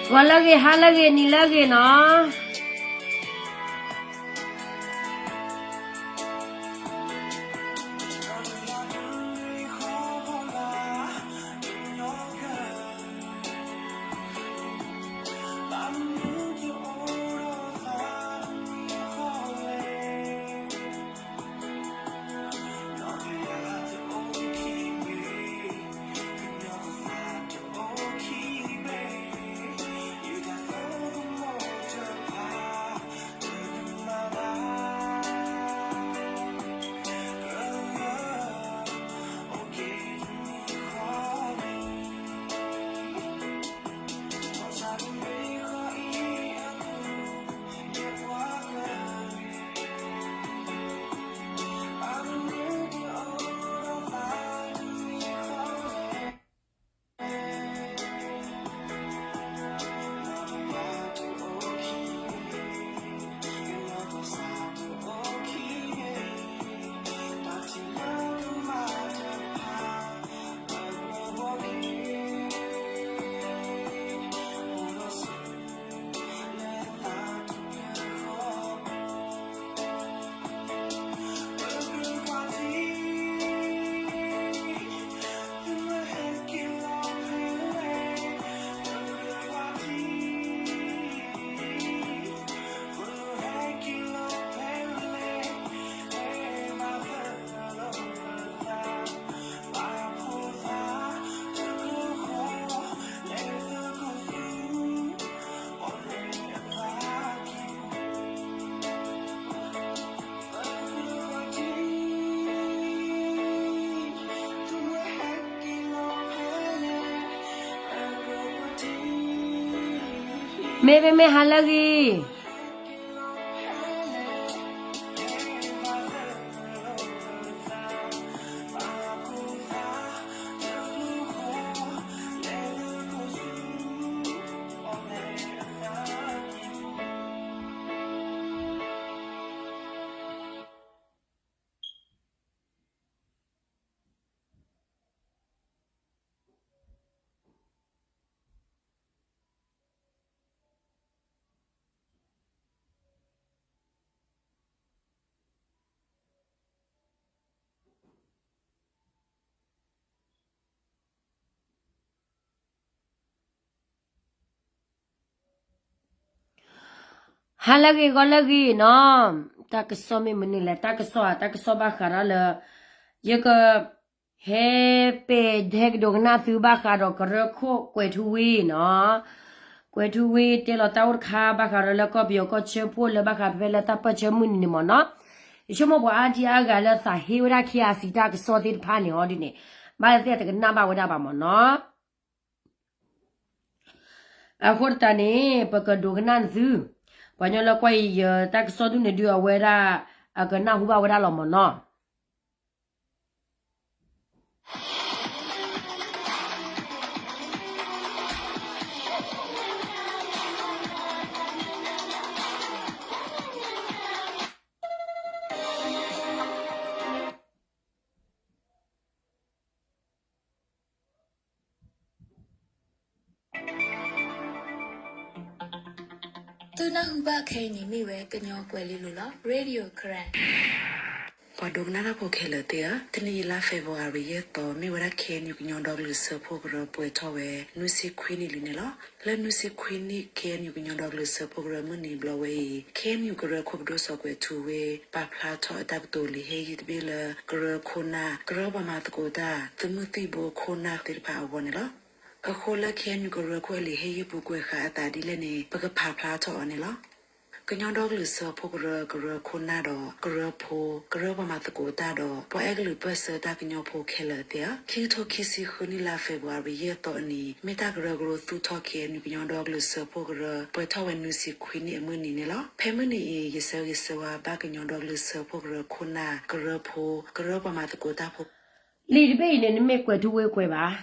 ဂီၤလၢအဂ့ၤ, ဟါလၢအဂ့ၤ, နံၤလၢအဂ့ၤနီၤ. မ့ၢ်မ့ၢ်မ့ၢ် ဟါလၢအဂ့ၤ. ဟါလၢအဂ့ၤ ဂီၤလၢအဂ့ၤနီၤ, တၢ်ကစီၣ်မ့ၢ်မနုၤလဲၣ်, တၢ်ကစီၣ်ဧါ, တၢ်ကစီၣ်ဘၣ်ဃးဒီးလၢ ယက ဟဲပဲာ် ဟဲကဒိကနၣ်သုဘၣ်ဃးဒီးကရၢခိၣ်ကွဲၤထူဝ့နီၤ, ကွဲၤထူဝ့တဲလီၤတၢ်အိၣ်တခါဘၣ်ဃးဒီးလၢကီၢ်ပယီၤကီၢ်ဆၢဖှိၣ်လၢဘၣ်ဃးဖဲလၢတၢ်ပၢၢ်ဆၢမုၢ်နံၤန့ၣ်မ့ၢ်နီၤ, ယဆိကမိၣ်ပှၤအါဒံအါဂၤလၢသးဟ့ဝဲဒၣ် ခ့အစံး တၢ်ကစီၣ်သ့ၣ်တဖၣ်န့ၣ်ဟီဒ်န့ၣ်, ဘၣ်သ့ၣ်သ့ၣ်တကနၣ်ဘၣ်ဝဲဒၣ်ဘၣ်မ့ၢ်နီၤ. အဃိသတးန့ၣ် ပကဒိကနၣ်သု, ပှၤကညီလၢကွၢ်အံၤယတၢ်ကစီၣ်ဒုးန့ၣ်ဒုး အဝဲဒၣ် အကနၢ်ဟူဘၣ်ဝဲဒၣ်လီၤမ့ၢ်နီၤ. သုနၢ်ဟူဘၣ်ခဲအံၤန့ၣ်မ့ၢ်ဝဲကညီကွဲၤလ့လိၤလီၤ. Radio Karen. ပှၤဒိကနၣ်တၢ်ဖိခဲလၢာ်သ့ၣ်ဧၢ, တနံၤအံၤလါ February ယဲၢ်သီ မ့ၢ်ဝဲဒၣ် KNU ကညီဒီကလုာ်စၢဖှိၣ်ကရၢပှဲၤထီၣ်ဝဲ နွံဆံခွံနံၣ်လံန့ၣ်လီၤ. လၢနွံဆံခွံနံၣ် KNU ကညီဒီကလုာ်စၢဖှိၣ်ကရၢမုၢ်နံၤဘျီဝဲအံၤ KNU ကရၢခိၣ်ပဒိၣ်စီၤကွဲၤထူဝ့ ပာ်ဖျါထီၣ်အတၢ်ကတိၤလံာ်ဟ့ၣ်ဂံၢ်တဘ့ၣ်လၢ ကရၢခိၣ်နၢ် ကရၢပှၤမၤသကိးတၢ် သုးမုၢ်သံၣ်ဘိခိၣ်နၢ်သ့ၣ်တဖၣ်အဂီၢ်န့ၣ်လီၤ. အဃိလၢ KNU ကရၢခိၣ်အလံာ်ဟ့ၣ်ဂံၢ်ပူၤကွဲးဃာ်အသးဒ်လဲၣ်န့ၣ် ပကဖးဖျါထီၣ်အီၤန့ၣ်လီၤ. ကညီဒီကလုာ်စၢဖှိၣ်ကရၢ ကရၢခိၣ်နၢ်ဒီး ကရၢဖိ ကရၢပှၤမၤသကိးတၢ်ဒီး ပှၤအဲၣ်ကလုာ်ပၢၢ်ဆၢတၢ်ကညီဖိခဲလၢာ်သ့ၣ်ဧၢ, ခံကထိခံဆံဃုနံၣ်လါ February ယဲၢ်သီအနံၤ မ့ၢ်တၢ်ကရၢကရိသူၣ်ထီၣ် KNU ကညီဒီကလုာ်စၢဖှိၣ်ကရၢ ပှဲၤထီၣ်ဝဲနွံဆံခွံနံၣ်အမုၢ်နံၤန့ၣ်လီၤ. ဖဲမုၢ်နံၤအံၤ ယဆၢဂ့ၤဆၢဝါဘၣ်ကညီဒီကလုာ်စၢဖှိၣ်ကရၢခိၣ်နၢ် ကရၢဖိ ကရၢပှၤမၤသကိးတၢ်ဖိ လံာ်တဘ့ၣ်အံၤန့ၣ် နမ့ၢ်ကွဲၤထူဝ့ကွဲးဘၣ်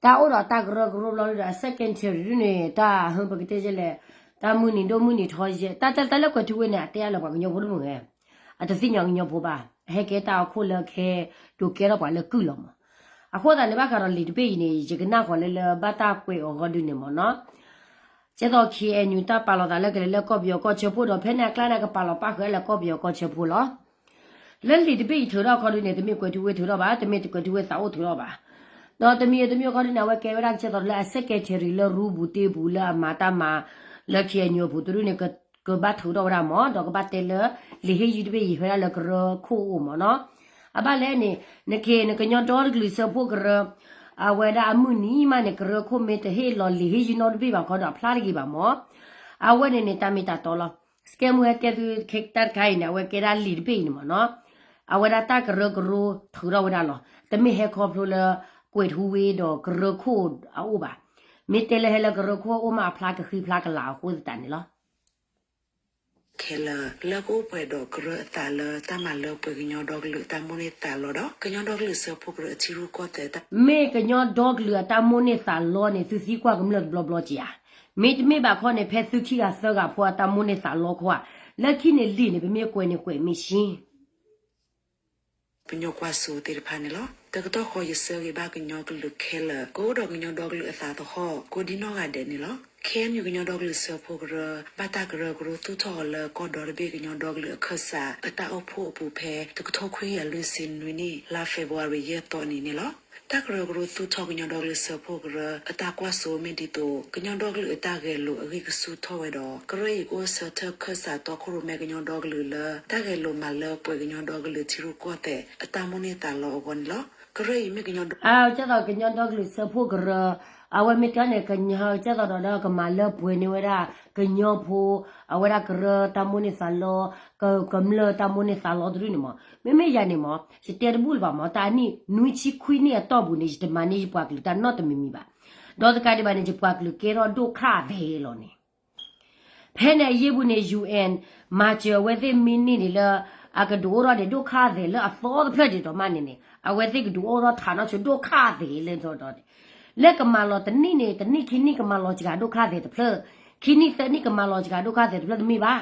တၢ်အိၣ်ဒီးတၢ်ကရၢကရိဘျီဒုဒီး အ secretary ဒုန့ၣ် တၢ်ဟၢပကတဲယဲလဲၣ်, တၢ်မုၢ်နံၤဒိၣ်မုၢ်နံၤထီယဲၢ်, တၢ်တဲတၢ်လၢကွဲၤထူဝ့န့ၣ် အတဲအါလၢပှၤကညီဖိတမုၢ်ဂဲၤ, အတသ့ၣ်ညါကညီဖိဘၣ်, အဟဲကဲတၢ်အခိၣ်လၢခဲ ဒိးကဲထီၣ်ပှၤလၢကုၢ်လီၤမး. အဃိသတးန့ၣ် ဘၣ်ဃးဒီးလံာ်တဘ့ၣ်အံၤန့ၣ် ယကနၣ်ဃီၤလၢလၢဘၣ်တၢ်ကွဲးအီၤဂီၢ်ဒုန့ၣ်မ့ၢ်နီၤ. ကဲသိး ခ့ၣ်အဲၣ်ယူၣ် တၢ်ပာ်လီၤသးလၢကလဲၤလၢကီၢ်ပယီၤကီၢ်ဆၢဖိဒီး ဖဲန့ၣ်အကျါန့ၣ် ကပာ်လီၤပၣ်ဃုာ်လၢကီၢ်ပယီၤကီၢ်ဆၢဖိလီၤ. လၢလံာ်တဘ့ၣ်အံၤထုးထီၣ်ခီဒုန့ၣ် တမ့ၢ်ကွဲးထူဝ့ထုးထီၣ်ဘၣ်, တမ့ၢ်တကွဲးထူဝ့သးအိၣ်ထုးထီၣ်ဘၣ်. ဒီးတမံၤတမံၤခီဒုန့ၣ် အဝဲကဲဝဲဒၣ်ကဲသိးလၢအ secretary လၢရူပူၤတ့ပူၤလၢအမၤတၢ်မၤလၢ ခ့ၣ်အဲၣ်ယူၣ် အပူၤတဒုန့ၣ် ကဘၣ်ထုးထီၣ်ဝဲဒၣ်မ့ၢ်, ဒီးကဘၣ်တဲလၢ လံာ်ဟ့ၣ်ယုၢ်တဘ့ၣ်အံၤဟဲဝဲဒၣ်လၢကရၢခိၣ်အအိၣ်မ့ၢ်နီၤ. အဘၣ်လဲၣ်န့ၣ် နက့ၤ နကညီဒီကလုာ်စၢဖှိၣ်ကရၢ အဝဲဒၣ်အမုၢ်နံၤမးန့ၣ် ကရၢခိၣ်မ့ၢ်တဟ့ၣ်လီၤလံာ်ဟ့ၣ်ယုၢ်နီတဘ့ၣ်ဘၣ်ခီဒီး အဖျါတဂ့ၤဘၣ်မ့ၢ်. အဝဲန့ၣ်န့ၣ် တၢ်မ့ၢ်တၢ်တီလီၤ. စကဲမူဟဲတဲသု တၢ်တခါအံၤန့ၣ် အဝဲကဲဒၣ်လံာ်တဘ့ၣ်အံၤန့ၣ်မ့ၢ်နီၤ. အဝဲဒၣ်တၢ်ကရၢကရိထုးထီၣ်ဝဲဒၣ်လီၤ. တမ့ၢ်ဟဲခီဖျိလၢ ကွဲးထူဝ့ဒီးကရၢခိၣ်အအိၣ်ဘၣ်. မ့ၢ်တဲလၢဟဲလၢကရၢခိၣ်အအိၣ်မး အဖျါကဃံဖျါကလၤအဃိသတးန့ၣ်လီၤ. ခဲလၢာ် လၢကအိၣ်ပှဲၤဒီးကရၢအသးလၢတၢ်မၤလၢပှဲၤကညီဒီကလုာ်အတၢ်မိၣ်န့ၢ်သးလီဒီး ကညီဒီကလုာ်စၢဖှိၣ်ကရၢအထံရူၢ်ကီၢ်သဲးတၢ် မ့ၢ်ကညီဒီကလုာ်အတၢ်မိၣ်န့ၢ်သးလီန့ၣ် သုသံကွၢ်ကမျၢၢ်တဘျီဘျီက့ၤဧါ. မ့တမ့ၢ်ဘၣ်ခီန့ၣ် ဖဲသုခံဂၤသၢဂၤဖိအတၢ်မိၣ်န့ၢ်သးလီခိၣ်ဧါ. လၢခံန့ၣ်လံာ်န့ၣ် ပမ့ၢ်ကွဲးန့ၣ်ကွဲးမ့ၢ်ဆ့ ပညီကွၢ်စိသ့ၣ်တဖၣ်န့ၣ်လီၤ. တကတီၢ်ဃီယဆၢဂ့ၤဘၣ်ကညီကလုာ်ခဲလၢာ် ကအိၣ်ဒီးကညီဒီကလုာ်အသးသဟီၣ် ကိးဒံနီၢ်ဂၤဒဲးန့ၣ်လီၤ. ခဲအံၤ ကညီဒီကလုာ်စၢဖှိၣ်ကရၢ ဘၣ်တၢ်ကရၢကရိသူၣ်ထီၣ်အီၤလၢကီၢ်ဒီတဘ့ၣ်ကညီဒီကလုာ်အခၢၣ်စး အတၢ်အိၣ်ဖှိၣ်အပူၤဖဲ တကထိခွံကယၤလွံၢ်ဆံနွံနံၣ် လါ February ယဲၢ်သီနံၤန့ၣ်လီၤ. တၢ်ကရၢကရိသူၣ်ထီၣ်ကညီဒီကလုာ်စၢဖှိၣ်ကရၢ အတၢ်ကွၢ်စိမ့ၢ်ဒ်သိး ကညီဒီကလုာ်အတၢ်ဂဲၤလိာ်အဂံၢ်ကဆူၣ်ထီၣ်ဝဲဒီး ကရၢအံၤကအိၣ်ဆၢထၢၣ်ခၢၣ်စးတီခိၣ်ရိၣ်မဲကညီဒီကလုာ်လၢ တၢ်ဂဲၤလိာ်မၤလၢပှဲၤကညီဒီကလုာ်ထံရူၢ်ကီၢ်သဲး အတၢ်မိၣ်န့ၢ်သးလီအဂီၢ်န့ၣ်လီၤ. ကရၢအံၤမ့ၢ်ကညီ ကဲသိးကညီဒီကလုာ်စၢဖှိၣ်ကရၢ အဝဲမ့ၢ်တဲန့ၣ် ကညီကဲသိးဒီးလၢကမၤလၢပှဲၤန့ၢ်ဝဲဒၣ် ကညီဖိ အဝဲဒၣ်ကရၢတၢ်မိၣ်န့ၢ်သးလီ ကမျၢၢ်တၢ်မိၣ်န့ၢ်သးလီတဒုန့ၣ်မ့ၢ်. မ့မ့ၢ်ယၤန့ၣ်မ့ၢ် ယတဲတဘူၣ်လၢၤဘၣ်မ့ၢ် တၢ်နံၣ်နွံဆံခွံနံၣ်အတီၢ်ပူၤန့ၣ် ယတမၤန့ၢ်ယပှၤကလုာ်တၢ်နီတမံၤမံၤဘၣ်. ဒီးတကးဒံးဘၣ်န့ၣ် ယပှၤကလုာ်ကဲထီၣ်ဒိၣ်ခၣ်သဲးလီၤန့ၣ် ဖဲန့ၣ်အယ့ၢ်ပူၤန့ၣ် UN မၤစၢၤအဝဲသ့ၣ်မ့ၢ်န့ၢ်န့ၣ်လၢ အကဒုးအိၣ်ထီၣ်ဒံးဒိၣ်ခၣ်သဲးလၢအသီတဖျၢၣ်ဒံးဒီးမးန့ၣ်န့ၣ် အဝဲသ့ၣ်ကဒုးအိၣ်ထီၣ်ထးနီၣ်ဆိဒိၣ်ခၣ်သဲးလၢဒီး လၢကမၤလီၤတနံၣ်န့ၣ် တနံၣ်ခံနံၣ်ကမၤလီၤစှၤဒိၣ်ခၣ်သဲးတဖျၢၣ်, ခံနံၣ်သၢနံၣ်ကမၤလီၤစှၤဒိၣ်ခၣ်သဲးတဖျၢၣ်တမ့ၢ်ဘၣ်.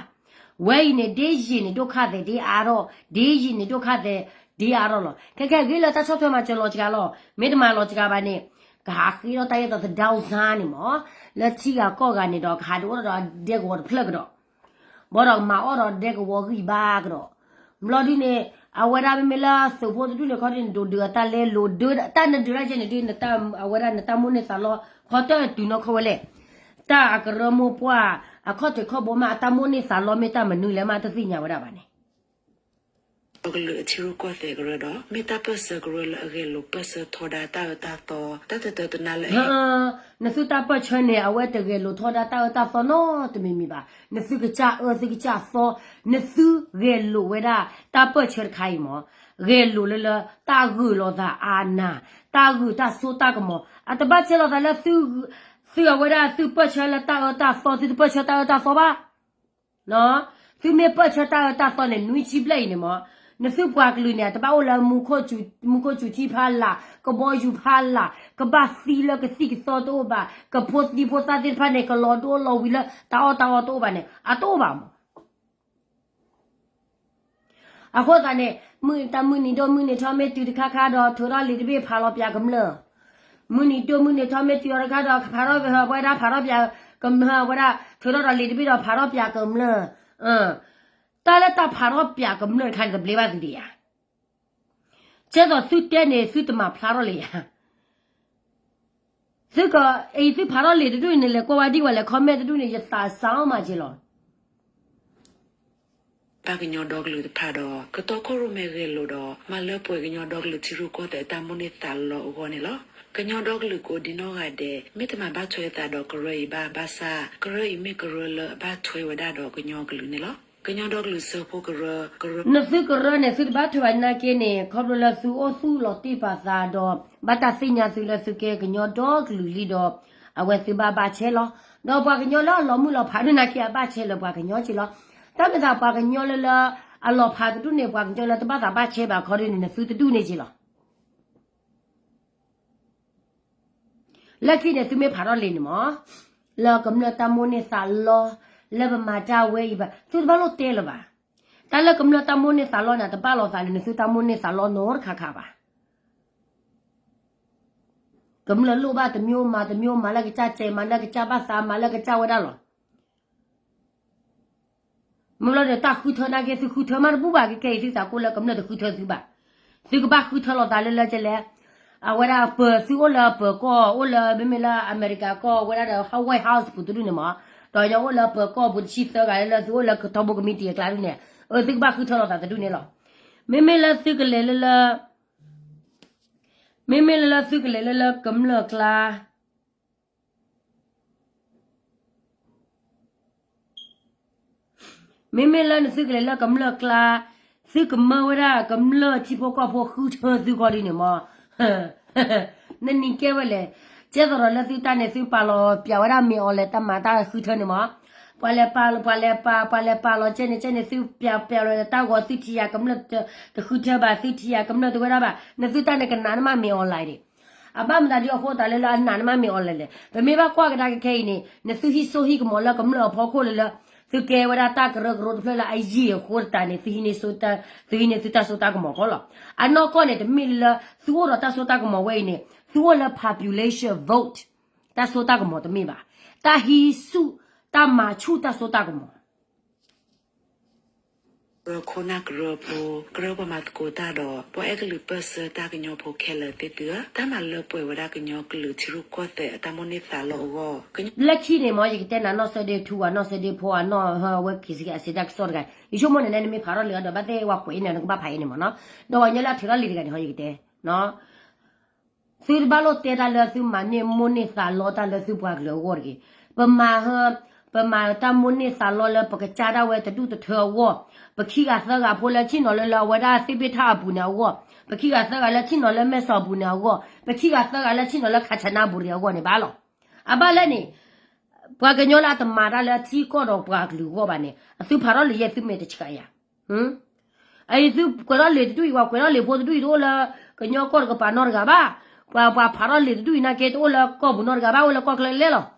ဝဲအံၤန့ၣ် ဒ့ယံာ်န့ၣ်ဒိၣ်ခၣ်သဲးဒ့အါထီၣ်, ဒ့ယံာ်န့ၣ်ဒိၣ်ခၣ်သဲးဒ့အါထီၣ်လီၤ. ခဲခဲဂ့ၤလၢတၢ်ဆီၣ်ထွဲမၤစၢၤလီၤစှၤလီၤ. မ့ၢ်တမၤလီၤစှၤဘၣ်န့ၣ် ကဟးဃ့ထီၣ်တၢ်အဲၣ်တီသဒၢစါန့ၣ်မ့ၢ် လၢထံဂၤကီၢ်ဂၤန့ၣ်ဒီး ကဟးဒုးအိၣ်ထီၣ်ဒီးဒဲကဝီၤတဖျၢၣ်ကဒီး ဘၣ်ဒီးကမၤအီၣ်ဒီးဒဲကဝီၤဂံၢ်ဘါကဒီး, ဘျီဒုန့ၣ် အဝဲဒၣ်မ့မ့ၢ်လၢသုးဖိတဒူၣ်န့ၣ်ခီဒုန့ၣ် ဒိးဒုးအတၢ်လဲလိာ်ဒုး တၢ်နဒုးဒၣ်ကဲန့ၣ်ဒုး အဝဲဒၣ်နတၢ်မိၣ်န့ၢ်သးလီ ခီတၢၢ်တုၤနီၢ်ခီဝဲလဲၣ်. တၢ်အကရၢမိၢ်ပှၢ် အခီၣ်ထံးခီၣ်ဘိမး အတၢ်မိၣ်န့ၢ်သးလီမ့ၢ်တၢ်မနုၤလဲၣ်မး တသ့ၣ်ညါဝဲဒၣ်ဘၣ်န့ၣ် ကလုာ်အထံရူၢ်ကီၢ်သဲးကရၢဒီး မ့ၢ်တၢ်ပၢၢ်ဆၢကရၢလၢအဂဲၤလိာ်ပၢၢ်ဆၢထီဒါတၢ်အၢတၢ်သီ တၢ်တတၢတနါလၢအဟဲ နသုတၢ်ပၢၢ်ဆၢန့ၣ် အဝဲတဂဲၤလိာ်ထီဒါတၢ်အၢတၢ်သီနီတမံၤမံၤဘၣ်. နသုကစၢ်အၢသုကစၢ်သီ, နသုဂဲၤလိာ်ဝဲဒၣ်တၢ်ပၢၢ်ဆၢတခါအံၤမ့ၢ် ဂဲၤလိာ်လၢလၢတၢ်ဂုာ်လိာ်သးအနၢ်, တၢ်ဂုာ်တၢ်စိတၢ်ကမီၤ, အတဘၣ်ဆဲးလိာ်သးလၢ သုအဝဲဒၣ်သုပၢၢ်ဆၢလၢတၢ်အၢတၢ်သီ သုတပၢၢ်ဆၢတၢ်အၢတၢ်သီဘၣ်. သုမ့ၢ်ပၢၢ်ဆၢတၢ်အၢတၢ်သီန့ၣ် နွံဆံဘျဲၣ်အံၤန့ၣ်မ့ၢ် နသုပှၤကလုာ်န့ၣ် အတဘၣ်အိၣ်လၢ မူခိၣ်စူၤထံဖးလာ်, ကဘီယူၤဖးလာ်, ကဘၣ်သံလၢကသံၣ်ကသီတအိၣ်ဘၣ်, ကဖိသံဖိသၣ်သ့ၣ်တဖၣ်န့ၣ် ကလီၤဒိလီၤဝံၤလၢတၢ်အီၣ်တၢ်အီတအိၣ်ဘၣ်န့ၣ် အတအိၣ်ဘၣ်မ့ၢ် အဃိသတးန့ၣ် မုၢ်တၢ်မုၢ်နံၤဒိၣ်မုၢ်နံၤထီမ့ၢ်တုၤတခါခါဒီး ထုးထီၣ်လံာ်တဘ့ၣ်ဖးလီၤပၠးကမျၢၢ်, မုၢ်နံၤဒိၣ်မုၢ်နံၤထီမ့ၢ်တုၤအီၤတခါဒီး ဖးထီၣ်ဝဲဒၣ်ဖးထီၣ်ပၠး, ကမျၢၢ်ဝဲဒၣ် ထုးထီၣ်ဒီးလံာ်တဘ့ၣ်ဒီးဖးထီၣ်ပၠးကမျၢၢ်, တၢ်လၢတၢ်ဖးထီၣ်ပၠးကမျၢၢ်တခါန့ၣ် တဘျ့ဘၣ်သုဒံးဧါ. ကဲသိးသုတဲန့ၣ် သုတမၤဖျါထီၣ်လံဧါ. သုက အံၤသုဖးထီၣ်လံာ်တဒူၣ်န့ၣ် လဲၤကွၢ်ဝဲဒံးဝဲလဲၤ comment တဒူၣ်န့ၣ် ယသးစၢ်အီၣ်မးက့ၤလီၤ. ဘၣ်ကညီဒီကလုာ်တဖၣ်ဒီး ကတီခိၣ်ရိၣ်မဲဂဲၤလိာ်ဒီး မၤလၢပှဲၤကညီဒီကလုာ်ထံရူၢ်ကီၢ်သဲးအတၢ်မိၣ်န့ၢ်သးလီအဂီၢ်န့ၣ်လီၤ. ကညီဒီကလုာ်ကိးဒံနီၢ်ဂၤဒဲး မ့ၢ်တမၤဘၣ်ထွဲအသးဒီးကရၢအံၤဘၣ်ဘၣ်ဆၣ် ကရၢအံၤမ့ၢ်ကရၢလၢအဘၣ်ထွဲဝဲဒၣ်ဒီးကညီကလုာ်န့ၣ်လီၤ. ကညီဒီကလုာ်စၢဖှိၣ်ကရၢ ကရၢ နသုကရၢန့ၣ် သုတဘၣ်ထွဲဘၣ်နာ်က့န့ၣ် ခီဖျိလၢသုအိၣ်သူၣ်လီၤတံၢ်ပာ်သးဒီး ဘၣ်တၢ်သ့ၣ်ညါသုလၢသုကဲကညီဒီကလုာ်လံဒီး အဝဲသုဘၣ်ဘၣ်ဆဲးလီၤ. ဒီးပှၤကညီလၢအလီၤမုၢ်လီၤဖးဒိၣ်နာ်က့ အဘၣ်ဆဲးလၢပှၤကညီက့လီၤ. တၢ်မ့ၢ်သးပှၤကညီလၢလၢ အလီၤဖးတဒူၣ်န့ၣ် ပှၤကညီလၢတဘၣ်သးဘၣ်ဆဲးဘၣ်ခီဒ်န့ၣ် နသုတဒူၣ်န့ၣ်က့လီၤ. လၢခံန့ၣ် သုမ့ၢ်ဖးထီၣ်လံာ်န့ၣ်မ့ၢ် လၢကမျၢၢ်တၢ်မိၣ်န့ၢ်သးလီ လၢပမၤတၢ်ဝဲအံၤဘၣ် သုတဘၣ်လိၣ်တဲလၢၤဘၣ်. တၢ်လၢကမျၢၢ်တၢ်မိၣ်န့ၢ်သးလီန့ၣ် တဘၣ်လိာ်သးလၢနသုတၢ်မိၣ်န့ၢ်သးလီနီတခါခါဘၣ်. ကမျၢၢ်လိၣ်ဘၣ်တမျိုးမၤတမျိုး မၤလၢကစၢ်စဲး မၤလၢကစၢ်ဘၣ်သး မၤလၢကစၢ်ဝဲဒၣ်လီၤ. မ့ၢ်ဘျီဒီးတၢ်ဃုထၢနာ်က့ သုဃုထၢမးတဘူၣ်ဘၣ် ကဲကဲအံၤ သုသးကိၢ်လၢကမျၢၢ်တဃုထၢသုဘၣ်. သုကဘၣ်ဃုထၢလိာ်သးလၢလၢကလဲၣ်. အဝဲဒၣ်ပၢၤသုအိၣ်လၢအပၢၤကီၢ် အိၣ်လၢမ့မ့ၢ်လၢအမဲရကၤကီၢ် ဝဲဒၣ်ဒီး White House ပူၤတဒူၣ်န့ၣ်မး, ဒီးညီအိၣ်လၢအပၢၤကီၢ်ပူၤတဆံသၢဂၤလၢလၢ သုအိၣ်လၢကထီဘိကမံးတံာ်အကျါဒ်န့ၣ်, အသုကဘၣ်ဃုထၢလိာ်သးတဒူၣ်န့ၣ်လီၤ. မ့မ့ၢ်လၢသုကလဲၤလၢလၢ မ့မ့ၢ်လၢသုကလဲၤလၢလၢကမျၢၢ်ကျါ မ့မ့ၢ်လၢနသုကလဲၤလၢကမျၢၢ်ကျါ, သုကမၢဝဲဒၣ်ကမျၢၢ်ထံဖိကီၢ်ဖိဃုထၢသုကီၢ်ဒ်န့ၣ်မး, နနံၤကဲဝဲလဲၣ်. ကဲသိးဒီးလၢသုတၢ်န့ၣ် သုပာ်လီၤပျးဝဲဒၣ်မ့ၢ်အီၤလဲၣ် တၢ်မၤတၢ်ဃုထၢန့ၣ်မး, ပှၤလဲၤပာ် ပှၤလဲၤပာ် ပှၤလဲၤပာ်လီၤကဲန့ၣ် ကဲန့ၣ် သုပျးပျးလီၤတၢ်ဂီၤ သုထံၣ်ယၤကမျၢၢ်တဃုထၢဘၣ် သုထံၣ်ယၤကမျၢၢ်တဝဲဒၣ်ဘၣ် နသုတၢ်န့ၣ်ကနးနမးမ့ၢ်အီၤလဲၣ်ဒၣ်. အဘၣ်မတၤဒ်အဃိသတးလၢလၢအနးနမးမ့ၢ်အီၤလဲၣ်လဲၣ်. ပမ့ၢ်ဘၣ်ကွၢ်ကဒါကခဲအံၤန့ၣ် နသုဟံးစိဟံးကမီၤလၢကမျၢၢ်အဖီခိၣ်လၢလၢ သုကဲဝဲဒၣ်တၢ်ကရၢကရိတဖျၢၣ်လၢအယံာ်အဃိသတးန့ၣ် သုဟံးန့ၢ် သုဟံးန့ၢ်သုတၢ်စိတၢ်ကမီၤဃီလီၤ. အနီၢ်ကီၢ်န့ၣ် တမ့ၢ်လၢသုအိၣ်ဒီးတၢ်စိတၢ်ကမီၤဝဲအံၤန့ၣ် သုအိၣ်လၢ population vote တၢ်စိတၢ်ကမီၤတမ့ၢ်ဘၣ်. တၢ်ဟံးဆူၣ် တၢ်မၤဆူၣ်တၢ်စိတၢ်ကမီၤ ကရၢခိၣ်နၢ်ကရၢဖိ ကရၢပှၤမၤသကိးတၢ်ဒီး ပှၤအဲၣ်ကလုာ်ပၢၢ်ဆၢတၢ်ကညီဖိခဲလၢာ်သ့ၣ်သုဧၢ, တၢ်မၤလၢပှဲၤဝဲဒၣ်ကညီကလုာ်ထံရူၢ်ကီၢ်သဲးအတၢ်မိၣ်န့ၢ်သးလီအဂီၢ် လၢခံန့ၣ်မ့ၢ် ယကတဲနၤနီၢ်စၢဒ့ထူ ဝၤနီၢ်စၢဒ့ဖိ အနီၢ်ဟၢဝဲခံစကဲအစံးတၢ်ကစီၣ်တဂၤ ယဆိကမိၣ်န့ၣ် နမ့ၢ်ဖးထီၣ်လံာ်အဒီး ဘၣ်သ့ၣ်ဝဲကွဲးန့ၣ် နကဘၣ်ဖးအံၤန့ၣ်မ့ၢ်နီၤ, ဒီးပှၤကညီလၢအထုးထီၣ်လံာ်တဂၤန့ၣ်ဟီ ယကတဲ သုတဘၣ်လိၣ်တဲတၢ်လၢသုမၤန့ၢ်မိၣ်န့ၢ်သးလီတၢ်လၢသုပှၤကလုာ်အဂီၢ်တဂ့ၤ. ပမၤဟၢ ပမၤတၢ်မိၣ်န့ၢ်သးလီလၢပကစၢ်ဒၣ်ဝဲတဒူၣ်တထၢအဂီၢ်, ပခံဂၤသၢဂၤဖိလၢဆ့ၣ်နီၤလၢလၢအဝဲဒၣ်သ့ၣ်ဘ့ၣ်ထၣ်အပူၤန့ၣ်အဂီၢ်, ပခံဂၤသၢဂၤလၢဆ့ၣ်နီၤလၢမဲၢ်စီၤအပူၤန့ၣ်အဂီၢ်, ပခံဂၤသၢဂၤလၢဆ့ၣ်နီၤလၢ ခါဆနါပူၤန့ၣ်အဂီၢ်န့ၣ်ဘၣ်လီၤ. အဘၣ်လဲၣ်န့ၣ် ပှၤကညီလၢအတမၤတၢ်လၢအထံကီၢ်ဒီးပှၤကလုာ်အဂီၢ်ဘၣ်န့ၣ် အသုဖးထီၣ်လံာ်ယဲၢ်သုမဲာ်တဆှးယၤ အံၤသုကွဲးထီၣ်လံာ်တဒူၣ်အံၤ ပှၤကွဲးထီၣ်လံာ်ဖိတဒူၣ်အံၤ တအိၣ်လၢကညီကီၢ်တကပၤနီတဂၤဘၣ်. ပှၤ ပှၤဖးထီၣ်လံာ်တဒူၣ်အံၤနာ်က့ တအိၣ်လၢကီၢ်ပူၤနီတဂၤဘၣ် အိၣ်လၢကီၢ်ချၢလဲၣ်လီၤ.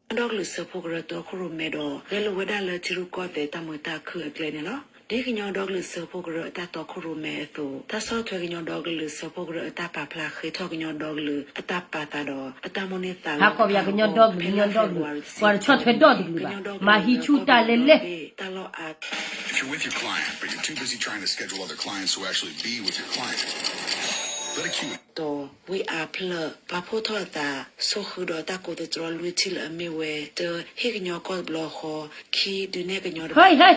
ဒီကလုာ်စၢဖှိၣ်ကရၢတီခိၣ်ရိၣ်မဲဒီး ဂဲၤလိာ်ဝဲဒၣ်လၢထံရူၢ်ကီၢ်သဲးတၢ်မုာ်တၢ်ခုၣ်အကျဲန့ၣ်လီၤ. ဒ်ကညီဒီကလုာ်စၢဖှိၣ်ကရၢအတၢ်တီခိၣ်ရိၣ်မဲအသိး တၢ်ဆီၣ်ထွဲကညီဒီကလုာ်စၢဖှိၣ်ကရၢအတၢ်ပာ်ဖျါဃ့ထီၣ်ကညီဒီကလုာ်အတၢ်ပာ်သးဒီး အတၢ်မိၣ်န့ၢ်သးလီတခါအဂီၢ် ဖဲလါဖ့ၤဘြူၤအါရံၤတဆံခွံသီန့ၣ် ကညီဒီကလုာ်လၢအလီၢ်ဘ့ၣ် တၢ်လီၢ်အါ If you're with your client, but you're too busy trying to schedule other clients who actually be with your client, ဒီးဝံအါဖျၢၣ် ပာ်ဖှိၣ်ထီၣ်အသး ဆိၣ်ဃုာ်ဒီးတၢ်ကိးသတြီလွံၢ်ထံၣ်လၢအမ့ၢ်ဝဲ တၢ်ဟ့ၣ်ကညီကီၢ်တဘျီဃီ, ခံဒုးနဲၣ်ကညီတဘျီဃီ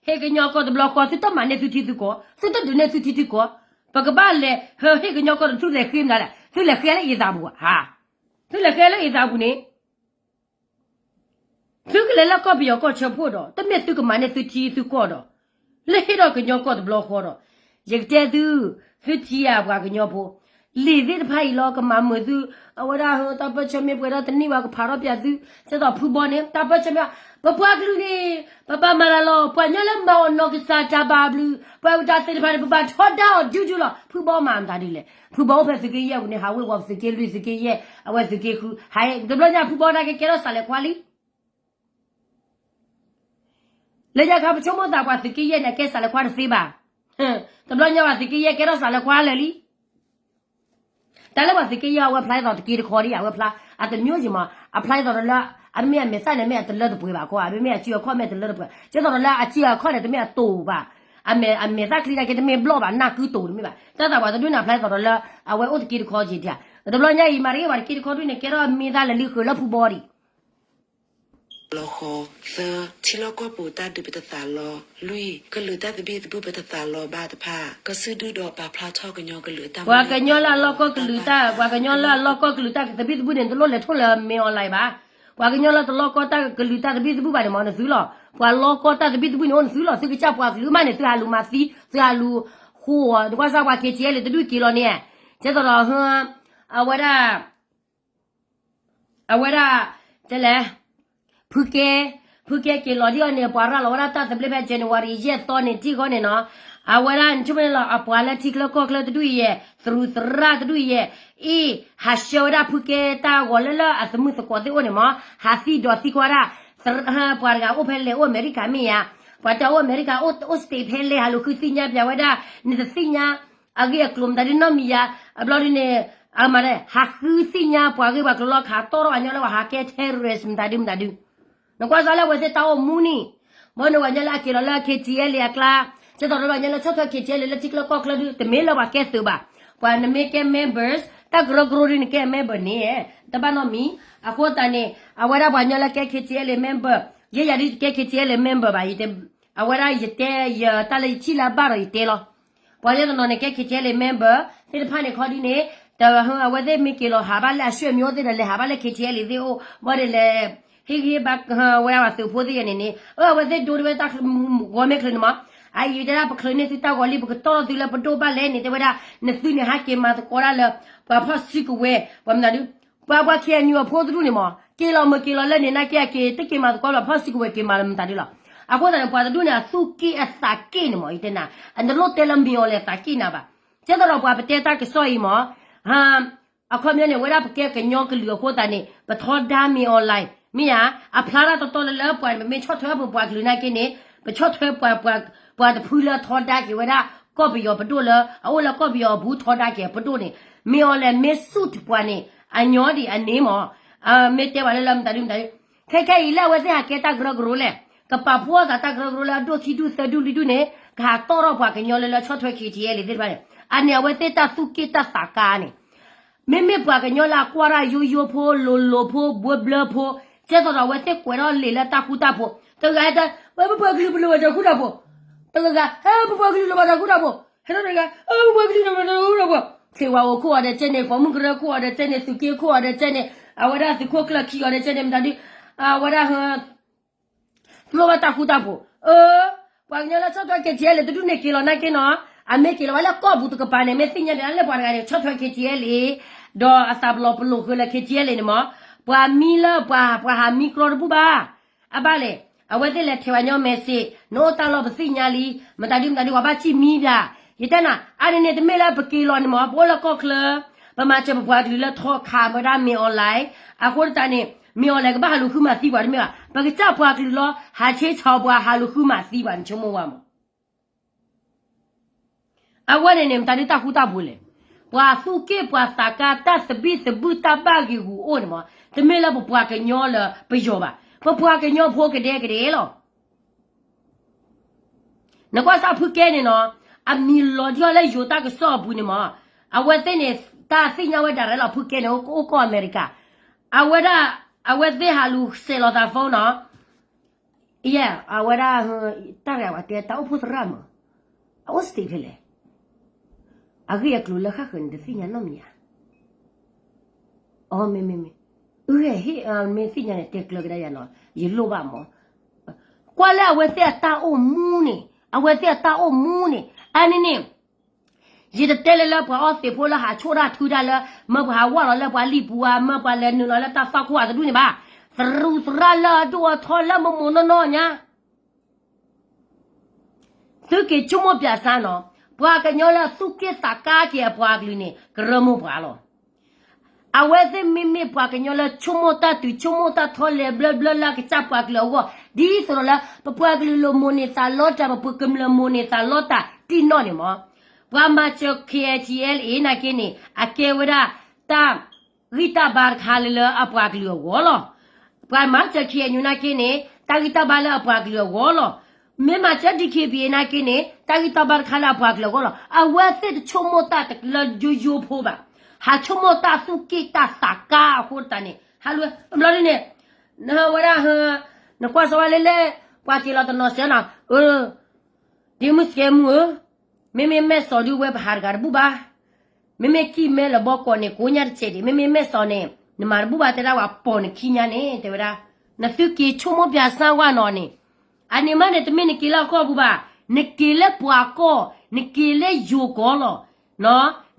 ဟ့ၣ်ကညီကီၢ်တဘျီဃီ သုတမၤန့ၢ်သုထံသုကီၢ်, သုတဒုးနဲၣ်သုထံသုကီၢ်, ပကဘၣ်လဲၤဟ့ၣ်ကညီကီၢ်ဒီး သုလဲၤဃ့မနုၤလဲၣ်, သုလဲၤဃ့လၢအ့ၣ်သးပူၤဧါ, သုလဲၤဃ့လၢအ့ၣ်သးပူၤန့ၣ် သုကလဲၤလၢကီၢ်ပယီၤကီၢ်ဆၢဖှိၣ်ဒီး တမ့ၢ်သုကမၤန့ၢ်သုထံသုကီၢ်ဒီး လၢဟ့ၣ်ဒီးကညီကီၢ်တဘျီဃီဒီး ယကတဲသု, သုထံၣ်ဧါ ပှၤကညီဖိ, လံာ်သ့ၣ်တဖၣ်အံၤလီၤ ကမၤမုာ်သု, အဝဲဒၣ်ဟၢ တၢ်ပၢၢ်ဆၢမ့ၢ်ပှဲၤဒီးတနံၣ်ဘၣ် ကဖးထီၣ်ပၠးသု, ကဲသိးဖုဘီန့ၣ် တၢ်ပၢၢ်ဆၢမ့ၢ် ပပှၤကလုာ်န့ၣ် ပဘၣ်မၤလၢလီၤ ပှၤကညီလၢမၤအီၤနီၢ်ကစၢ်တၢ်ဘၣ်ဘျုး ပှၤဝံတၢ်သ့ၣ်တဖၣ်န့ၣ် ပဘၣ်ထီဒါအီၤဒူဒူလီၤ ဖုဘီမၤမတၤဒ်လဲၣ် ဖုဘီအိၣ်ဖဲသုးက့ယဲၢ်ပူၤန့ၣ် ဟးဝ့ၤဝီၤသုးက့လွံၢ်သုးက့ယဲၢ် အဝဲသုးက့ဃု ဟး တဘျီညါဖုဘီနာ်က့ကဲထီၣ်စးလဲၤခွါလံ လၢညါခါပဆိကမိၣ်သးပှၤသုးက့ယဲၢ်န့ၣ် ကဲစးလဲၤခွါတသ့ဘၣ်. တဘျီညါပှၤသုးက့ယဲၢ်ကဲထီၣ်စးလဲၤခွါလၢာ်လံ. တၢ်လၢပှၤသုးက့ယဲၢ်အဝဲဖျါအသးတက့တခီဒံး အဝဲဖျါ အတမျိုးစ့ၢ်မး အဖျါအသးဒီးလၢ အမ့ၢ်အမဲာ်သၣ်န့ၣ်မ့ၢ်အတလၢတပှဲၤဘၣ်ခီ အမ့ၢ်အစုအခီၣ်မ့ၢ်အတလၢတပှဲၤ ကဲသိးဒီးလၢအစုအခီၣ်န့ၣ် တမ့ၢ်အတိာ်ဘၣ်. အမဲာ်သၣ်ချံနာ်က့တမ့ၢ်ဘျီၣ်ဘၣ် နၢ်ကုတိာ်တမ့ၢ်ဘၣ် တၢ်သးပှၤတဒူၣ်န့ၣ် အဖျါအသးဒီးလၢ အဝဲအိၣ်တက့တခီက့ဒံး တဘျီညါအံၤ မၤတဂ့ၤပှၤတက့တခီဒ်န့ၣ် ကဲထီၣ်မ့ၢ်သၣ်လၢာ်လံဃုာ်လၢဖုဘီဒံး လီဃီ, သၢ, ထံလီၢ်ကီၢ်ပူၤတၢ်ဒုးပတသးလီ, လွံၢ်, ကလုာ်တၢ်သဘံၣ်သဘုၣ်ပတသးလီဘၣ်တဖၣ် ကစုဒုဒီးပာ်ဖျါထီၣ်ကညီကလုာ်အတၢ် ပှၤကညီလၢအလီၢ်ကီၢ်ကလုာ်တၢ် ပှၤကညီလၢအလီၢ်ကီၢ်ကလုာ်တၢ်သဘံၣ်သဘုၣ်န့ၣ် တလိၣ်လဲၤထီၣ်လၢမ့ၢ်အီၤလၢၤဘၣ်. ပှၤကညီလၢတလီၢ်ကီၢ်တၢ်ကလုာ်တၢ်သဘံၣ်သဘုၣ်ဘၣ်န့ၣ်မ့ၢ်နသုလီၤ. ပှၤလီၢ်ကီၢ်တၢ်သဘံၣ်သဘုၣ်န့ၣ်အိၣ်နသုလီၤ. သုကစၢ်ပှၤကလုာ်မးန့ၣ် သုဟးလူၤမၤသံ သုဟးလူၤဃိ နကွၢ်စၢ်ပှၤက့ၤက့ၤလၢတဒူၣ်က့ၤလီၤန့ၣ် ကဲသိးဒီး အဝဲဒၣ် အဝဲဒၣ် တဲလဲၣ် ဖုကဲ ဖုကဲက့ၤလီၤဒ်အီၤန့ၣ် ပှၤရၤလီၤဝဲဒၣ်တၢ်သဘျ့ဖဲ January ယဲၢ်သီန့ၣ် ထံၣ်ဃီန့ၣ်နီၤ အဝဲဒၣ်ဆိကမိၣ်န့ၣ်လီၤ အပှၤလၢထံချၢကီၢ်ချၢတဒူၣ်အံၤယဲၢ် သရူးသရၣ်တဒူၣ်အံၤယဲၢ် အ့ၣ် ဟးဆှၢဝဲဒၣ်ဖုကဲတၢ်ဂီၤလၢလၢအသမုာ်သကိးသ့ၣ်အိၣ်န့ၣ်မး ဟးသံဒိးသံကွၢ်ဒၣ် ပှၤတဂၤအိၣ်ဖဲလဲၣ် အိၣ်အမဲရကၤမ့ၢ်ဧါ ပှၤတၢ်အိၣ်အမဲရကၤ အိၣ် state ဖဲလဲၣ် ဟးလူၤဃုသ့ၣ်ညါပျးဝဲဒၣ် နတသ့ၣ်ညါ အဂ့ၢ်အကျိၤမတၤဒုနီတမံၤယၤ, အဘျီဒုန့ၣ်, အမၤဒ် ဟးဃုသ့ၣ်ညါပှၤဂ့ၢ်ပှၤကျိၤလီၤ ကဟးတီၢ်ထီၣ်အညီလၢပှၤဟးကဲ terrorist မတၤဒုမတၤဒု, နကွၢ်စ့ၢ်လၢအဝဲသ့ၣ်တၢ်အိၣ်မူန့ၣ်, ဘၣ်န့ၣ်ပှၤညီလၢအက့ၤလီၤလၢ KTLA အကျါ, ကဲသိးဒီးပှၤညီလၢဆီၣ်ထွဲ KTLA လၢထံချၢကီၢ်ချၢဒု တမ့ၢ်လၢပှၤကဲသုးဘၣ်, ပှၤနမ့ၢ်ကဲ members တၢ်ကရၢကရိဒုန့ၣ်ကဲ member န့ၣ်, တဘၣ်နီတမံၤ, အဃိသတးန့ၣ် အဝဲဒၣ်ပှၤညီလၢကဲ KTLA member, ယဲယၤဒုကဲ KTLA member ဘၣ်, အဝဲဒၣ်ယတဲယတၢ်လၢယထံၣ်လၢအဘၣ်ဒီးယတဲလီၤ, ပှၤယဲတနီၤန့ၣ်ကဲ KTLA member သ့ၣ်တဖၣ်န့ၣ်ခီဒုန့ၣ်, တဟၢ အဝဲသ့ၣ်မ့ၢ်က့ၤလီၤဟးဘၣ်လၢအဆွေမျိုးသ့ၣ်ဒီး လဲၤဟးဘၣ်လၢ KTLA သ့ၣ်အိၣ် ဘၣ်ဒီးလဲၤ ဟ့ၣ်ဂံၢ်ဟ့ၣ်ဘါဝဲဒၣ်ပှၤသုးဖိသ့ၣ်ယဲန့ၣ်န့ၣ်, အဝဲသ့ၣ်ဒိတဝဲတၢ်ဂီၤမ့ၢ်ချုးန့ၣ်မး, အအံၤတဲဒၣ်ပချုးန့ၢ်သုတၢ်ဂီၤလံ ပကတီၢ်ထီၣ်သုလၢပဒိၣ်ဘၣ်လဲၣ်န့ၣ် တဲဝဲဒၣ်, နသုန့ၣ်ဟးက့ၤမၤသကိးဒၣ်လၢ ပှၤဖီၣ်စုကဝဲၤ ပှၤမတၤဒု, ပှၤ ပှၤ KNU အဖိတဒူၣ်န့ၣ်မး က့ၤလီၤမ့ၢ်က့ၤလီၤလၢန့ၣ် နာ်က့အက့ၤ တက့ၤမၤသကိးလၢပှၤဖီၣ်စုကဝဲၤ က့ၤမၤလၢမတၤဒုလီၤ, အဃိသတးန့ၣ် ပှၤတဒူၣ်န့ၣ် အသူၣ်က့ၣ်အသးက့ၣ်န့ၣ်မး ယတဲနၤ, အနလိၣ်တဲလၢ မ့ၢ်အီၤလဲၣ် သးက့ၣ်နၤဘၣ်, ကဲသိးဒီးပှၤပတဲတၢ်ကစီၣ်အံၤမး, အခီပညီန့ၣ် ဝဲဒၣ်ပကဲကညီကလုာ်အဃိသတးန့ၣ် ပထီဒါမ့ၢ်အီၤလဲၣ် မ့ၢ်ဧါ, အဖျါထီၣ်တတီလၢလၢပှၤန့ၣ် ပမ့ၢ်ဆီၣ်ထွဲပပှၤကလုာ်နာ်က့န့ၣ် ပဆီၣ်ထွဲပှၤ ပှၤတဖုလၢထီဒါက့ၤဝဲဒၣ် ကီၢ်ပယီၤပဒိၣ်လၢ အအိၣ်လၢကီၢ်ပယီၤအပူၤထီဒါက့ၤအပဒိၣ်န့ၣ်, မ့ၢ်အီၤလဲၣ် မ့ၢ်ဆူၣ်တပှၤန့ၣ် အညီဒံးအန့ၣ်မး, မ့ၢ်တဲပှၤလၢလၢမတၤဒုမတၤဒု, ခဲခဲအံၤလၢအဝဲသ့ၣ်ဟးကဲတၢ်ကရၢကရိလဲၣ်, ကပာ်ဖှိၣ်သးတၢ်ကရၢကရိလၢအဒိၣ်ခံဒူၣ်သၢဒူၣ်လွံၢ်ဒူၣ်န့ၣ် ကဟးတီၢ်ထီၣ်ပှၤကညီလၢလၢဆီၣ်ထွဲ KTLA သ့ၣ်တဖၣ်န့ၣ်, အန့ၣ်အဝဲသ့ၣ်တၢ်သူၣ်က့ၣ်တၢ်သးကါန့ၣ် မ့မ့ၢ်ပှၤကညီလၢအကွၢ်တၢ်ယိယိဖိ လိၤလိၤဖိ ဘှၢဘှၢဖိ, ကဲသိးဒီးအဝဲသ့ၣ်ကွဲးထီၣ်လံာ်လၢတၢ်ဃူတၢ်ဖိး, တဂၤဟဲတဲ ဝဲပပှၤကလုာ်ပလိၣ်ဘၣ်တၢ်ဃူတၢ်ဖိး, တဂၤဂၤ ဟဲပပှၤကလုာ်လိၣ်ဘၣ်တၢ်ဃူတၢ်ဖိး, ဟဲထီၣ်တဂၤ ဟဲပပှၤကလုာ်လိၣ်ဘၣ်တၢ်ဃူတၢ်ဖိး, ချ့ဝါအိၣ်ခိၣ်အီၤဒီးကဲန့ၣ် ပိာ်မုၣ်ကရၢခိၣ်အီၤဒီးကဲန့ၣ် သုးက့ခိၣ်အီၤဒီးကဲန့ၣ် အဝဲဒၣ်သုးခိၣ်ကျၢၢ်ခံအီၤဒီးကဲန့ၣ် မတၤဒု, အဝဲဒၣ် လိၣ်ဘၣ်တၢ်ဃူတၢ်ဖိး, အၢ, ပှၤကညီလၢဆီၣ်ထွဲ KTLA တဒူၣ်န့ၣ်က့ၤလီၤနာ်က့နီၤ, အမ့ၢ်က့ၤလီၤဝဲလၢကီၢ်ပူၤတကပၤန့ၣ် မ့ၢ်သ့ၣ်ညါဒံးလၢပှၤတဂၤန့ၣ် ဆီၣ်ထွဲ KTLA ဒီးအသးပလီၢ်ပလိာ်ဃုာ်လၢ KTLA န့ၣ်မး, ပှၤမံလၢပှၤ ပှၤဟးမံကြီတဘူၣ်ဘၣ်, အဘၣ်လဲၣ်, အဝဲသ့ၣ်လဲၤထဲပှၤညီ message နအိၣ်တၢ်လီၢ်ပသ့ၣ်ညါလံ, မတၤဒုမတၤဒု ပှၤဘၣ်စံၣ်မံဘၣ်, ယတဲနၤ, အါန့ၣ်န့ၣ် တမ့ၢ်လၢပက့ၤလီၤန့ၣ်မး ပအိၣ်လၢကီၢ်ချၢ ပမၤစၢၤပပှၤကလုာ်လၢထီခးဝဲဒၣ် မ့ၢ်အီၤလဲၣ်, အဃိသတးန့ၣ် မ့ၢ်အီၤလဲၣ် ကဘၣ်ဟးလူၤဃုမၤသံပှၤတမ့ၢ်ဘၣ်, ပကစၢ်ပှၤကလုာ်လီၤ ဟးဆ့ဆီပှၤ ဟးလူၤဃုမၤသံပှၤန့ၣ် ဆိကမိၣ်ဝဲမး, အဝဲန့ၣ်န့ၣ် မတၤဒုတၢ်ဃူတၢ်ဖိးလဲၣ်, ပှၤသူၣ်က့ၣ်ပှၤသးကါ တၢ်သဘံၣ်သဘုၣ်တၢ်ဘၣ်ဂ့ၢ်ဂူာ်အိၣ်န့ၣ်မး, တမ့ၢ်လၢပပှၤကညီလၢပယီၤဘၣ်, ပပှၤကညီဖိကဒဲကဒဲလီၤ. နကွၢ်စၢ်ဖုကဲန့ၣ်နီၤ, အမံၤလီၤဒံးအီၤလၢယိၤတၢ်ကစီၣ်အပူၤန့ၣ်မး, အဝဲသ့ၣ်န့ၣ် တၢ်သ့ၣ်ညါဝဲဒၣ်ရဲၣ်လီၤ ဖုကဲန့ၣ် အိၣ်ကီၢ်အမဲရကၤ, အဝဲဒၣ် အဝဲသ့ၣ်ဟးလူၤစဲးလီၤသး phone နီၤ, ယဲ အဝဲဒၣ် တၢ်ရဲၣ်ဝဲတဲ တၢ်အိၣ်ဖှိၣ်သရၣ်မး, အအိၣ် state ဖဲလဲၣ်, အဂ့ၢ်အကျိၤလၢဃၣ်ဃၢၤန့ၣ် တသ့ၣ်ညါနီတမံၤဧါ. အမ့မ့မ့, အဟ့ၣ် မ့ၢ်သ့ၣ်ညါန့ၣ် တဲကျၢၤကဒါယၤနီၤ, ယလိၣ်ဘၣ်မး. ကွၢ်လၢအဝဲသ့ၣ်အတၢ်အိၣ်မူန့ၣ်, အဝဲသ့ၣ်အတၢ်အိၣ်မူန့ၣ်, အန့ၣ်န့ၣ်, ယတတဲလၢလၢပှၤအီသံးဖိလၢဟးဆိၣ်တၢ်ထုတၢ်လၢ မၢပှၤဟးဝၢ်လီၤလၢပှၤလံၣ်ပူၤဧါ, မၢပှၤလဲၤနုာ်လီၤလၢတၢ်သွၣ်ခိၣ်အတဒူၣ်န့ၣ်ဘၣ်. သရူးသရၣ်လၢအဒိၣ်အထီလၢမမိၢ်နီၢ်နီၢ်ညါ သုက့ၤဆိကမိၣ်ပၠးစၢ်နီၤ, ပှၤကညီလၢသူၣ်က့ၣ်သးကါက့ၤအပှၤကလုာ်န့ၣ် ကရၢမိၢ်ပှၤလီၤ. အဝဲသ့ၣ်မ့မ့ၢ်ပှၤကညီလၢဆိကမိၣ်တၢ်တုၤ ဆိကမိၣ်တၢ်ထီလဲၤဘျၢဘျၢလၢအကစၢ်ပှၤကလုာ်အဂီၢ်, ဒ်သိးဒီးလၢ ပပှၤကလုာ်လၢမိၢ်န့ၢ်သးလီတၢ် ပပှၤကမျၢၢ်မိၢ်န့ၢ်သးလီတၢ်တံၢ်နီၢ်န့ၣ်မး, ပှၤမၤစၢၤ KNLA နာ်က့န့ၣ် အကဲဝဲဒၣ်တၢ် ဂံၢ်တၢ်ဘါတခါလၢလၢအပှၤကလုာ်အဂီၢ်လီၤ. ပှၤမၤစၢၤ KNU နာ်က့န့ၣ် တၢ်ဂံၢ်တၢ်ဘါလၢအပှၤကလုာ်အဂီၢ်လီၤ. မ့ၢ်မၤစၢၤ DKBA နာ်က့န့ၣ် တၢ်ဂံၢ်တၢ်ဘါတခါလၢအပှၤကလုာ်အဂီၢ်လီၤ. အဝဲသ့ၣ်တဆိကမိၣ်တၢ်လၢယိယိဖိဘၣ်. ဟးဆိကမိၣ်တၢ်သူၣ်က့ၣ်တၢ်သးကါအဃိတၢ်န့ၣ် ဟးလူၤ ဘျီဒ်န့ၣ် နဝဲဒၣ် နကွၢ်စီဝဲလၢလဲၣ် ပှၤက့ၤလီၤတနီၤစဲနီၤ ဒ်မုၢ်စကဲမုၢ်ဧၢ, မ့မ့ၢ်မဲၢ်စီၤဒုးဝဲပဟးတဂၤတဘူၣ်ဘၣ်. မ့မ့ၢ်ကံၢ်မဲလၢဘီကီးန့ၣ် ကိးညါတစဲးဒံး, မ့မ့ၢ်မဲၢ်စီၤန့ၣ် နမၤတဘူၣ်ဘၣ်တဲဒၣ်ဝဲပိာ်နခံညါန့ၣ် တဲဝဲဒၣ်. နသုက့ၤဆိကမိၣ်ပၠးစၢ်ဝဲနီၤန့ၣ်, အန့ၣ်မးန့ၣ် တမ့ၢ်နက့ၤလၢအကီၢ်ပူၤဘၣ်, နက့ၤလၢပှၤကီၢ်, နက့ၤလၢယိၤကီၢ်လီၤ.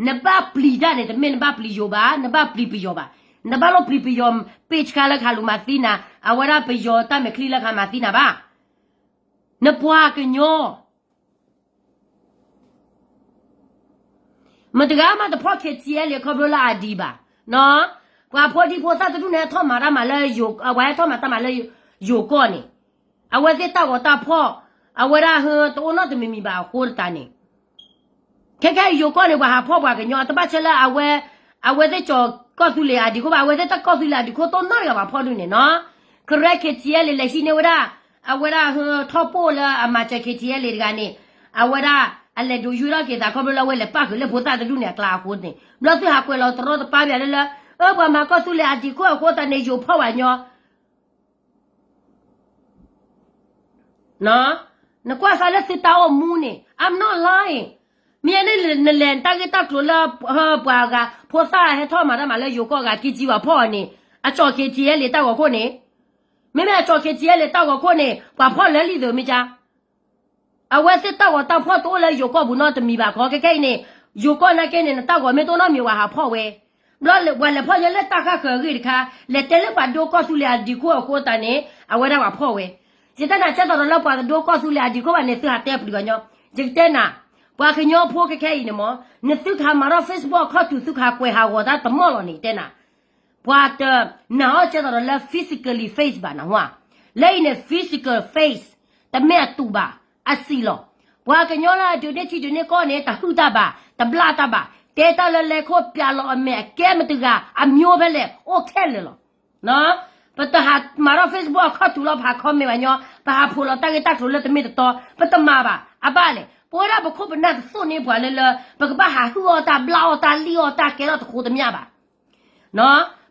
နဘၣ်ပျံၤတၢ်န့ၣ် တမ့ၢ်နဘၣ်ပျံၤယိၤဘၣ်, နဘၣ်ပျံၤပယီၤဘၣ်. နဘၣ်လိၣ်ပျံၤပယီၤ ပ့ၢ်ဆှါလၢခးလူၤမၤသံနၤ, အဝဲဒၣ်ပယီၤတၢ်မဲာ်ချံလၢခးမၤသံနၤဘၣ်. နပှၤကညီ မတၤဂၤမးတဖီၣ် KTLA ခီဖျိလၢအဒံးဘၣ်. ပှၤဖိဒံဖိသၣ်တဒူၣ်န့ၣ် ဟဲထီၣ်မၤတၢ်မၤလၢယိၤ, အဝဲဟဲထီၣ်မၤတၢ်မၤလၢယိၤကီၢ်န့ၣ်, အဝဲသ့ၣ်တၢ်ဂီၤတၢ်ဖီၣ်, အဝဲဒၣ်ဟၢတအိၣ်နီတမံၤမံၤဘၣ်အဃိတၢ်န့ၣ်, ခဲခဲအံၤယိၤကီၢ်န့ၣ် ပှၤဟးဖီၣ်ပှၤကညီ တဘၣ်ဆၢလၢအဝဲ, အဝဲသ့ၣ်ကၠီၤကီၢ်သူလ့ၤအဒံးခိၣ်ဘၣ်, အဝဲသ့ၣ်တၢ်ကီၢ်သူလ့ၤအဒံးခိၣ်တိၢ်နီၣ်တဂၤပှၤဖီၣ်ဒုန့ၣ်နီၤ. ကရၢ ခ့ထံအဲလ့ လဲၤဟံးန့ၢ်ဝဲဒၣ်, အဝဲဒၣ်ဟၢထီၣ်ပိၢ်လၢအမၤစၢၤ ခ့ထံအဲလ့ တဂၤန့ၣ်, အဝဲဒၣ်အလဲၤဒိးယုၢ်ထီၣ်က့ၤသးခီဖျိလၢအဝဲလဲၤပၣ်ဃုာ်လၢဖိသၣ်တဒူၣ်န့ၣ်အကျါအဃိန့ၣ် ဘျီသုဟးကွဲးလီၤတရီတပါဘၣ်လၢလၢ, အၢ ပှၤမၤကီၢ်သူလ့ၤအဒံးခိၣ်အဃိသတးန့ၣ် ယိၤဖီၣ်ပှၤကညီ နကွၢ်စးလၢသုတၢ်အိၣ်မူန့ၣ် I'm not lying. မ့ၢ်န့ၣ်နလဲၤနတၢ်ဂ့ၢ်တၢ်ကျိၤလၢ ပှၤဂၤ ဖိသၣ်ဟဲထီၣ်မၤတၢ်မၤလၢယိၤကီၢ်ဂၤကံကံပှၤဖီၣ်အီၤန့ၣ်, အကၠီၤ ခ့ထံအဲလ့ တၢ်ဂီၤခိၣ်န့ၣ်, မ့မ့ၢ်အကၠီၤ ခ့ထံအဲလ့ တၢ်ဂီၤခိၣ်န့ၣ် ပှၤဖီၣ်လၢလံာ်သ့မ့ၢ်ကါ အဝဲသ့ၣ်တၢ်ဂီၤတၢ်ဖီၣ်တအိၣ်လၢယိၤကီၢ်ပူၤနီတမံၤဘၣ်ခီ ခဲခဲအံၤန့ၣ်, ယိၤကီၢ်နာ်က့န့ၣ် နတၢ်ဂီၤမ့ၢ်တအိၣ်နီတမံၤ ပှၤဟးဖီၣ်ဝဲ, ဘျီပှၤလဲၤဖီၣ်ညီလၢတၢ်ဃၣ်ဃၢၤအဂ့ၢ်တခါ, လဲၤတဲလၢပှၤဒိကီၢ်သူလ့ၤအဒံးခိၣ်အဃိသတးန့ၣ် အဝဲဒၣ်ပှၤဖီၣ်ဝဲ. ယတဲနၤ ကဲသိးဒီးလၢပှၤတဒိကီၢ်သူလ့ၤအဒံးခိၣ်ဘၣ်န့ၣ် သုဟးတဲပျံၤပှၤကညီ, ယကတဲနၤ, ပှၤကညီဖိခဲခဲအံၤန့ၣ်မ့ၢ်, နသုကဟးမၤထီၣ် Facebook အခီၣ်ထူး သုကဟးကွဲးဟးဂီၤတၢ်တမီၣ်လီၤန့ၣ် ယတဲနၤ ပှၤတနာ်အီၤကဲသိးဒီးလၢ physically face ဘၣ်နဟါ, လၢအံၤန့ၣ် physical face တမ့ၢ်အတူးဘၣ်, အစံးလီၤ. ပှၤကညီလၢအဒုးန့ၢ်ထံဒုးန့ၢ်ကီၢ်န့ၣ် တဟုၣ်တၢ်ဘၣ်, တဘျၣ်တၢ်ဘၣ်, တဲတၢ်လၢလဲၤခိၣ် ပျးလီၤအမဲာ်အကဲမတဂၤ အမျိုးဖဲလဲၣ် အိၣ်ခဲလၢာ်လီၤ. ပတဟးမၤထီၣ် Facebook အခီၣ်ထူးလီၤ ပဟး comment ပှၤကညီ, ပဟးဖိးလီၤတၢ်ဂ့ၢ်တၢ်ကျိၤလၢတမ့ၢ်တတီ, ပတမၤဘၣ်, အဘၣ်လဲၣ်. ပဝဲဒၣ်ပခိၣ်ပနၢ်တသိၣ်န့ၢ်ပှၤလၢလၢ, ပကဘၣ်ဟးဟုၣ်အီၣ်တၢ် ဘျၣ်အီၣ်တၢ် လံၣ်အီၣ်တၢ် ကဲထီၣ်တဃိးတမ့ၢ်ဘၣ်.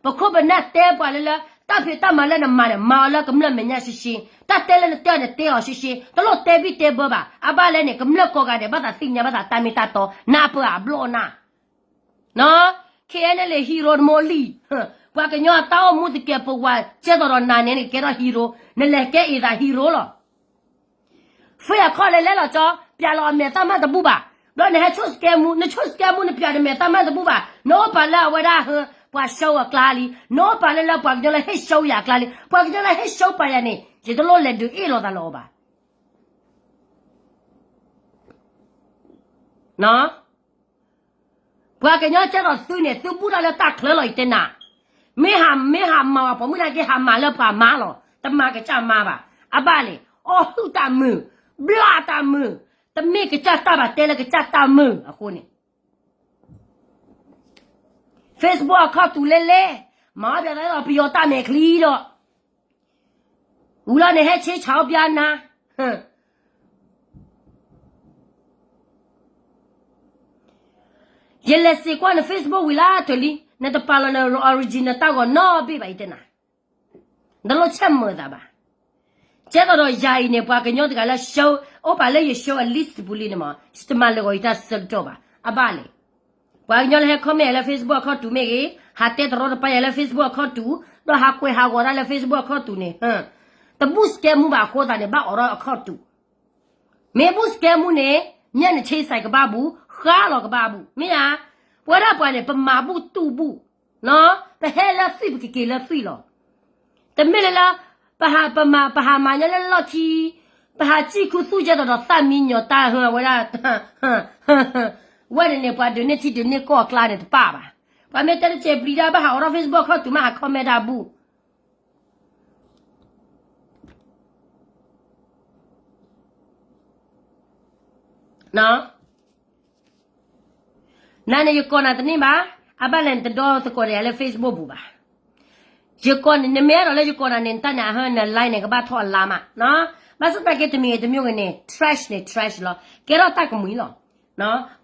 ပခိၣ်ပနၢ်တဲပှၤလၢလၢ, တၢ်ဖံးတၢ်မၤလၢနမၤန့ၣ် မၤအီၤလၢကမျၢၢ်မဲာ်ညါရှဲရှဲ, တၢ်တဲလၢနတဲအီၤန့ၣ် တဲအီၤရှဲရှဲ, တလိၣ်တဲဘံၣ်တဲဘၢဘၣ်, အဘၣ်လဲၣ်န့ၣ် ကမျၢၢ်ကိးဂၤဒဲး ဘၣ်သးသ့ၣ်ညါ ဘၣ်သးတၢ်မ့ၢ်တၢ်တီ, နၢ်ပၢၢ်အဘျီၣ်နၢ် KNLA hero တမီၢ်လံ, ပှၤကညီအတၢ်အိၣ်မူသကဲးပဝး ကဲသိးဒီးနၤန့ၣ် နကကဲထီၣ် hero, နလဲၤကဲအံၤသး hero လီၤ. ဖဲအခီၣ်လဲၤလဲၤလီၤကၠီ, ပျးလီၤအမဲာ်သၣ်မၢ်တဘူၣ်ဘၣ်, ဘျီနဟဲဆိၣ်စကဲမူ, နဆိၣ်စကဲမူ နပျးနမဲာ်သၣ်မၢ်တဘူၣ်ဘၣ်, နအိၣ်ပာ်လၢအဝဲဒၣ်ဟၢ, ပှၤ show အကျါလံ, နအိၣ်ပာ်လၢလၢပှၤကညီလၢဟ့ၣ် show ယၤအကျါလံ, ပှၤကညီလၢဟ့ၣ် show ပာ်ယၤန့ၣ် ယတလိၣ်လဲၤဒုးအ့ၣ်လိာ်သးလၢအီၤဘၣ်. ပှၤကညီကဲသိးသုန့ၣ် သုဘူၣ်တၢ်လၢတၢ်ချၢလီၤ ယတဲနၤ, မ့ၢ်ဟးမၤဝဲပိာ်မုၣ်နာ်က့ ဟးမၤလၢပှၤမါလီၤ, တမၤကစၢ်မါဘၣ်, အဘၣ်လဲၣ်, အီၣ်ဟုၣ်တၢ်မုာ်, ဘျၣ်တၢ်မုာ်, တမ့ၢ်ကစၢ်တၢ်ဘၣ် တဲလၢကစၢ်တၢ်မုာ်အဃိန့ၣ် Facebook အခီၣ်ထူးလဲလဲ, မၤအီၣ်ပျးသးဒီးပယီၤတၢ်မဲာ်ချံဒီး, ဝံၤလီၤန့ၣ် ဟဲဆ့ဆးအီၣ်ပျးနၤ, ယလဲၤစံးကွၢ်န Facebook ဝံၤလၢတၢၢ်လံ, နတပာ်လီၤန original တၢ်ဂီၤနီတဘ့ၣ်ဘၣ် ယတဲနၤ, နတလိၣ်ဆဲးမုာ်သးဘၣ်. ကဲသိးဒီးယၤအံၤန့ၣ် ပှၤကညီတဂၤလၢ show, အိၣ်ပာ်လၢယ show အ list တပူၤလံန့ၣ်မး ယတမၤလၢာ်ဂီၤယတၢ်ဆၢကတီၢ်ဘၣ်, အဘၣ်လဲၣ်. ပှၤကညီလၢဟဲ comment ယၤလၢ Facebook အခီၣ်ထူးမ့ၢ်ဂ့ၤ, ဟးတဲတရီတပါယၤလၢ Facebook အခီၣ်ထူး, ဒီးဟးကွဲးဟးဂီၤတၢ်လၢ Facebook အခီၣ်ထူးန့ၣ်, တဘူၣ်စကဲမူဘၣ်အဃိသတးန့ၣ် ဘၣ်အိးထီၣ်အခီၣ်ထူး, မ့ၢ်ဘူၣ်စကဲမူန့ၣ် မ့ၢ်နဆ့စဲးကဘၣ်ဘူၣ်, ဃါလီၤကဘၣ်ဘူၣ်, မ့ၢ်ဧါ. ပဝဲဒၣ်ပှၤန့ၣ် ပမၤဘူၣ်တူၢ်ဘူၣ်, ပဟဲလၢသွံၣ် ပကက့ၤလၢသွံၣ်လီၤ. တမ့ၢ်လၢလၢ ပဟးမၤညီလၢလီၢ်ခံ, ပဟးစံၣ်ခူသူၣ်ကဲသိးဒီးသၣ်မံညီၤတၢ်ဟၢအဝဲဒၣ်, ဝဲန့ၣ်န့ၣ် ပှၤဒုးန့ၢ်ထံဒုးန့ၢ်ကီၢ်အကျါန့ၣ်တပၣ်ဘၣ်. ပှၤမ့ၢ်တဲတစဲးပျံၤဒၣ် ဘၣ်ဟးအိးထီၣ် Facebook အခီၣ်ထူးမး ဟး comment တၢ်ဘူၣ် နန့ၣ် ယကိးနၤတန့ၢ်ဘၣ်, အဘၣ်လဲၣ်နတဒီသကိးဒီးယၤလၢ Facebook ပူၤဘၣ်. ယကိးန့ၣ် နမ့ၢ်အဲၣ်ဒိးလၢယကိးနၤန့ၣ် နတၢ်န့ၣ်အဟၢ န line န့ၣ် ကဘၣ်ထီၣ်အလါမး, ဘၣ်ဆၣ်သနာ်က့တမံၤဂ့ၤတမံၤဂ့ၤန့ၣ် trash န့ၣ် trash လီၤ, ကဲထီၣ်တၢ်ကမှံၤလီၤ.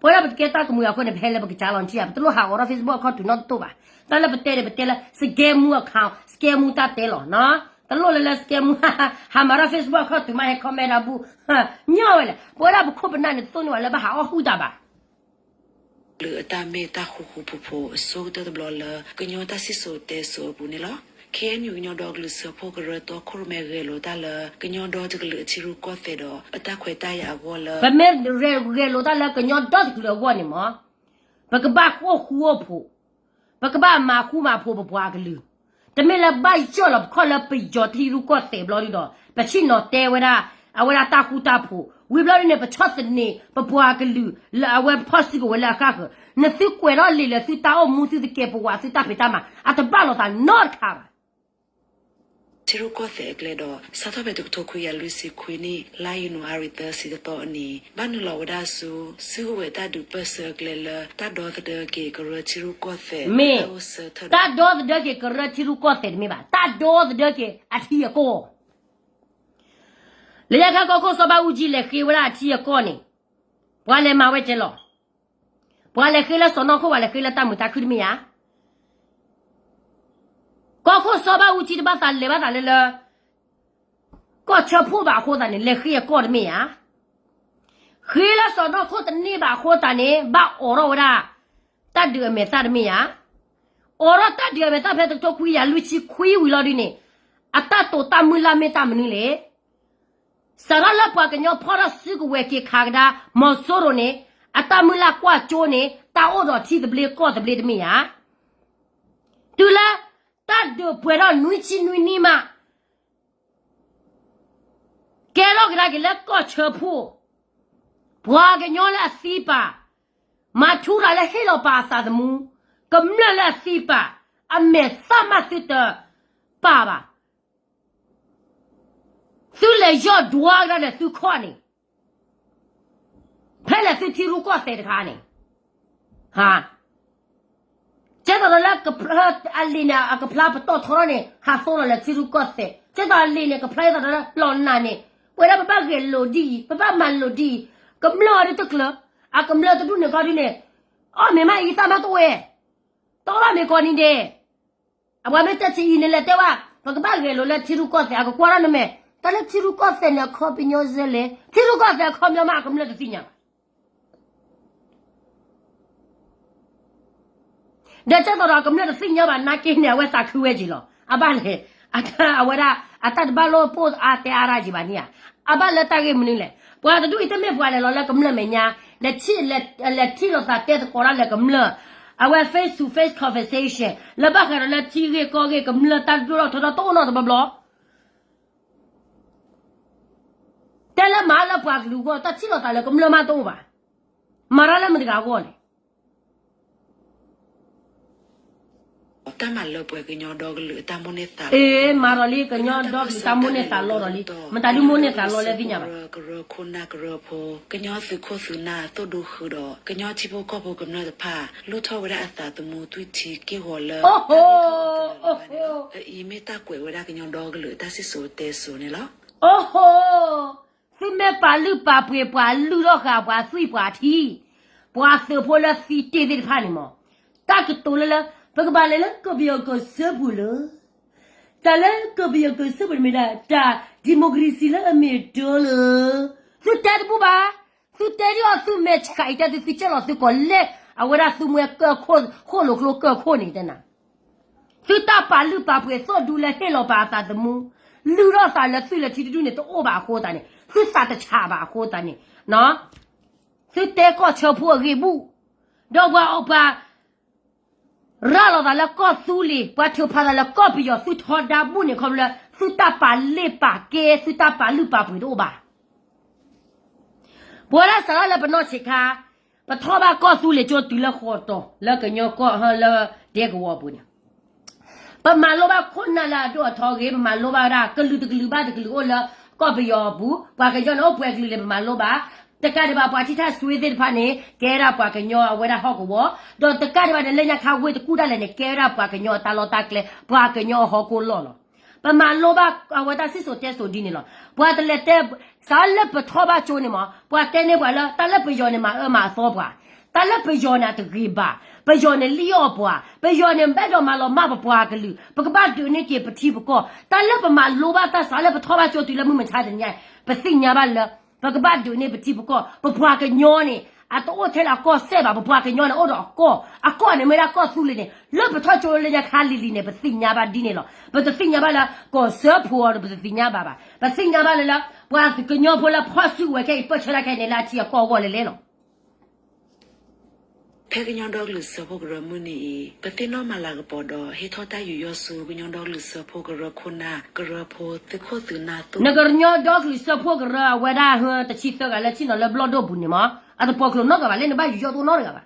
ပဝဲဒၣ်ပတကဲတၢ်ကမှံၤအဃိန့ၣ် ပဟဲလၢပကစၢ်လီၤထံဧါ, ပတလိၣ်ဟးအိးထီၣ် Facebook အခီၣ်ထူးနီတတိၢ်ဘၣ်. တၢ်လၢပတဲန့ၣ် ပတဲလၢ စကဲမူအခါ, စကဲမူတၢ်တဲလီၤ. တလိၣ်လၢလၢစကဲမူ ဟးမၤထီၣ် Facebook အခီၣ်ထူးမး ဟဲ comment တၢ်ဘူၣ်, ညီဝဲလဲၣ်. ပဝဲဒၣ်ပခိၣ်ပနၢ်န့ၣ် တသိၣ်န့ၢ်ဝဲလၢဘၣ်ဟးအီၣ်ဟုၣ်တၢ်ဘၣ် ကလုာ်အတၢ်မ့ၢ်တၢ်ဃူဃူဖိးဖိး အဆိကတၢၢ်တဘျီလၢ ကညီတၢ်စံၣ်စိၤတဲစိၤအပူၤန့ၣ်လီၤ. ခ့ၣ်အဲၣ်ယူၣ် ကညီဒီကလုာ်စၢဖှိၣ်ကရၢတီခိၣ်ရိၣ်မဲ ဂဲၤလိာ်တၢ်လၢ ကညီဒီတကလုာ်အထံရူၢ်ကီၢ်သဲးဒီး အတၢ်ခွဲးတၢ်ယာ်အဂီၢ်လၢ ပမ့ၢ်ဂဲၤလိာ်တၢ်လၢ ကညီဒီတကလုာ်အဂီၢ်န့ၣ်မး ပကဘၣ်အိၣ်ဃူအိၣ်ဖိး, ပကဘၣ်မၤဃူမၤဖိးပပှၤကလုာ်, တမ့ၢ်လၢဘၣ်ယၢၢ်လီၤပခီၣ်လၢပယီၤထံရူၢ်ကီၢ်သဲးဘျီဒုဒီး ပဆ့ၣ်နီၤတဲဝဲဒၣ် အဝဲဒၣ်တၢ်ဃူတၢ်ဖိး, ဝံၤဘျီဒုန့ၣ် ပဆီၣ်သနံးပပှၤကလုာ်လၢအဝဲဖီၣ်စုကဝဲၤလၢအဃၣ်ဃၢၤ, နသုကွဲးထီၣ်လံာ်လၢသုတၢ်အိၣ်မူ သုသကဲးပဝး သုတၢ်ဖံးတၢ်မၤ အတဘၣ်လိာ်သးနီတခါဘၣ်. ထံရူၢ်ကီၢ်သဲးအကျဲဒီး စးထီၣ်ဖဲတကထိခွံကယၤလွံၢ်ဆံခွံနံၣ် လါယနူၤအါရံၤသၢဆံတသီအနံၤ ဘၣ်နုာ်လီၤဝဲဒၣ်ဆူ စုကဝဲၤတၢ်ဒုးပၢၢ်ဆၢအကျဲလၢ တၢ်ဒီသဒၢက့ၤကရၢထံရူၢ်ကီၢ်သဲး မ့ၢ် တၢ်ဒီသဒၢက့ၤကရၢထံရူၢ်ကီၢ်သဲးတမ့ၢ်ဘၣ်, တၢ်ဒီသဒၢက့ၤအထံအကီၢ် လၢညါခါကီၢ်ခိၣ်စီၤဘၣ်အူကၠံလဲၤဃ့ဝဲဒၣ်အထံအကီၢ်န့ၣ် ပှၤလဲၤမၤဝဲကဲလီၤ. ပှၤလဲၤဃ့လၢစီၢ်နီၤခိၣ် ပှၤလဲၤဃ့လၢတၢ်မုာ်တၢ်ခုၣ်တမ့ၢ်ဧါ. ကီၢ်ခိၣ်စီၤဘၣ်အူကၠံတဘၣ်သးလဲၤဘၣ်သးလၢလၢ ကီၢ်ဆၢဖှိၣ်ဘၣ်အဃိသတးန့ၣ် လဲၤဃ့အကီၢ်တမ့ၢ်ဧါ. ဃ့လၢစီၢ်နီၤခိၣ်တန့ၢ်ဘၣ်အဃိသတးန့ၣ် ဘၣ်အိးထီၣ်ဝဲဒၣ် တၢ်ဒုးအမဲာ်သၣ်တမ့ၢ်ဧါ. အိးထီၣ်တၢ်ဒုးအမဲာ်သၣ်ဖဲတကထိခွံကယၤလွံၢ်ဆံခွံဝံၤလီၤဒုန့ၣ် အတၢ်တိာ်တၢ်မုၢ်လၢ်မ့ၢ်တၢ်မနုၤလဲၣ်. စးထီၣ်လၢပှၤကညီဖီၣ်ထီၣ်စုကဝဲၤက့ၤခးကဒါ မီၤစိရိၤန့ၣ် အတၢ်မုၢ်လၢ်ကွၢ်ကၠိန့ၣ် တၢ်အိၣ်ဒီးထံသဘျ့ကီၢ်သဘျ့တမ့ၢ်ဧါ. တုၤလၢ တၢ်ဒုးပှဲၤထီၣ်နွံဆံနွံနံၣ်မး ကဲထီၣ်ကဒါက့ၤလၢကီၢ်ဆၢဖှိၣ်, ပှၤကညီလၢအသံပာ်, မၤထူရၤလၢဟ့ၣ်လီၤပာ်အသးသမူ, ကမျၢၢ်လၢအသံပာ်, အမဲာ်သၣ်မးသုတပာ်ဘၣ်. သုလဲၤယီၢ်ဒွါကဒါဒီးသုခီၣ်န့ၣ် ဖဲလဲၣ်သုထံရူၢ်ကီၢ်သဲးတခါန့ၣ်, ဟါ, ကဲသိးဒီးလၢ အလံာ်န့ၣ် အကဖျါပတီၢ်ထီထီၣ်န့ၣ် ဟးသိလီၤလၢထံရူၢ်ကီၢ်သဲး, ကဲသိးအလံာ်န့ၣ် ကဖျါအသိးဒီးလီၤနၤန့ၣ်, ပဝဲဒၣ်ပဘၣ်ဂဲၤလိာ်ဒ်အံၤ, ပဘၣ်မၤလိာ်ဒ်အံၤ, ကမျၢၢ်အီၤဒ်တကျၢၤ, အကမျၢၢ်တဒူၣ်န့ၣ်ခီဒ်န့ၣ်, အီၣ်မ့ၤမးအံသၣ်မးတအိၣ်ဝဲ, တီဘၣ်မ့ၤကီးနံၤဒဲး အဝဲမ့ၢ်တဲထံအံၤန့ၣ်လဲၤတဲဝဲ, ပကဘၣ်ဂဲၤလိာ်လၢထံရူၢ်ကီၢ်သဲး အကကွၢ်ထီၣ်နမဲာ်, တၢ်လၢထံရူၢ်ကီၢ်သဲးန့ၣ် အခီပညီစဲလဲၣ်, ထံရူၢ်ကီၢ်သဲးအခီပညီမး အကမျၢၢ်တသ့ၣ်ညါဘၣ်. ဒီးကဲသိးဒီးကမျၢၢ်တသ့ၣ်ညါဘၣ်နာ်က့န့ၣ် အဝဲသးခုဝဲက့ၤလီၤ. အဘၣ်လဲၣ်, အဝဲဒၣ် အတၢ်တဘၣ်လိၣ်ပိၢ်အါတဲအါရၢ်က့ၤဘၣ်န့ၣ်ဧါ. အဘၣ်လၢတၢ်ဂ့ၢ်မနုၤလဲၣ်. ပှၤတဒူၣ်အံၤတမ့ၢ်ပှၤလဲၤလီၤလၢကမျၢၢ်မဲာ်ညါ, လဲၤထံၣ်လိာ်သးတဲသကိးတၢ်လၢကမျၢၢ်, အဝဲ face to face conversation လၢဘၣ်ဃးဒီးလၢထံဂ့ၢ်ကီၢ်ဂ့ၢ် ကမျၢၢ်တၢ်ဒိၣ်ထီၣ်ထီထီၣ်တအိၣ်နီတဘျီဘျီ တဲလၢမၤလၢပှၤကလုာ်အဂီၢ် တၢ်ထံၣ်လိာ်သးလၢကမျၢၢ်မးတအိၣ်ဘၣ်. မၤတၢ်လၢမတၤတဂၤအဂီၢ်လဲၣ်. တၢ်မၤလၢပှဲၤကညီဒီကလုာ်အတၢ်မိၣ်န့ၢ်သးလီ, မၤဒီးလံ ကညီဒီကလုာ်တၢ်မိၣ်န့ၢ်သးလီဒီးလံ, မတၤဒုးမိၣ်န့ၢ်သးလီလၢသ့ၣ်ညါဘၣ်. ကရၢခိၣ်နၢ်ကရၢဖိ, ကညီသုးခိၣ်သုးနၢ်သိၣ်ဒူဃုာ်ဒီး ကညီထံဖိကီၢ်ဖိကမျၢၢ်တဖၣ် လူၢ်ထီၣ်ဝဲဒၣ်အသးသမူ သွံၣ်ထံက့ၢ်ဂီၤလၢ အအံၤမ့ၢ်တၢ်ကွဲးဝဲဒၣ်ကညီဒီကလုာ်အတၢ်စံၣ်စိၤတဲစိၤန့ၣ်လီၤ. အိၣ်ဟိ, သုမ့ၢ်ပာ်လုၢ်ပာ်ပှ့ၤပှၤလုၢ်ထီၣ်ဃာ်ပှၤသွံၣ်ပှၤထံ, ပှၤသုးဖိလၢသံတ့ၢ်သ့ၣ်တဖၣ်န့ၣ်မး, တၢ်ကတိၤလၢလၢ ပကဘၣ်လဲၤလၢကီၢ်ပယီၤကီၢ်စၢဖှိၣ်လၢ, တၢ်လၢကီၢ်ပယီၤကီၢ်စၢဖှိၣ်န့ၣ်မ့ၢ်ဒၣ်တၢ် democracy လၢအမ့ၢ်တၢ်လၢ, သုတဲတဘူၣ်ဘၣ်, သုတဲဒ်အီၤသုမဲာ်ဆှးအံၤတဲသုသုကဲလီၤသုကိးလဲၣ်, အဝဲဒၣ်သုမွဲကၢၢ်ခိၣ် ဃိၣ်လိာ်ကျိကၢၢ်ခိၣ်န့ၣ်တဲနၤ သုတၢ်ပာ်လုၢ်ပာ်ပှ့ၤသိၣ်ဒူလၢဟ့ၣ်လီၤပာ်အသးသမူ, လုၢ်ထီၣ်သးလၢသွံၣ်လၢထံတဒူၣ်န့ၣ် တအိၣ်ဘၣ်အဃိသတးန့ၣ် သုသးတဆးဘၣ်အဃိသတးန့ၣ်, သုတဲကီၢ်ဆၢဖိအဂ့ၢ်ဘူၣ်, ဒီးပှၤအီၣ်ပှၤ ရၤလီၤသးလၢကီၢ်သူလ့ၤ ပှၤထုးဖးသးလၢကီၢ်ပယီၤသုထီဒါဘူၣ်န့ၣ် ခီဖျိလၢ သုတၢ်ပာ်လ့ၢ်ပာ်ကဲ သုတၢ်ပာ်လုၢ်ပာ်ပှ့ၤတအိၣ်ဘၣ်. ပဝဲဒၣ်စးထီၣ်လၢပနီၢ်ဆံးခါ, ပထီၣ်ဘၣ်ကီၢ်သူလ့ၤကၠိတုၤလၢဃီတီၤ လၢကညီကီၢ်ဟၢလၢဒဲကဝီၤအပူၤန့ၣ်, ပမၤလိဘၣ်ခိၣ်နၢ်လၢအဒိၣ်အထီအဂ့ၢ်, ပမၤလိဘၣ်ဝဲဒၣ် ကလုာ်တကလုာ်ဘၣ်တကလုာ်အိၣ်လၢကီၢ်ပယီၤအပူၤ, ပှၤကညီန့ၣ်အိၣ်ပှဲၤကလုာ်လဲၣ် ပမၤလိဘၣ်, တကးဒံးဘၣ်ပှၤထံထၣ်စွ့သ့ၣ်တဖၣ်န့ၣ် ကဲဝဲဒၣ်ပှၤကညီအဝဲဒၣ်ဟီၣ်ကဝီၤ, ဒီးတကးဒံးဘၣ်န့ၣ် လၢညါခါဝ့ၢ်တကူၣ်ဒၣ်လဲာ်န့ၣ် ကဲဝဲဒၣ်ပှၤကညီအတၢ်လီၢ်တၢ်ကျဲ ပှၤကညီအဟီၣ်ခိၣ်လီၢ်လီၤ. ပမၤလိဘၣ်အဝဲတၢ်စံၣ်စိၤတဲစိၤဒ်န့ၣ်လီၤ. ပှၤတလဲၤတဲ, စးလၢပထီၣ်ဘၣ်ကၠိန့ၣ်မး ပှၤတဲန့ၢ်ပှၤလၢ တၢ်လၢပယီၤန့ၣ်မၤအၢမၤအသီပှၤ, တၢ်လၢပယီၤန့ၣ်အတဂ့ၤဘၣ်, ပယီၤန့ၣ်လံၣ်အီၣ်ပှၤ, ပယီၤန့ၣ်ဘၣ်ဒီးမၤလီၤမၢ်ပပှၤကလုာ်, ပကဘၣ်ဒုးန့ၢ်က့ၤပထံပကီၢ်, တၢ်လၢပမၤလိဘၣ်တၢ်စးလၢပထီၣ်ဘၣ်ကၠိတုၤလၢမုၢ်မဆါတနံၤညါ, ပသ့ၣ်ညါဘၣ်လၢ ပကဘၣ်ဒုးန့ၢ်ပထံပကီၢ်, ပပှၤကညီန့ၣ် အတအိၣ်ထဲလၢအကီၢ်စဲၣ်ဘၣ်, ပပှၤကညီန့ၣ်အိၣ်ဒီးအကီၢ်, အကီၢ်န့ၣ်မ့ၢ်ဒၣ်ကီၢ်သူလ့ၤန့ၣ်, လၢပထီၣ်ကၠိလၢညါခါလံၤလံၤန့ၣ် ပသ့ၣ်ညါဘၣ်ဒ်န့ၣ်လီၤ. ပတသ့ၣ်ညါဘၣ်လၢ ကီၢ်စၢဖှိၣ်အီၤဒီး ပတသ့ၣ်ညါဘၣ်ဘၣ်, ပသ့ၣ်ညါဘၣ်လၢလၢ ပှၤကညီဖိလၢဖီၣ်စုကဝဲၤခဲအံၤ ပၢၢ်ဆၢတၢ်ခဲအံၤန့ၣ် လၢအထံအကီၢ်အဂီၢ်လဲၣ်လဲၣ်လီၤ. ဖဲကညီဒီကလုာ်စၢဖှိၣ်ကရၢမုၢ်နံၤအံၤ ပသ့ၣ်နီၣ်မၤလၤကပီၤဒီး ဟ့ၣ်ထီၣ်တၢ်ယူးယီၣ်ဆူ ကညီဒီကလုာ်စၢဖှိၣ်ကရၢခိၣ်နၢ်ကရၢဖိ သုးခိၣ်သုးနၢ်သိၣ် နကညီဒီကလုာ်စၢဖှိၣ်ကရၢအဝဲဒၣ်ဟၢ တဆံသၢဂၤလၢဆ့ၣ်နီၤလၢဘျီၣ်ဒိၣ်ပူၤန့ၣ်မး, အတပိာ်ကျိာ်နီတဂၤဘၣ်, လၢနဘၣ်ယူးယီၣ်တအိၣ်နီတဂၤဘၣ်.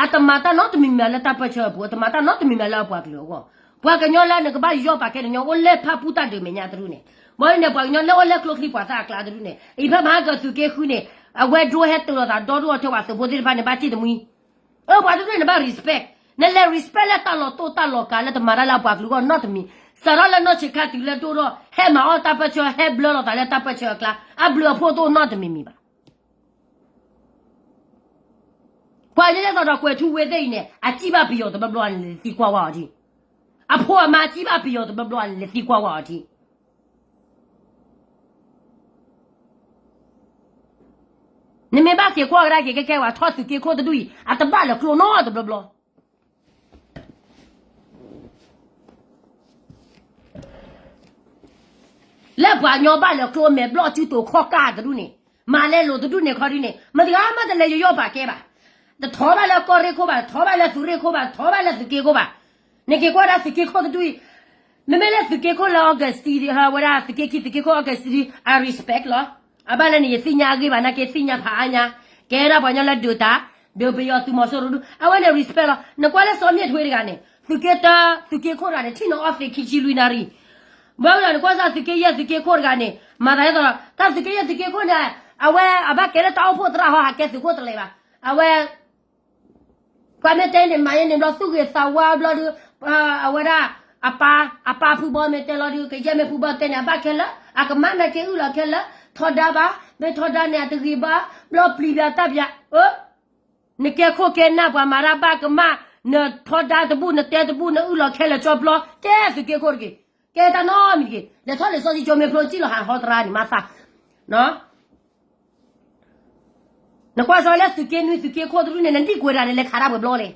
အတမၤတၢ်နီတမံၤမံၤလၢတၢ်ပၢၢ်ဆၢအပူၤ, အတမၤတၢ်နီတမံၤမံၤလၢအပှၤကလုာ်အဂီၢ်, ပှၤကညီလၢနကဘၣ်ယူးယီၣ်ပာ်ကဲနညီအိၣ်လၢဖၣ်ပူၣ်တၢ်ဒုးမဲာ်ညါတဒူၣ်န့ၣ်, ဘၣ်န့ၣ် ပှၤကညီလၢအိၣ်လၢကျိချံပှၤသၣ်အကျါတဒူၣ်န့ၣ် အံၤဖဲမဟါကသုးက့ဃုန့ၣ် အဝဲဒိဟဲတုၤလိာ်သးဒီဒိၣ်အီၤထဲ ပှၤသုးဖိသ့ၣ်တဖၣ်န့ၣ် ဘၣ်စံၣ်တမှံ အၢ ပှၤတဒူၣ်န့ၣ်ဘၣ် respect, နလဲၤ respect လၢတၢ်လီၤတိၢ်တၢ်လီၤကၤလၢတမၤတၢ်လၢအပှၤကလုာ်အဂီၢ်နီတမံၤ, စးထီၣ်လၢနီၢ်ဆံးခါတုၤလၢဒိၣ်ထီၣ် ဟဲမၤအီၣ်တၢ်ပၢၢ်ဆၢ ဟဲဘျၢလိာ်သးလၢတၢ်ပၢၢ်ဆၢအကျါ အဘျုးအဖှိၣ်တအိၣ်နီတမံၤမံၤဘၣ်. ပှၤကညီဒ်သိးဒီးကွဲၤထူဝ့သ့ၣ်အံၤန့ၣ် အစံၣ်ဘၣ်ပယီၤတဘျီဘျီန့ၣ် လဲၤသံကွၢ်ဝဲအီၤဒံး, အဖိအမါစံၣ်ဘၣ်ပယီၤတဘျီဘျီန့ၣ် လဲၤသံကွၢ်ဝဲအီၤဒံး. နမ့ၢ်ဘၣ်က့ၤကွၢ်ကဒါက့ၤ ကဲကဲဝဲ ထီၣ်သုးက့ခိၣ်တဒူၣ်အံၤ အတဘၣ်လၢကျိနီတဘျီဘျီ လၢပှၤကညီဘၣ်လၢကျိမဲာ်ဘျီၣ်စုတိၤခီၣ်ကၢ်တဒူၣ်န့ၣ်, မၤလဲလိာ်တဒူၣ်န့ၣ်ခီဒ်န့ၣ် မတၤတဂၤမးတလဲၤယူးယီၣ်ပာ်ကဲဘၣ်. တထီဘၣ်လၢကီၢ်ရ့ၣ်ခိၣ်ဘၣ်, တထီဘၣ်လၢသုးရ့ၣ်ခိၣ်ဘၣ်, တထီဘၣ်လၢသုးက့ခိၣ်ဘၣ်. နက့ၤကွၢ်ဒၣ်သုးက့ခိၣ်တဒူၣ်အံၤ, မ့မ့ၢ်လၢသုးက့ခိၣ်လၢ August ဝဲဒၣ်သုးက့ခံ သုးက့ခိၣ် August အ respect လီၤ. အဘၣ်လၢနယသ့ၣ်ညါအဂ့ၢ်ဘၣ် နာ်က့သ့ၣ်ညါဖးအါညါ, ကဲဒၣ်ပှၤကညီလၢဒုးတၢ်, ဒုးပယီၤသုးမီၤစိရိၤဒူၣ် အဝဲန့ၣ် respect လီၤ. နကွၢ်လၢစီၤမ့ၣ်ထွ့တဂၤန့ၣ် သုးက့တၢ သုးက့ခိၣ်တဂၤန့ၣ် ထံၣ်နီၤအီၣ်သ့ခံဆံလွံၢ်နၣ်ရံၣ် ဘၣ်ဝဲဒီးနကွၢ်စၢ်သုးက့ယဲၢ်သုးက့ခိၣ်တဂၤန့ၣ် မၤသးဒ်သိး တၢ်သုးက့ယဲၢ်သုးက့ခိၣ်န့ၣ် အဝဲအဘၣ်ကဲလၢတၢ်အိၣ်ဖှိၣ်သရၣ်ဟီ ဟးကဲသုးခိၣ်တလဲၤဘၣ်. အဝဲ ပှၤမ့ၢ်တဲန့ၣ် မၤယဲန့ၣ်ဘျီ သူၣ်ဂ့ၤသးဝါဘျီဒီး အဝဲဒၣ် အပၢ် အပၢ်ဖုဘီမ့ၢ်တဲလီၤဒီး ကယဲၢ်မ့ၢ်ဖုဘီတဲန့ၣ် အဘၣ်ခဲလၢာ် အကမၣ်နာ်က့အုၣ်လီၤခဲလၢာ် ထီဒါဘၣ် မ့ၢ်ထီဒါန့ၣ် အတဂ့ၤဘၣ် ဘျီပျံၤဘၣ်တၢ်ပၠး အၢ နကဲခိၣ်ကဲနၢ်ပှၤမၤတၢ်ဘၣ်ကမၣ် နထီဒါတဘူၣ် နတဲတဘူၣ် နအုၣ်လီၤခဲလၢာ်ကၠီဘျီ ကဲသုးက့ခိၣ်တဂ့ၤ ကဲတၢ်နီတမံၤတဂ့ၤ လဲၤထီၣ်လဲၤစီဆှံကၠိမ့ၢ်ဖျိ စံၣ်လီၤဟးဟီတရါန့ၣ် မၤသး နကွၢ်စီလၢသုးက့နွံသုးက့ခိၣ်တဒူၣ်န့ၣ် နဒံၣ်ကွဲးတဂၤန့ၣ် လဲၤခးတၢ်ပှဲၤဘျီလဲၣ်.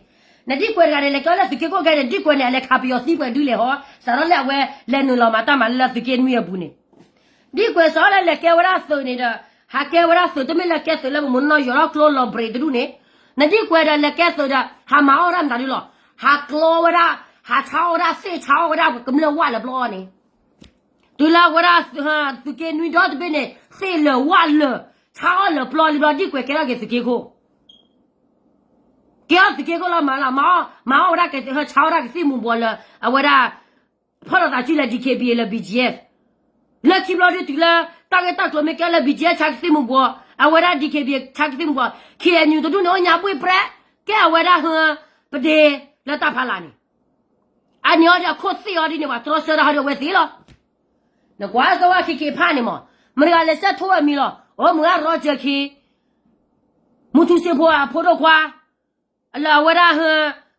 နဒံၣ်ကွဲးတဂၤန့ၣ် လဲၤကဲလၢသုးက့ခိၣ်ကဲန့ၣ် ဒံၣ်ကွဲးန့ၣ် အလဲၤခးပယီၤသံပှဲၤဒုလဲၣ်ဟီ စးထီၣ်လၢအဝဲလဲၤနုာ်လီၤမၤတၢ်မၤလၢသုးက့နွံအပူၤန့ၣ် ဒ်ကွဲးစီလၢလဲၤကဲဝဲဒၣ်သုးန့ၣ်ဒီး ဟးကဲဝဲဒၣ်သုးတမ့ၢ်လၢကဲသုးလၢပမ့ၢ်နီၢ်ယိးထီၣ်ကျိလီၤဘြ့းတဒူၣ်န့ၣ် နဒ်ကွဲးဒီးလဲၤကဲသုးဒီး ဟးမၤအီၣ်ဝဲဒၣ်မတၤဒုလီၤ. ဟးကျီဝဲဒၣ် ဟးဆါအီၣ်ဝဲဒၣ်သ့ၣ်ဆါအီၣ်ဝဲဒၣ်ကမျၢၢ်ဝၣ်လၢဘျီအီၤန့ၣ် တုၤလၢဝဲဒၣ် သုးက့နွံဒီတဘ့ၣ်န့ၣ် သ့ၣ်လၢာ်ဝၣ်လၢာ် ဆါအီၣ်လၢာ်ပျီလံဘျီ ဒ်ကွဲးကဲထီၣ်က့ၤသုးက့ခိၣ် ကဲထီၣ်သုးက့ခိၣ်လီၤမၤလီၤ မၤအီၣ် မၤအီၣ်ဝဲဒၣ်ကဲသုး ဟဲဆါအီၣ်ဒၣ်ကသ့ၣ်မူၤဘှီးလၢ အဝဲဒၣ် ဖီၣ်လီၤသးစုလၢ DKBA လၢ BGF လၢခံဘျီဒုးတုၤလၢ တၢ်ဂ့ၢ်တၢ်ကျိၤမ့ၢ်ကဲလၢ BGF ဆါကသ့ၣ်မူၤဘှီး အဝဲဒၣ် DKBA ဆါကသ့ၣ်မူၤဘှီး KNU တဒူၣ်န့ၣ်အိၣ်ညါဘှ့ၣ်ပြဲ ကဲအဝဲဒၣ်ဟၢ ပဒ့လၢတၢ်ဖးလၢ်န့ၣ် အန့ၣ်အီၤဒီးအခိၣ်သ့ၣ်အီၤဒ်န့ၣ် ပှၤတြီဆၢတၢ်ဟီဒီးအဝဲသ့ၣ်လီၤ. နကွၢ်စၢၤဝဲခံခ့ဖးန့ၣ်မး မတၤတဂၤလဲၤစဲးထိအမံၤလီၤ. အိၣ်မုၢ်ဂၤရီကၢၤခံ မူထူစ့ဖိအဖိဒိၣ်ခွါ လၢအဝဲဒၣ်ဟၢ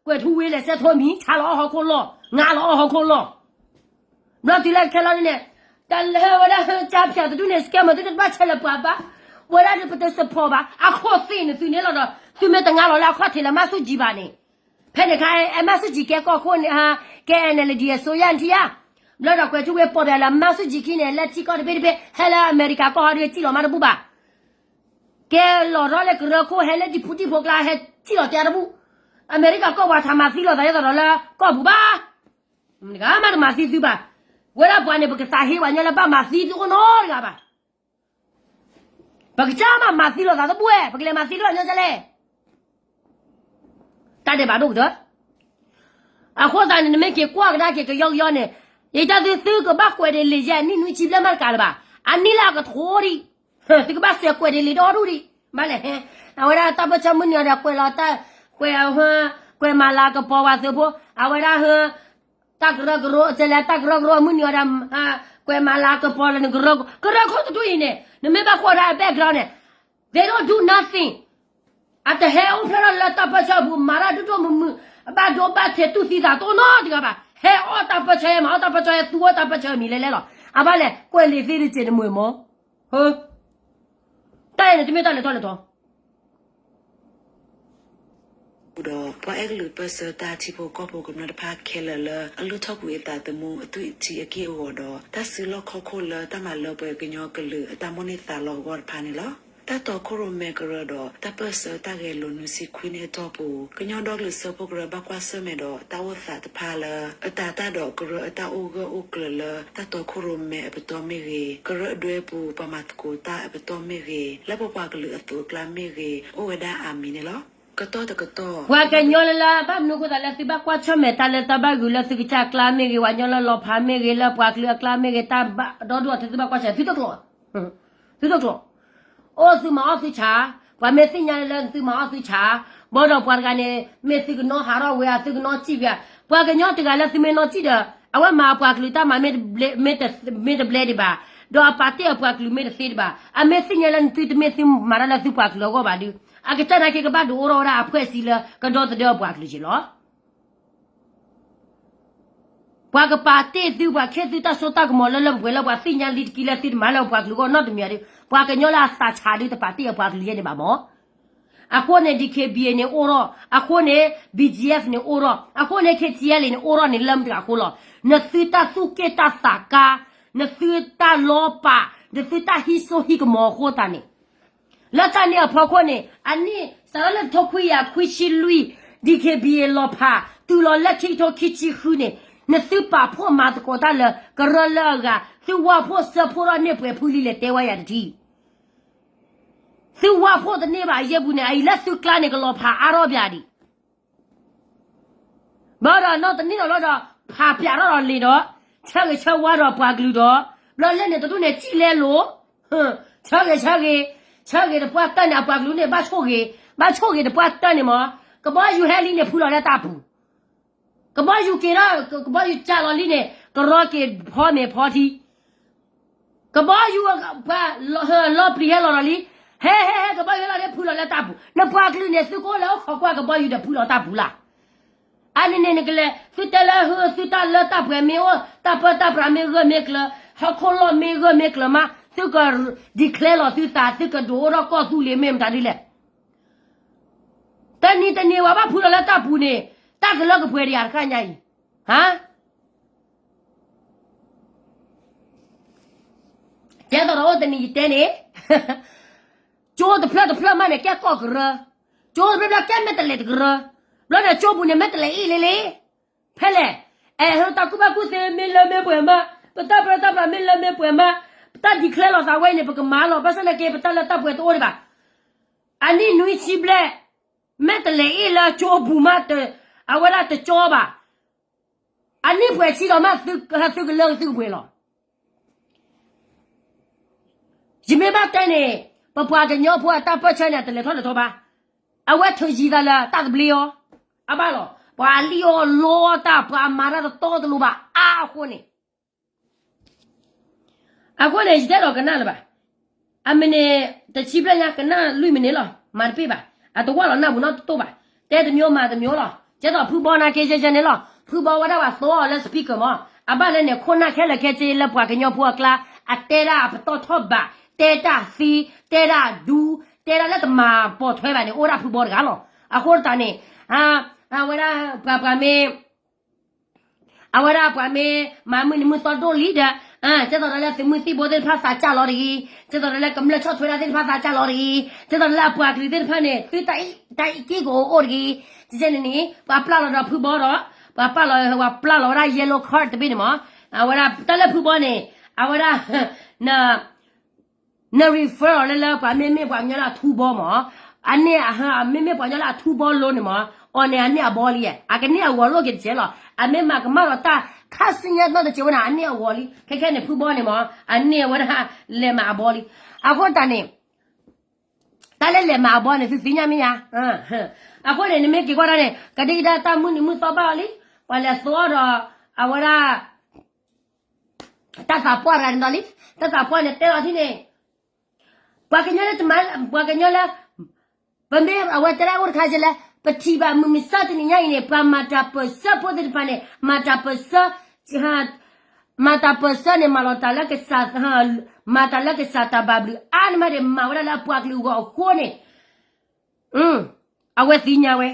ကွဲးထူဝ့လဲၤစဲးထိမံၤ ဆါလီၤအီၣ်ဟီၣ်ခိၣ်လီၢ် ငါလီၤအီၣ်ဟီၣ်ခိၣ်လီၢ် ဘျီတုၤလၢခဲလၢာ်န့ၣ် တၢ်လၢဝဲဒၣ်ဟၢ ကၠါဖၠးတဒူၣ်န့ၣ် scammer တဒူၣ်တဘၣ်ဆဲးလၢပှၤဘၣ် ဝဲဒၣ်ဒုးပတ support ဘၣ် အခိၣ်သ့ၣ်န့ၣ်သုန့ၣ်လီၤဒီး သုမ့ၢ်တငါလီၤလၢအခီၣ်ထံးလၢမၤဆူၣ်ကၠံဘၣ်န့ၣ် ဖဲန့ၣ်ခါ အမၤဆူၣ်ကၠံကဲကီၢ်ခိၣ်န့ၣ် ကဲ NLD အစိုးရန့ၣ်ထံၣ်ဧါ ဘျီဒီးကွဲးထူဝ့ပိာ်ပှၤလၢမၤဆူၣ်ကၠံခံန့ၣ် လၢထံကီၢ်တဘ့ၣ်တဘ့ၣ် ဟဲလၢအမဲရကၤကီၢ်ဟီဒုးစံၣ်လီၤမးတဘူၣ်ဘၣ် ကဲလီၤထီၣ်လၢကရၢခိၣ်ဟဲလၢဒံဖိဒံဖိကျါဟဲစံၣ်လီၤတဲတဘူၣ် အမဲရကၤကီၢ်ပှၤထးမၤသံလိာ်သးဒ်သိးဒီးလၢကီၢ်ပူၤဘၣ် မတဂၤမးတမၤသံသုဘၣ် ဝဲဒၣ်ပှၤန့ၣ် ပကသးဟ့ပှၤညီလၢဘၣ်မၤသံသုအိၣ်နီတဂၤဘၣ် ပကစၢ်မၤမၤသံလိာ်သးတဘူၣ်ဝဲ ပကလဲၤမၤသံလိာ်ညီကလဲၣ် တၢ်ဒဲးဘးဒိၣ်ကတၢၢ် အဃိသတးန့ၣ် နမ့ၢ်က့ၤကွၢ်ကဒါက့ၤကယီကယီန့ၣ် ယတၢ်သုသုကဘၣ်ကွဲးဒ်လံာ်ယဲၢ်နံၣ်နွံဆံဘျဲၣ်မးတကးလၢၤဘၣ် အနံၣ်လၢအကထိဒံး သုကဘၣ်စဲးကွဲးဒ်လံာ်ဒီဒူၣ်ဒံး ဘၣ်လဲၣ် အဝဲဒၣ်တၢ်ပၢဆှၢမုၢ်နံၤအီၤဒီးကွဲးလီၤတၢ် ကွဲး ကွဲးမၤလၤကပီၤဝဲသုးဖိ အဝဲဒၣ်ဟၢ တၢ်ကရၢကရိ ကလဲၤတၢ်ကရၢကရိမုၢ်နံၤအီၤဒီး ကွဲးမၤလၤကပီၤလၢနကရၢ ကရၢခိၣ်တဒူၣ်အံၤန့ၣ် နမ့ၢ်ဘၣ်ကွၢ်ဒၣ်အ background န့ၣ် they don't do nothing အတဟဲအိၣ်ဖျဲၣ်ထီၣ်လၢတၢ်ပၢဆှၢအပူၤ မၤတၢ်ဒိၣ်ဒိၣ်မုၢ်မုၢ် အဘၣ်ဒိဘၣ်ထံးတူၢ်သံသးတအိၣ်နီတဂၤဘၣ် ဟဲအီၣ်တၢ်ပၢဆှၢ မၤအီၣ်တၢ်ပၢဆှၢ သူအီၣ်တၢ်ပၢဆှၢမံၤလဲၣ်လဲၣ်လီၤ အဘၣ်လဲၣ် ကွဲးလံာ်သ့ၣ်တစဲးတမှဲၤမး တၢ်အံၤန့ၣ် တမ့ၢ်တၢ်လဲၤထီၣ်လဲၤထီ ဒီးပှၤအဲၣ်ကလုာ်ပၢၢ်ဆၢတၢ်ထံဖိကီၢ်ဖိကမျၢၢ်တဖၣ်ခဲလၢာ်လၢ အလုၢ်ထီၣ်ကွံာ်အသးသမူအသွံၣ်ထံအက့ၢ်အဂီၤဒီး တၢ်စုလီၢ်ခီၣ်ခိၣ်လၢတၢ်မၤလၢပှဲၤကညီကလုာ်အတၢ်မိၣ်န့ၢ်သးလီအဂီၢ်တဖၣ်န့ၣ်လီၤ. တၢ်တီခိၣ်ရိၣ်မဲကရၢဒီး တၢ်ပၢၢ်ဆၢတၢ်ဂဲၤလိာ်နွံဆံခွံနံၣ်အတီၢ်ပူၤ ကညီဒီကလုာ်စၢဖှိၣ်ကရၢဘၣ်ကွၢ်ဆၢၣ်မဲာ်ဒီးတၢ်အိၣ်သးတဖၣ်လၢ အတၤတၢ်ဒီးကရၢအတၢ်အိၣ်ဂၢၢ်အိၣ်ကျၢၤလၢ တၢ်တီခိၣ်ရိၣ်မဲအပတီၢ်မ့ၢ်ဂ့ၤ, ကရၢအဒွဲပူၤပှၤမၤသကိးတၢ်အပတီၢ်မ့ၢ်ဂ့ၤ, လၢပပှၤကလုာ်အသိးအကျါမ့ၢ်ဂ့ၤ, အိၣ်ဝဲဒၣ်အါမံၤန့ၣ်လီၤ. ပှၤကညီလၢလၢ ဘၣ်မနုၤအဃိသတးလၢသုဘၣ်ကွၢ်ဆၢၣ်မဲာ်တၢ်လၢတၢ်ဘၣ်ဂုာ်လၢသုကစၢ်အကျါမ့ၢ်ဂ့ၤ, ပှၤကညီလၢလီၤဖးမ့ၢ်ဂ့ၤ, လၢပှၤကလုာ်အကျါမ့ၢ်ဂ့ၤ, တၢ်ဘၣ်ဒီဒူၣ်အီၤ သုဘၣ်ကွၢ်ဆၢၣ် သုတကျိာ်, သုတကျိာ်. အိၣ်သုမၤအီၣ်သုဆၣ်, ပှၤမ့ၢ်သ့ၣ်ညါလၢသုမၤအီၣ်သုဆၣ်, ဘၣ်ဒီးပှၤတဂၤန့ၣ် မ့ၢ်သုကနီၣ်ဟးထီၣ်ဝဲဧါ, သုကနီၣ်စံၣ်ဝဲဧါ, ပှၤကညီတဂၤလၢသုမ့ၢ်နီၣ်စံၣ်ဒီး အဝဲမၤအပှၤကလုာ်တၢ်မၤမ့ၢ်တဘျဲ, မ့ၢ်တ, မ့ၢ်တဘျဲဒံးဘၣ်, ဒီးအပာ်တ့ၢ်အပှၤကလုာ်မ့ၢ်တသ့ဒံးဘၣ်, အမ့ၢ်သ့ၣ်ညါလၢသုတမ့ၢ်သုမၤတၢ်လၢသုပှၤကလုာ်အဂီၢ်ဘၣ်ဒီး အကစၢ်နာ်က့ကဘၣ်ဒုးအိၣ်ထီၣ်ဝဲဒၣ်အဖှဲၣ်စံလၢကဒီသဒၢအပှၤကလုာ်က့ၤလီၤ. ပှၤကပာ်တ့ၢ်သု ပှၤခ့ၣ်သုတၢ်စိတၢ်ကမီၤလၢလၢပှဲၤပှဲၤလၢ ပှၤသ့ၣ်ညါလံတက့ၢ်လၢသုတမၤလၢပှၤကလုာ်အဂီၢ်နီတမံၤဒီး ပှၤကညီလၢအသးဆးဒုးတပာ်တ့ၢ်အပှၤကလုာ်ယဲန့ၣ်ဘၣ်မၢ်. အဃိန့ၣ် DKBA န့ၣ်အိၣ်ထီၣ်, အဃိန့ၣ် BGF န့ၣ်အိၣ်ထီၣ်, အဃိန့ၣ် KTLA န့ၣ်အိၣ်ထီၣ်န့ၣ်လၢမတၤအဃိလီၤ. နသုတၢ်သူၣ်က့ၣ်တၢ်သးကါ, နသုတၢ်လီပာ်, နသုတၢ်ဟံးစိဟံးကမီၤအဃိသတးန့ၣ် လၢတၢ်န့ၣ်အဖီခိၣ်န့ၣ် အနံၣ် စးထီၣ်လၢတထိခွံကယၤခွံဆံလွံၢ် DKBA လီၤဖး တုၤလီၤလၢခံကထိခံဆံဃုန့ၣ် နသုပာ်ဖှိၣ်မၤသကိးတၢ်လၢကရၢလၢအဂၤ သုဝၢ်ဖှိၣ်စၢဖှိၣ်ထီၣ်န့ၢ်ပှဲၤဖုလံလဲၤတဲဝဲယၤတထံၣ် သုဝၢ်ဖှိၣ်တန့ၢ်ဘၣ်အယဲၢ်ပူၤန့ၣ် အအံၤလၢသုကျါန့ၣ် ကလီၤဖးအါထီၣ်ပၠးဒံး ဘၣ်ဒီးနီၢ်တန့ၢ်လီၤလီၤဒီး ဖးပၠးထီၣ်ဒီးလံာ်ဒီး ဆၢဂ့ၤဆၢဝါဒီးပှၤကလုာ်ဒီး ဘျီလဲၣ်န့ၣ်တဒူၣ်န့ၣ် စံၣ်လဲလိာ် ဆၢဂ့ၤဆၢဂ့ၤ, ဆၢဂ့ၤတပှၢ်တၢၢ်န့ၣ် အပှၤကလုာ်န့ၣ် ဘၣ်ဆိၣ်ဂ့ၤ, ဘၣ်ဆိၣ်ဂ့ၤတပှၢ်တၢၢ်န့ၣ်မး, ကဘီယူၤဟဲလံန့ၣ် ဖုလီၤလၢတၢ်ပူၤ, ကဘီယူၤက့ၤထီၣ် ကဘီယူၤကးလီၤလံန့ၣ် ကရီက့ၤဖီမ့ၤဖီထံ ကဘီယူၤ ပှၤလီၤပျံၤဟဲလီၤဒီးလံ, ဟဲဟဲဟဲ ကဘီယူၤဟဲလီၤန့ၣ် ဖုလီၤလၢတၢ်ပူၤ, နပှၤကလုာ်န့ၣ် သုကအိၣ်လၢအိၣ်ခိးကွၢ်ကဘီယူၤဒီးဖုလီၤတၢ်ပူၤလၢ် အန့ၣ်န့ၣ်နကလဲၤ သုတဲလၢသုတၢ်လၢတၢ်ပှဲၤမ့ၢ်အိၣ် တၢ်ပၢတၢ်ပြးမ့ၢ်ဂၢၢ်မ့ၢ်ကျၢၤ ဟီၣ်ခိၣ်လီၢ်မ့ၢ်ဂၢၢ်မ့ၢ်ကျၢၤမး သုက declare လီၤသုသး သုကဒုးအိၣ်ထီၣ်ကီၢ်သူလ့ၤမ့ၢ်မတၤဒ်လဲၣ်. တနံၤတနံၤဝဲဘၣ်ဖုလီၤလၢတၢ်ပူၤန့ၣ် တၢ်ကလၢကပှဲၤဒံးဧါတခါညါအံၤ ဟါ ကဲသိးဒီးအိၣ်တနံၤယတဲန့ၣ် ကၠိတဖျၢၣ်တဖျၢၣ်မးန့ၣ် ကဲကီၢ်ကရၢ, ကၠိတဖျၢၣ်ဖျၢၣ်ကဲမဲာ်တဲးလဲးတကရၢ, ဘျီန့ၣ်ကၠိပူၤန့ၣ် မဲာ်တဲးလဲးအ့ၣ်လ့လ့, ဖဲလဲၣ်, အဲၣ်ဟၢတၢ်ကူၣ်ဘၣ်ကူၣ်သ့မ့ၢ်လၢမ့ၢ်ပှဲၤမး, ပတၢ်ပၢတၢ်ပြးမ့ၢ်လၢမ့ၢ်ပှဲၤမး, ပတၢ် declare လီၤသးဝဲအံၤန့ၣ် ပကမၤလီၤ, ဘၣ်ဆၣ်သနာ်က့ ပတၢ်လၢတၢ်ပှဲၤတအိၣ်ဒံးဘၣ်. အနံၣ်နွံဆံဘျဲၣ်, မဲာ်တဲးလဲးအ့ၣ်လၢကၠိပူၤမး, အဝဲဒၣ်တကၠိဘၣ်. အနံၣ်ပှဲၤဆံဒီးမး သုကလၢသုကပှဲၤလီၤ. ယမ့ၢ်ဘၣ်တဲန့ၣ် ပပှၤကညီဖိအတၢ်ပၢၢ်ဆၢန့ၣ် အတလဲၤထီၣ်လဲၤထီဘၣ်. အဝဲထုးယံၤသးလၢတၢ်သဘျ့အီၤ, အဘၣ်လီၤ. ပှၤလံၣ်အီၣ်လီအီၣ်တၢ် ပှၤမၤတၢ်တတီတလိၤဘၣ်အါအဃိန့ၣ် အဃိန့ၣ် ယတဲဒီးကနၣ်လၢၤဘၣ်. အမံးနံးတဆံဘျဲၣ်ညါ ကနၣ်လွံၢ်မံးနံးလီၤ. မၤတပ့ၢ်ဘၣ်. အတဝၢ်လီၤနၢ်ပူၤနီတတိၢ်ဘၣ်. တဲတမျိုးမၤတမျိုးလီၤ. ကဲသိးဖုဘီနာ်က့ယဲယဲန့ၣ်လီၤ. ဖုဘီဝဲဒၣ်ပှၤသိအီၤလၢ speaker မး. အဘၣ်လၢန့ၣ် ခိၣ်နၢ်ခဲလၢာ်ခဲဆ့လၢပှၤကညီဖိအကျါ အတဲဒၣ်အပတီၢ်ထီၣ်ဘး, တဲတၢ်သံ, တဲဒၣ်ဒူ, တဲဒၣ်လၢတမၤပိာ်ထွဲဘၣ်န့ၣ် အိၣ်ဒၣ်ဖုဘီတဂၤလီၤ. အဃိသတးန့ၣ် အဝဲဒၣ်ပှၤပှၤမ့ၢ် အဝဲဒၣ်ပှၤမ့ၢ်မၤမုၢ်နံၤမုၢ်သီဒိၣ်လံဒီး, ကဲသိးဒီးလၢသုးမုၢ်သံၣ်ဘိသ့ၣ်တဖၣ်သးစၢ်လီၤတဂ့ၤ, ကဲသိးဒီးလၢကမျၢၢ်ဆီၣ်ထွဲတၢ်သ့ၣ်တဖၣ်သးစၢ်လီၤတဂ့ၤ, ကဲသိးဒီးလၢအပှၤကလုာ်သ့ၣ်တဖၣ်န့ၣ် သုတၢ်အံၣ်က့ၢ်ကအိၣ်အိၣ်တဂ့ၤ, ကဲန့ၣ်န့ၣ် ပှၤပျၢ်လီၤဒီးဖုဘီဒီး, ပှၤပျၢ်လီၤ ပှၤပျၢ်လီၤဝဲဒၣ် yellow card တဘ့ၣ်န့ၣ်မး, အဝဲဒၣ်တၢ်လၢဖုဘီန့ၣ်, အဝဲဒၣ် န refer အီၤလၢလၢပှၤမ့မ့ၢ်ပှၤကညီလၢအထူဘီမး, အန့ၣ် မ့မ့ၢ်ပှၤကညီလၢအထူဘီလိန့ၣ်မး, အီၤန့ၣ်အန့ၢ်အဘီလံ, အကန့ၢ်အဂီၤလိၣ်က့ၤတကဲလီၤ. အမ့ၢ်မၤကမၣ်ဒီးတၢ်ခါဆူညါနီတစဲးဝဲန့ၣ် အန့ၢ်အဂီၤလံ, ခဲခဲန့ၣ် ဖုဘီန့ၣ်မး အန့ၢ်အဝဲဒၣ် လဲၤမၤအဘီလံ. အဃိတၢ်န့ၣ် တၢ်လၢလဲၤမၤအဘီန့ၣ် သုသ့ၣ်ညါမ့ၢ်ဧါ. အဃိန့ၣ် နမ့ၢ်က့ၤကွၢ်တၢ်န့ၣ် ကဒံကဒါတၢ်မုၢ်နံၤမုၢ်သီဘၣ်အီၤလံ, ပှၤလဲၤသိဒီး အဝဲဒၣ် တၢ်သးပှၢ်တဂၤန့ၣ်ဒီးလံ, တၢ်သးပှၢ်န့ၣ်တဲလီၤထံန့ၣ်, ပှၤကညီလၢတမၤ, ပှၤကညီလၢ, ပမ့ၢ်အဝဲတဲဒၣ်အိၣ်တခါကဲလဲၣ်, ပထံၣ်ဘၣ်မုၢ်မဆါတနံၤညါအံၤန့ၣ် ပှၤမၤတၢ်ပၢၢ်ဆၢဖိသ့ၣ်တဖၣ်န့ၣ် မၤတၢ်ပၢၢ်ဆၢ, မၤတၢ်ပၢၢ်ဆၢန့ၣ် မၤလီၤတၢ်လၢကစၢ်, မၤတၢ်လၢကစၢ်တၢ်ဘၣ်ဘျုးအါန့ၢ်မးဒီး မၤဝဲဒၣ်လၢအပှၤကလုာ်အဂီၢ်အဃိန့ၣ် အဝဲသ့ၣ်ညါဝဲ.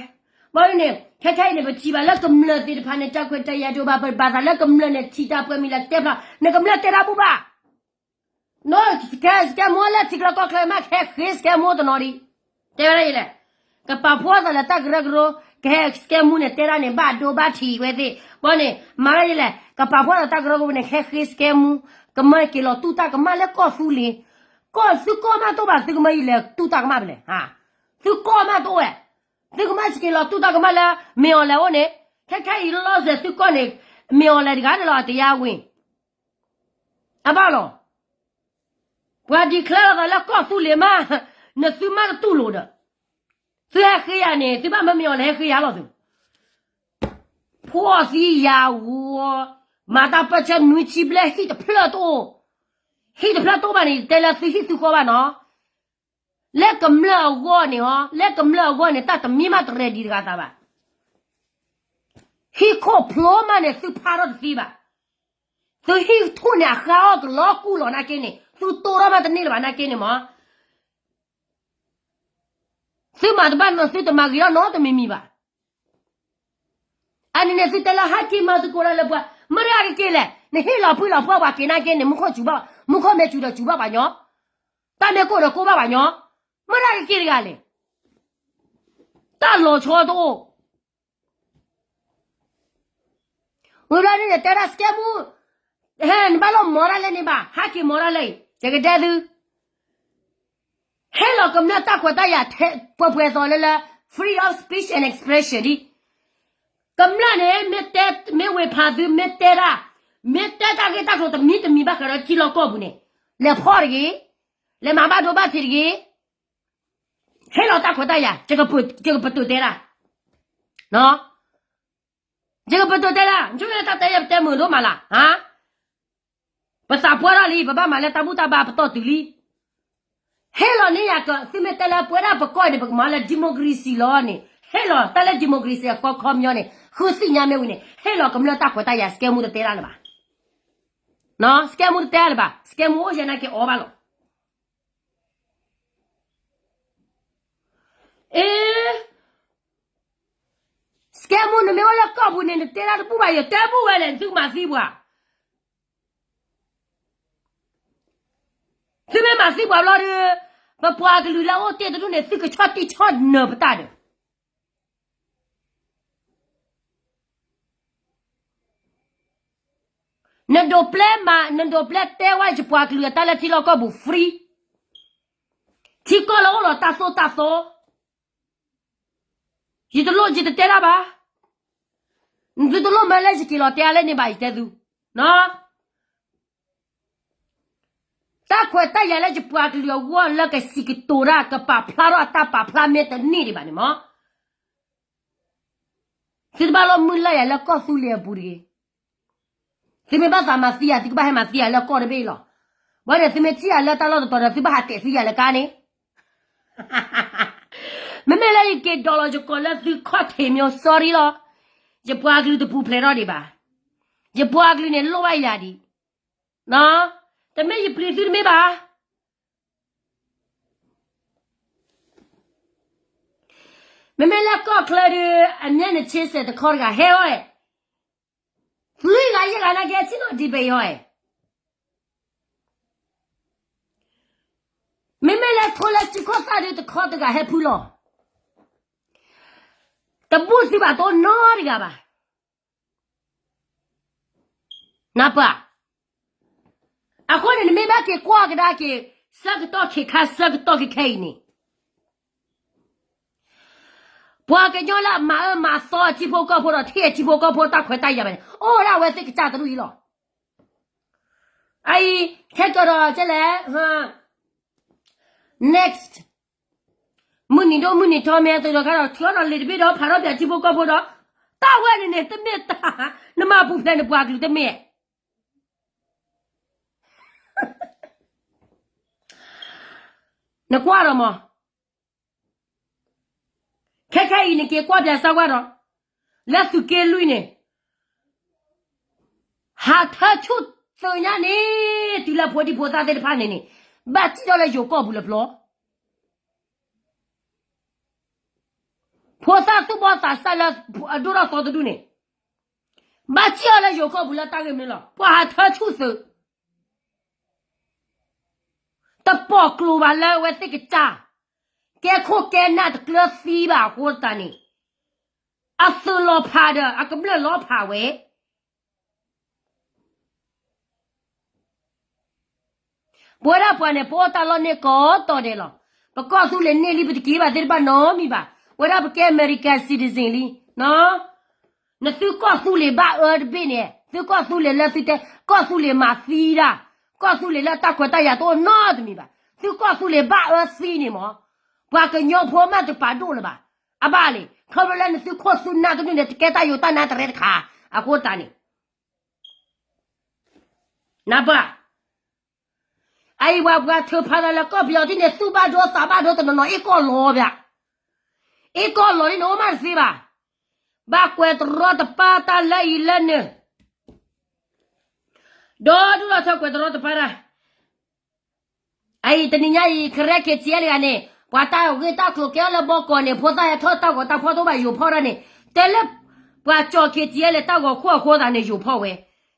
ဘၣ်န့ၣ် ခဲခဲအံၤန့ၣ် ပထံၣ်ဘၣ်လၢကမျၢၢ်သ့ၣ်တဖၣ်န့ၣ် တၢ်ခွဲးတၢ်ယာ်ဒိၣ်ဘၣ် ပဘၣ်သးလၢကမျၢၢ်န့ၣ် ထံၣ်တၢ်ပှဲၤမံၤလၢကတဲဖျါ, နကမျၢၢ်တဲတၢ်ဘူၣ်ဘၣ်. နီၢ်စကဲ, စကဲမူလၢထံချၢကီၢ်ချၢမး ကဟဲဃ့စကဲမူတနီၤဒံး, တဲဝဲဒၣ်ယလဲၣ်, ကပာ်ဖှိၣ်သးလၢတၢ်ကရၢကရိ, ကဟဲစကဲမူန့ၣ် တဲဒၣ်န့ၣ် ဘၣ်ဒိဘၣ်ထံးဝဲသ့ၣ်, ဘၣ်န့ၣ် မၤဒၣ်ယလဲၣ်, ကပာ်ဖှိၣ်သးတၢ်ကရၢကရိန့ၣ် ကဟဲဃ့စကဲမူ, ကမၢက့ၤလီၤတူၢ်တၢ်ကမၣ်လၢကီၢ်သူလ့ၤ, ကီၢ်သုကီၢ်မးတအိၣ်ဘၣ် သုကမၢယလဲၤတူၢ်တၢ်ကမၣ်ဖဲလဲၣ်, သုကီၢ်မးတအိၣ်ဝဲ, သုကမၣ်စက့ၤလီၤတူၢ်တၢ်ကမၣ်လၢ မ့ၢ်အီၤလဲၤအိၣ်န့ၣ်, ခဲခဲအံၤလီၤစဲၤသုကီၢ်န့ၣ်, မ့ၢ်အီၤလဲၤတဂၤန့ၣ်လီၤ အတယါဝ့ၤ, အဘၣ်လီၤ. ပှၤ declare လီၤသးလၢကီၢ်သူလ့ၤမး, နသုမၣ်တတူၢ်လိာ်ဒီး, သုဟဲဃ့ယၤန့ၣ် သုဘၣ်မၢမ့ၢ်အီၤလဲၤဟဲဃ့ယၤလီၤသု. ဖှီၣ်သံယၤဝီ, မၤတၢ်ပၢၢ်ဆၢနွံဆံဘျဲၣ် ဟံၣ်တဖျၢၣ်တအိၣ်, ဟံၣ်တဖျၢၣ်တအိၣ်ဘၣ်န့ၣ် တဲလၢသုဟံၣ်သုဃီဘၣ်နီၤ. လၢကမျၢၢ်အဂီၢ်န့ၣ်ဟီ, လၢကမျၢၢ်အဂီၢ်န့ၣ် တၢ်တမံၤမးတreadyတဂၤသးဘၣ်. ဟံၣ်ခိၣ်ဖျိမးန့ၣ် သုဖးထီၣ်တသ့ဘၣ်. သုဟံၣ်ထူၣ်န့ၣ် အဃါအီၣ်ကလီကူၣ်လီၤနာ်က့န့ၣ် သုတိၢ်ထီၣ်မးတန့ၢ်လၢၤဘၣ်နာ်က့န့ၣ်မး သုမၤတဘၣ်နီၤ သုတမၤဂ့ၤထီၣ်နီတမံၤမံၤဘၣ်. အန့ၣ်န့ၣ် သုတဲလၢဟဲက့ၤမၤသုကိးဒၣ်လၢပှၤ, မ့ၢ်ဒၣ်ကက့ၤလဲၣ်, နဟ့ၣ်လီၤဖှံလီၤဖှီၣ်ပှၤက့ၤနာ်က့န့ၣ် မူခိၣ်စူၤဘၣ်, မူခိၣ်မ့ၢ်စူၤဒီးစူၤဘၣ်ပှၤညီ, တၢ်မ့ၢ်ကိၢ်ဒီးကိၢ်ဘၣ်ပှၤညီ, မ့ၢ်ဒၣ်ကက့ၤတဂၤလဲၣ်. တၢ်လီၤဆီတအိၣ် ဝံၤဘျီန့ၣ် တဲဒၣ်စကဲမူ, ဟဲ နဘၣ်လီၤမၤဒၣ်လဲၣ်န့ၣ်ဘၣ်, ဟဲက့ၤမၤဒၣ်လဲၣ်အံၤ ယကတဲသု, ဟ့ၣ်လီၤကမျၢၢ်တၢ်ခွဲးတၢ်ယာ်ထဲပှဲၤပှဲၤသိးလၢလၢ free of speech and expression ဒ်, ကမျၢၢ်န့ၣ် မ့ၢ်တဲ မ့ၢ်ဝ့ၤဖးသု မ့ၢ်တဲဒၣ်, မ့ၢ်တဲတၢ်ဂ့ၢ်တၢ်ကျိၤတမံၤတမံၤဘၣ်ဃးဒီးထံလီၢ်ကီၢ်ပူၤန့ၣ်, လဲၤဖီၣ်တဂ့ၤ, လဲၤမၤဘၣ်ဒိဘၣ်ထံးတဂ့ၤ, ဟ့ၣ်လီၤတၢ်ခွဲးတၢ်ယာ်, ယကပတုာ်တဲဒၣ်, ယကပတုာ်တဲဒၣ်, နဆိကမိၣ်လၢတၢ်တဲယဲပတဲမုာ်ဒိၣ်မးလၢ်, ပသးပှၢ်ထီၣ်လံ ပဘၣ်မၤလၢတၢ်ဘူၣ်တၢ်ဘါပတီၢ်တုၤလံ. ဟ့ၣ်လီၤန့ၢ်ယၤက သုမ့ၢ်တဲလၢပဝဲဒၣ်ပကီၢ်န့ၣ် ပကမၤလၢ democracy လီၤန့ၣ် ဟ့ၣ်လီၤတၢ်လၢ democracy အကီခီပညီန့ၣ် ဃုသ့ၣ်ညါမ့ၢ်ဝံၤန့ၣ် ဟ့ၣ်လီၤကမျၢၢ်တၢ်ခွဲးတၢ်ယာ် စကဲမူတတဲလၢၤဘၣ်, စကဲမူတတဲလၢၤဘၣ်, စကဲမူအိၣ်ယဲနာ်က့အီၤဘၣ်လီၤ. အ့ စကဲမူ နမ့ၢ်အိၣ်လၢကီၢ်ပူၤန့ၣ် နတဲတၢ်တဘူၣ်ဘၣ် ယတဲဘူၣ်ဝဲလဲၣ် သုကမၤသံပှၤ, သုမ့ၢ်မၤသံပှၤဘျီဒီး ပပှၤကလုာ်လၢအအိၣ်တ့ၢ်တဒူၣ်န့ၣ် သုကဆီၣ်တံၢ်ဆီၣ်နၢၤပတၢ်ဒီး နဒိးပျဲမး နဒိးပျဲတဲဝဲယပှၤကလုာ်အတၢ်လၢထံလီၢ်ကီၢ်ပူၤ free, ထံကီၢ်လၢအိၣ်လီၤတၢ်သိၣ်တၢ်သီ, ယတလိၣ်ယတတဲတၢ်ဘၣ်, သုတလိၣ်မၢလၢယက့ၤလီၤတဲအါလၢန့ၣ်ဘၣ် ယတဲသု, တၢ်ခွဲးတၢ်ယာ်လၢယပှၤကလုာ်အဂီၢ်လၢကစံးကတိၤတၢ် ကပာ်ဖျါထီၣ်အတၢ်ပာ်ဖျါမ့ၢ်တန့ၢ်ဒံးဘၣ်န့ၣ်မး သုတဘၣ်လီၤမုၢ်လၢ်ယၤလၢကီၢ်သူလ့ၤအပူၤတဂ့ၤ. သုမ့ၢ်ဘၣ်သးမၤသံယၤ သုကဘၣ်ဟဲမၤသံယၤလၢကီၢ်တဘ့ၣ်လီၤ. ဘၣ်န့ၣ် သုမ့ၢ်ထံၣ်ယၤလၢတၢ်လီၢ်တတီၤဒီး သုဘၣ်ဟးတဲာ်သံယၤလၢကါန့ၣ် မ့မ့ၢ်လၢယက့ၤဒိးလီၤယကိာ်လၢသုခီၣ်ထံးမ့ၢ် sorry လီၤ. ယပှၤကလုာ်တပူၤဖျဲးထီၣ်ဒံးဘၣ်. ယပှၤကလုာ်န့ၣ်လိၣ်ဘၣ်ယၤဒံး. တမ့ၢ်ယပျံၤသုတမ့ၢ်ဘၣ်. မ့မ့ၢ်လၢကီၢ်ချၢဒီး အမ့ၢ်နဆ့စဲးတခီတဂၤဟဲအီၤ, လွံၢ်ဂၤယဲၢ်ဂၤနာ်က့ ဆ့ၣ်နီၤဒံးဘၣ်အီၤ, မ့မ့ၢ်လၢထိလၢစုခီၣ်သၣ်ဒီးတခီတဂၤဟဲဖုလီၤ. တဘူၣ်သုဘၣ်တအိၣ်နီတဂၤဘၣ်. နၢ်ပၢၢ်, အဃိန့ၣ် နမ့ၢ်ဘၣ်က့ၤကွၢ်ကဒါက့ၤ ဆၢကတီၢ်ခဲခါ ဆၢကတီၢ်ခဲခဲအံၤန့ၣ် ပှၤကညီလၢအမၤအၢမၤသီအထံဖိကီၢ်ဖိဒီး ထံၣ်အထံဖိကီၢ်ဖိတၢ်ခွဲးတၢ်ယာ်ဘၣ်န့ၣ် အိၣ်ဝဲဒၣ်ဝဲသ့ၣ်ကစၢ်တဒူၣ်အံၤလီၤ. အအံၤ ခဲကဒီးကဲလဲၣ် next မုၢ်နံၤဒိၣ်မုၢ်နံၤထီ မ့ၢ်သုးဒီးခါဒီး ထီၣ်ဒီးလံာ်တဘ့ၣ်ဒီး ဖးထီၣ်ပၠးထံဖိကီၢ်ဖိဒီး တၢ်ဝဲန့ၣ်န့ၣ် တမ့ၢ်တၢ် နမၤပူၤဖျဲးနပှၤကလုာ်တမ့ၢ် နကွၢ်ဒီးမး ခဲခဲအံၤနက့ၤကွၢ်ပၠးစၢ်ဝဲဒီး လၢသုးက့လွံၢ်န့ၣ် ဟးထၢဆူၣ်သုးညါန့ၣ် တုၤလၢဖိဒံဖိသၣ်သ့ၣ်တဖၣ်န့ၣ်န့ၣ် ဘၣ်စံၣ်ထီၣ်လၢယိၤကီၢ်ပူၤလၢပျီ ဖိသၣ်သူၣ်ဘီၣ်သးစၢ်လၢအဒိၣ်ထီၣ်သီတဒူၣ်န့ၣ် ဘၣ်စံၣ်ထီၣ်လၢယိၤကီၢ်ပူၤလၢတၢ်ဂ့ၢ်မနုၤလီၤ. ပှၤဟးထၢဆူၣ်သုး တပိာ်ကျိၤဘၣ်လၢအဝဲသ့ၣ်ကစၢ် ကဲခိၣ်ကဲနၢ်တကျၢၤသံဘၣ်အဃိသတးန့ၣ် အသုးလီၤဖးဒီး အကမျၢၢ်လီၤဖးဝဲ ပဝဲဒၣ်ပှၤန့ၣ် ပအိၣ်တၢ်လီၢ်န့ၣ်ကိးတီၤဒဲးလီၤ. ပကီၢ်သူလ့ၤန့ၢ်လံ ပတက့ၤဘၣ်သ့ၣ်တဖၣ်နီတမံၤဘၣ်. ဝဲဒၣ်ပကဲ American citizen လံ, နသုကီၢ်သူလ့ၤဘၣ်အၢတဘ့ၣ်န့ၣ် သုကီၢ်သူလ့ၤလၢသုတဲ ကီၢ်သူလ့ၤမၤသံတၢ်, ကီၢ်သူလ့ၤလၢတၢ်ခွဲးတၢ်ယာ်တအိၣ်နီတမံၤဘၣ်, သုကီၢ်သူလ့ၤဘၣ်အၢသံန့ၣ်မး, ပှၤကညီဖိမ့ၢ်တပာ်ဒိၣ်လၢၤဘၣ်, အဘၣ်လံ, ခီဖျိလၢနသုခိၣ်သုနၢ်တဒူၣ်န့ၣ် တကဲတၢ်ယိးတၢ်နါတရဲတခါ, အဃိသတးန့ၣ် နၢ်ပၢၢ် အအံၤပှၤပှၤထုးဖးသးလၢကီၢ်ပယီၤထံန့ၣ် သူၣ်ဘၣ်ဒိသးဘၣ်ဒိတနီၤနီၤ အ့ၣ်ကီၢ်လီၤဘၣ်, အ့ၣ်ကီၢ်လီၤန့ၣ် နအိၣ်မးတသ့ဘၣ်, ဘၣ်ကွဲးတရီတပါတၢ်လၢအံၤလၢနုာ်, ဒီဒူၣ်ဒီထၢကွဲးတရီတပါတၢ်, အအံၤတနံၤညါအံၤ ကရဲ ခ့ၣ်ထံၣ်အဲလၢဂၤန့ၣ် ပှၤတၢ်ဂ့ၢ်တၢ်ကျိၤကဲထီၣ်လၢဘီကီးန့ၣ် ဖိသၣ်ဟဲထီၣ်တၢ်ဂီၤတၢ်ဖီၣ်တအိၣ်ဘၣ် ယိၤဖီၣ်ဒၣ်န့ၣ်, တဲလၢ ပှၤကၠီၤ ခ့ၣ်ထံၣ်အဲလၢ တၢ်ဂီၤခိၣ်အဃိသတးန့ၣ် ယိၤဖီၣ်ဝဲ,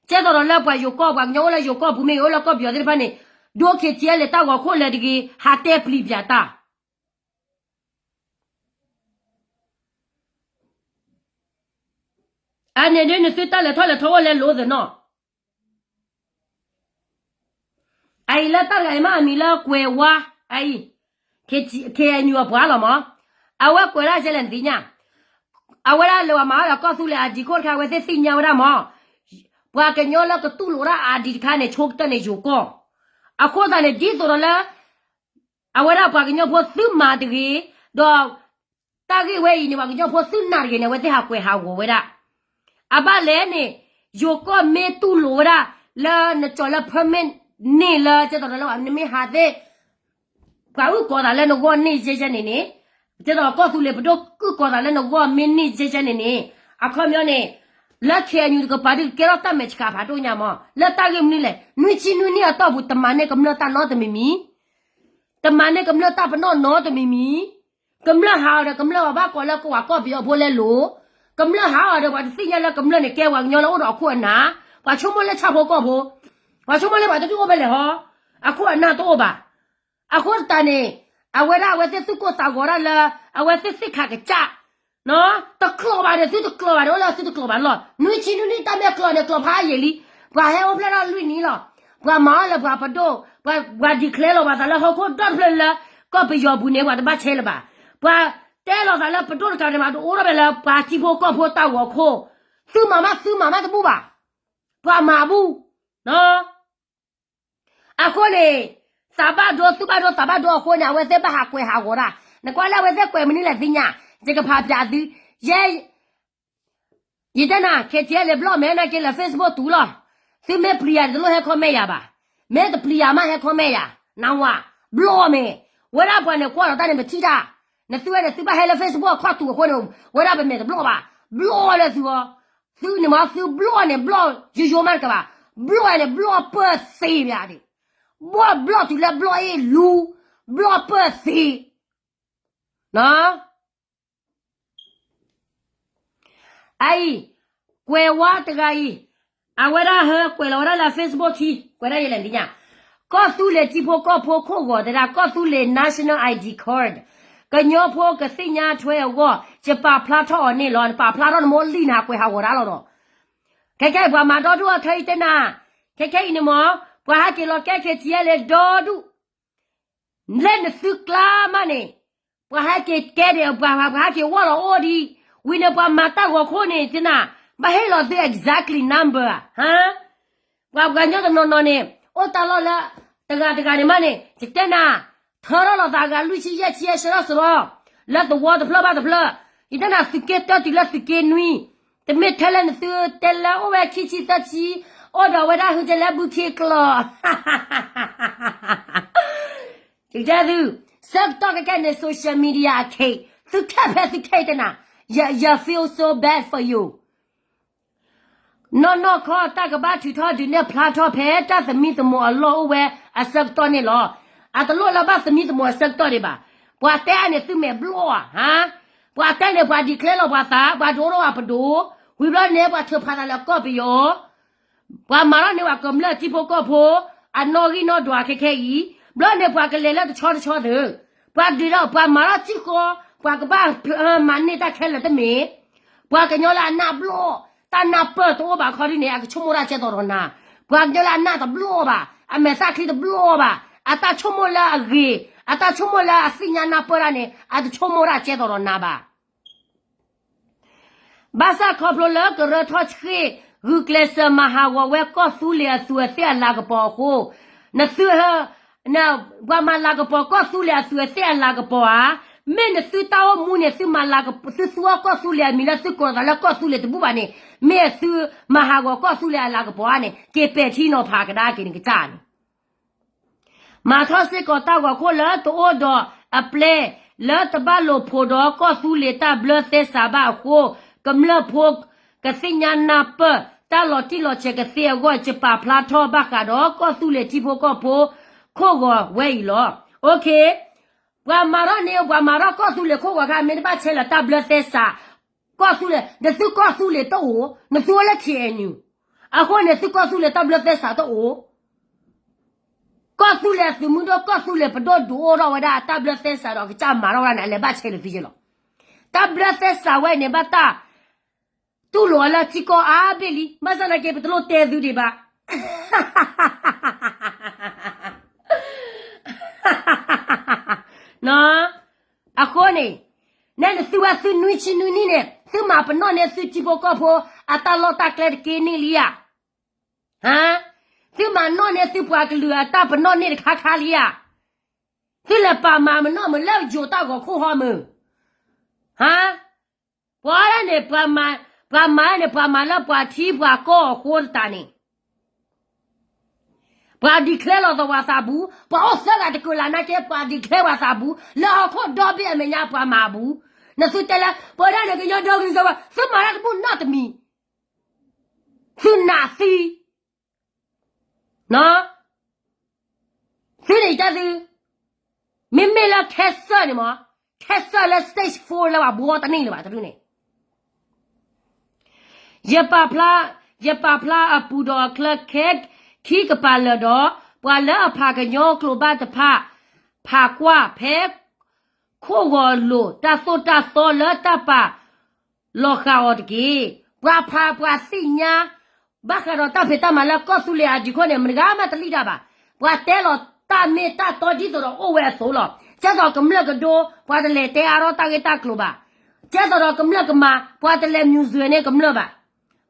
ကဲသိးဒီးလၢပှၤယိၤကီၢ် ပှၤကညီအိၣ်လၢယိၤကီၢ်ပူၤမ့ၢ်ဂ့ၤ အိၣ်လၢကီၢ်ပယီၤသ့ၣ်တဖၣ်န့ၣ်, ဒိ ခ့ၣ်ထံၣ်အဲလၢ တၢ်ဂီၤခိၣ်လဲၤတဂ့ၤ ဟးတဲပျံၤပၠးတၢ် အန့ၣ်ဒ်နသုတၢ်လဲၤထီၣ်လဲၤထီအိၣ်လဲၤလိာ်သနီၤ, အအံၤလၢတၢ်တဂၤအံၤမ့ၢ်အမံၤလၢကွဲးဝါ, အအံၤ ခ့ၣ်အဲၣ်ယူၣ်အပှၤလီၤမး, အဝဲကွဲးဒၣ်ကဲလဲၣ်နသ့ၣ်ညါ, အဝဲဒၣ်လၢပှၤမၤအီၣ်ဒီးကီၢ်သူလ့ၤအဒံခိၣ်တခါ အဝဲသ့ၣ်သ့ၣ်ညါဝဲဒၣ်မး, ပှၤကညီလၢကတူၢ်လိာ်ဒၣ်အဒံတခါန့ၣ် ဆိကတၢၢ်န့ၣ်ယိၤကီၢ်, အဃိသတးန့ၣ် ဒ်သိးဒီးလၢ အဝဲဒၣ်ပှၤကညီဖိသုမၤတဂ့ၤ, ဒီး တၢ်ဂ့ၢ်ဝဲအံၤန့ၣ် ပှၤကညီဖိသုနာ်တဂ့ၤန့ၣ် အဝဲသ့ၣ်ဟးကွဲးဟးဂီၤဝဲဒၣ်, အဘၣ်လဲၣ်န့ၣ်, ယိၤကီၢ်မ့ၢ်တူၢ်လိာ်ဝဲဒၣ်, လၢနကၠီၤလၢ permit န့ၣ်လၢ ကဲသိးဒီးလၢနမ့ၢ်ဟးသ့ၣ် ပှၤအုၣ်ကီၤသးလၢနဂီၢ်န့ၢ်ယဲယဲန့ၣ်န့ၣ်, ကဲသိးကီၢ်သူလ့ၤပဒိၣ်အုၣ်ကီၤသးလၢနဂီၢ်မ့ၢ်န့ၢ်ယဲယဲန့ၣ်န့ၣ်, အခီပညီန့ၣ်, လၢ ခ့ၣ်အဲၣ်ယူၣ် တကပၤဒုးကဲထီၣ်တၢ်မဲာ်ဆှးဖးဒိၣ်ညါမး လၢတၢ်ဂ့ၢ်မနုၤလဲၣ် နွံဆံနွံနံၣ်အတီၢ်ပူၤ တမၤန့ၢ်ကမျၢၢ်တၢ်နီတမံၤမံၤ တမၤန့ၢ်ကမျၢၢ်တၢ်ပနီၣ်နီတမံၤမံၤ, ကမျၢၢ်ဟးအီၤဒီးကမျၢၢ်ဘၣ်ကိးလၢကဝၤကီၢ်ပယီၤဖိလဲၤလိၤ, ကမျၢၢ်ဟးအီၤဒီးပှၤတသ့ၣ်ညါလၢကမျၢၢ်န့ၣ်ကဲပှၤကညီလၢအိၣ်ဒီးအခိၣ်အနၢ်, ပှၤဆိကမိၣ်လၢဆၣ်ဖိကီၢ်ဖိ, ပှၤဆိကမိၣ်လၢပှၤတဒုးအိၣ်ဖဲလဲၣ်ဟီ, အခိၣ်အနၢ်တအိၣ်ဘၣ်. အဃိသတးန့ၣ်, အဝဲဒၣ်အဝဲသ့ၣ်သူၣ်ကိၢ်သးဂီၤဒၣ်လၢ အဝဲသ့ၣ်သ့ၣ်ခးကစၢ် တကျိးဘၣ်ဒီးသုတကျိးဘၣ်ဒီး အိၣ်လၢသုတကျိးဘၣ်လီၤ. နွံဆံနွံနံၣ်တၢ်မဲာ်ကျိးန့ၣ် ကျိးဖးယံာ်လံ, ပှၤဟဲအိၣ်ဖျဲၣ်ထီၣ်လွံၢ်နံၣ်လီၤ. ပှၤမၤအီၤလၢပှၤပဒိၣ်, ပှၤ ပှၤ declare လီၤပှၤသးလၢဟီၣ်ခိၣ်ဒီတဖျၢၣ်လၢ ကီၢ်ပယီၤပူၤန့ၣ် ပှၤတဘၣ်ဆဲးလၢၤဘၣ်. ပှၤတဲလီၤသးလၢပဒိၣ်တကးန့ၣ်မး တအိၣ်ထီၣ်ဖဲလၢပှၤထံဖိကီၢ်ဖိတၢ်ဂီၤခိၣ်, သုမၤမး သုမၤမးတဘူၣ်ဘၣ်, ပှၤမၤဘူၣ် အဃိန့ၣ်, သးဘၣ်ဒိ သုဘၣ်ဒိ သးဘၣ်ဒိအဃိန့ၣ် အဝဲသ့ၣ်ဘၣ်ဟးကွဲးဟးဂီၤတၢ်, နကွၢ်လၢအဝဲသ့ၣ်ကွဲးမနုၤလဲၣ်သ့ၣ်ညါ, ယကဖးပၠးသု, ယဲ, ယတဲနၤ ခ့ၣ်ထံၣ်အဲၣ်လၢ block မဲာ်နၤက့ၤလၢ Facebook တူၢ်လီၤ, သုမ့ၢ်ပျံၤယၤန့ၣ် တလိၣ်ဟဲ comment ယၤဘၣ်, မ့ၢ်တပျံၤယၤမးဟဲ comment ယၤ, နဝၤ, block မဲာ်, ဝဲဒၣ်ပှၤန့ၣ်ကွၢ်လီၤတၢ်န့ၣ် ပထံၣ်တၢ်, နသုဝဲန့ၣ် သုဘၣ်ဟဲလၢ Facebook အခီၣ်တူာ်အဃိန့ၣ်, ဝဲဒၣ်ပမဲာ်တ block ဘၣ်, block လၢသုဂီၢ် သုန့ၣ်မး သု block န့ၣ် block ယိယိမးတကးဘၣ်, block န့ၣ် block ပၢၢ်သ့ဘၣ်ဒံး, block block တုၤလၢ block အ့ၣ်လူ, block ပၢၢ်သ့, အအံၤ, ကွဲးဝါတဂၤအံၤ, အဝဲဒၣ်ဟဲကွဲးလီၤဝဲဒၣ်လၢ Facebook ခံ, ကွဲးဒၣ်ယလဲၣ်သ့ၣ်ညါ, ကီၢ်သူလ့ၤထံဖိကီၢ်ဖိခိၣ်ဂီၤတဲဒၣ် ကီၢ်သူလ့ၤ National I D card, ကညီဖိကသ့ၣ်ညါထွဲအဂီၢ် ယပာ်ဖျါထီၣ်အီၤန့ၣ်လီၤ, နပာ်ဖျါထီၣ်နမိၢ်လံၢ်နဟးကွဲးဟးဂီၤတၢ်လီၤဒီး ခဲခဲအံၤပှၤမၤဒီဒူၣ်အီၤခဲအံၤတဲနၤ, ခဲခဲအံၤန့ၣ်မး, ပှၤဟဲက့ၤလီၤကဲခ့ၣ်ထံၣ်အဲၣ်လၢဒီဒူၣ်, လၢနသုကျါမးန့ၣ်, ပှၤဟဲက့ၤကဲဒံးပှၤ ပှၤဟဲက့ၤဝီၢ်လီၤအိၣ်ဒံး, ဝံၤန့ၣ်ပှၤမၤတၢ်ဂီၤခိၣ်န့ၣ် တဲနၤ, ဘၣ်ဟ့ၣ်လီၤသု exactly number ဧါ, ဟါ ပှၤပှၤကညီတနီၤနီၤန့ၣ် အိၣ်တၢ်လီၢ်လၢ တဂၤတဂၤန့ၣ်မးန့ၣ် ယတဲနၤ, ထၢထီၣ်လီၤသးအဂၤလွံၢ်ဆံယဲၢ်ဆံ ဆှၢထီၣ်စရီ, လၢသဝီတဖျၢၣ်ဘၣ်တဖျၢၣ်, ယတဲနၤ သုးက့တၢတုၤလၢသုးက့နွံ, တမ့ၢ်ထဲလၢနသုတဲလၢအိၣ်ဝဲခံဆံသၢဆံ, အိၣ်ဒီးဝဲဒၣ်ဟုကလဲဘုခ့ကျီၢ် ယတဲသု, ဆၢကတီၢ်ခဲခဲန့ၣ် social media အခဲအံၤ, သုခဲဖဲသုခဲအံၤတနၤ, ယ feel so bad for you. နီၢ်နီၢ်ခီတၢ်ကဘၣ်ထုးထီၣ်ဒုးနဲၣ်ဖျါထီၣ်ဖဲတၢ်သမံသမိးအလီၢ်အိၣ်ဝဲအဆၢကတီၢ်န့ၣ်လီၤ. အတလိၣ်လၢဘၣ်သမံသမိးအဆၢကတီၢ်ဒံးဘၣ်. ပှၤတဲအါန့ၣ်သုမဲာ်ဘျီၣ်ဧါ, ဟါ, ပှၤတဲန့ၣ်ပှၤ declare လီၤပှၤသး, ပှၤဒိၣ်ထီၣ်အပဒိၣ်, ဝံၤဘျီန့ၣ်ပှၤထုးဖးသးလၢကီၢ်ပယီၤ ပှၤမၤထီၣ်န့ၢ်ပှၤကမျၢၢ်ထံဖိကီၢ်ဖိ အနီၣ်ဂံၢ်နီၣ်ဒွးခဲခဲအံၤ, ဘျီန့ၣ်ပှၤကလဲၤလၢတဆီတဆီသ့, ပှၤဒုးဒီးပှၤမၤထီၣ်ထံဃီ, ပှၤကဘၣ်မၤန့ၢ်တၢ်ခဲလၢာ်တမ့ၢ်, ပှၤကညီလၢအနၢ်ဘျီၣ်, တၢ်နၢ်ပၢၢ်တအိၣ်ဘၣ်ခီဒ်န့ၣ် အကဆိကမိၣ်တၢ်ကဲသိးဒီးနၤ, ပှၤကညီလၢအနၢ်တဘျီၣ်ဘၣ်, အမဲာ်သၣ်ချံတဘျီၣ်ဘၣ်, အတၢ်ဆိကမိၣ်လၢအဂ့ၤ, အတၢ်ဆိကမိၣ်လၢအသ့ၣ်ညါနၢ်ပၢၢ်တၢ်န့ၣ် အတဆိကမိၣ်ဒၣ်ကဲသိးဒီးနၤဘၣ်. ဘၣ်ဆၣ်ခီဖျိလၢကရၢထီၣ်ဆှ့ၣ် ဂုာ်ကျဲးစၢးမၤဟးဂီၤဝဲကီၢ်သူလ့ၤအသူးအသ့ၣ်အလၤကပီၤအဃိ, နသု, ပှၤမၤလၤကပီၤကီၢ်သူလ့ၤအသူးအသ့ၣ်အလၤကပီၤဧါ, မ့ၢ်နသုတၢ်အိၣ်မူန့ၣ် သုမၤလၤက, သုသူအီၤကီၢ်သူလ့ၤအမံၤလၢသုကိးသးလၢကီၢ်သူလ့ၤတဘူၣ်ဘၣ်န့ၣ်, မ့ၢ်သုမၤဟးဂီၤကီၢ်သူလ့ၤအလၤကပီၤဧါန့ၣ် က့ၤပဲာ်ထံနီၤဖးကဒါက့ၤန့ၣ်ကစၢ်န့ၣ် မၤထီၣ်စ့ၢ်ကီးတၢ်ဂီၤခိၣ်လၢတအိၣ်ဒီးအပျဲၢ် လၢတဘၣ်လိာ်ဖိးဒီးကီၢ်သူလ့ၤတၢ်ဘျၢသဲစးဘၣ်အဃိ, ကမျၢၢ်ဖိကသ့ၣ်ညါနၢ်ပၢၢ် တၢ်လီၤတံၢ်လီၤဆဲးကသ့အဂီၢ် ယပာ်ဖျါထီၣ်ဘၣ်ဃးဒီးကီၢ်သူလ့ၤထံဖိကီၢ်ဖိ ခိၣ်ဂီၤဝဲအံၤလီၤ. ပှၤမၤထီၣ်န့ၣ် ပှၤမၤထီၣ်ကီၢ်သူလ့ၤခိၣ်ဂီၤခါ မ့ၢ်တဘၣ်ဆဲးလၢတၢ်ဘျၢသဲစး ကီၢ်သူလ့ၤ, နသုကီၢ်သူလ့ၤတအိၣ်, နသုအိၣ်လၢ K N U, အဃိန့ၣ် သုကီၢ်သူလ့ၤတၢ်ဘျၢသဲစးတအိၣ်, ကီၢ်သူလ့ၤအသုးမုၢ်ဒိၣ်ကီၢ်သူလ့ၤပဒိၣ်ဒုးအိၣ်ထီၣ်ဝဲဒၣ်အတၢ်ဘျၢသဲစးဒီး ကစၢ်မၤထီၣ်ဝဲဒၣ်န့ၣ် အလဲၤဘၣ်ဆဲးလၢသုယဲလီၤ. တၢ်ဘျၢသဲစးဝဲန့ၣ် ဘၣ်တၢ်တူၢ်လိာ်အီၤလၢထံကီၢ်အါဘ့ၣ်လံ, ဘၣ်ဆၣ်သနာ်က့ ပတလိၣ်တဲသုဒံးဘၣ် အဃိန့ၣ်, နဲနသုဝဲသုနွံဆံနွံနံၣ်န့ၣ် သုမၤပနီၣ်န့ၢ်သုထံဖိကီၢ်ဖိ အတၢ်လီၢ်တၢ်ကျဲတက့ၢ်န့ၣ်လံဧါ. ဟါ, သုမၤနီၣ်န့ၢ်သုပှၤကလုာ်အတၢ်ပနီၣ်န့ၢ်တခါခါလံဧါ. သုလဲၤပာ်မၤမနီၣ်မုာ်လၢယိၤတၢ်ဂီၤခိၣ်ဟီမုာ်. ဟါ, ပှၤဒၣ်န့ၣ်, ပှၤမၤန့ၣ် ပှၤမၤလၢပှၤထံပှၤကီၢ်အဃိသတးန့ၣ် ပှၤ declare လီၤသးဝးသးဘူး, ပှၤအိၣ်သၢဂၤတကၢၢ်လၢ်နာ်က့ ပှၤ declare ဝးသးဘူး, လၢဟီၣ်ခိၣ်ဒီဘ့ၣ်အမဲာ်ညါပှၤမၤဘူး. နသုတဲလၢ ပဝဲဒၣ်န့ၣ်ကညီဒီကလုာ်စၢၤဝဲ သုမၤတၢ်တဘူၣ်နီတမံၤ, သုနးသံ သုန့ၣ်ယတဲသု, မ့မ့ၢ်လၢ cancer န့ၣ်မး, cancer လၢ stage four လၢပှၤဘှီတန့ၢ်လၢၤဘၣ်တဒူၣ်န့ၣ် ယပာ်ဖျါ, ယပာ်ဖျါအပူၤဒီးအချၢခဲ ခံကပၤလၢာ်ဒီး ပှၤလၢအဖးကညီကျိာ်ဘၣ်တဖၣ် ဖးကွၢ်ဖဲ ခိၣ်ဂီၤလိာ်တၢ်သိၣ်တၢ်သီလၢတၢ်ပာ်လီၤဃာ်အီၤတက့ၢ်. ပှၤဖးပှၤသ့ၣ်ညါ ဘၣ်ဃးဒီးတၢ်ဖံးတၢ်မၤလၢကီၢ်သူလ့ၤအဒံးခိၣ်န့ၣ် မတဂၤမးတလံၣ်တၢ်ဘၣ်. ပှၤတဲလီၤတၢ်မ့ၢ်တၢ်တီဒ်သိးဒီးအိၣ်ဝဲအသိးလီၤ. ကဲသိးကမျၢၢ်ကဒိ ပှၤတလဲၤတဲအါထီၣ်တၢ်ဂ့ၢ်တၢ်ကျိၤဘၣ်. ကဲသိးဒီးကမျၢၢ်ကမၤ ပှၤတလဲၤ museum န့ၢ်ကမျၢၢ်ဘၣ်.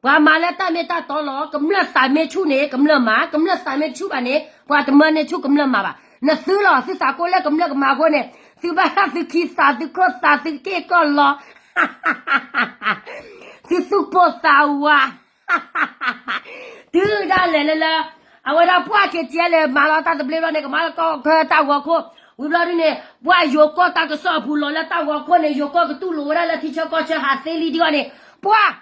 ပှၤမၤလၢတၢ်မ့ၢ်တၢ်တီလီၤ. ကမျၢၢ်သးမ့ၢ်ဆူၣ်န့ၣ် ကမျၢၢ်မၤ, ကမျၢၢ်သးမ့ၢ်တဆူၣ်ဘၣ်န့ၣ် ပှၤတမၢန့ၢ်ဆူၣ်ကမျၢၢ်မၤဘၣ်. နသုလီၤ သုသးကိၢ်လၢကမျၢၢ်ကမၤအဃိန့ၣ် သုဘၣ်ဟးသုခံသး သုခိၣ်သး သုက့ၢ်ကီၢ်လီၤ သုသူၣ်ပိၢ်သးဝး တုၤဒၣ်လဲာ်လၢလၢ အဝဲဒၣ်ပှၢ်က့ၤကဲလဲၣ် မၤလီၤတၢ်သဘျ့ဘျီန့ၣ် ကမၤလၢကီၢ်ခဲတၢ်ဂီၤခိၣ် ဝံၤဘျီဒ်န့ၣ် ပှၢ်ယိၤကီၢ်တၢ်ကစီၣ်အပူၤလီၤလၢတၢ်ဂီၤခိၣ်န့ၣ် ယိၤကီၢ်ကတူၢ်လိာ်ဝဲဒၣ်လၢထံဆၢကီၢ်ဆၢဟးသ့လံဒ်အီၤန့ၣ် ပှၢ်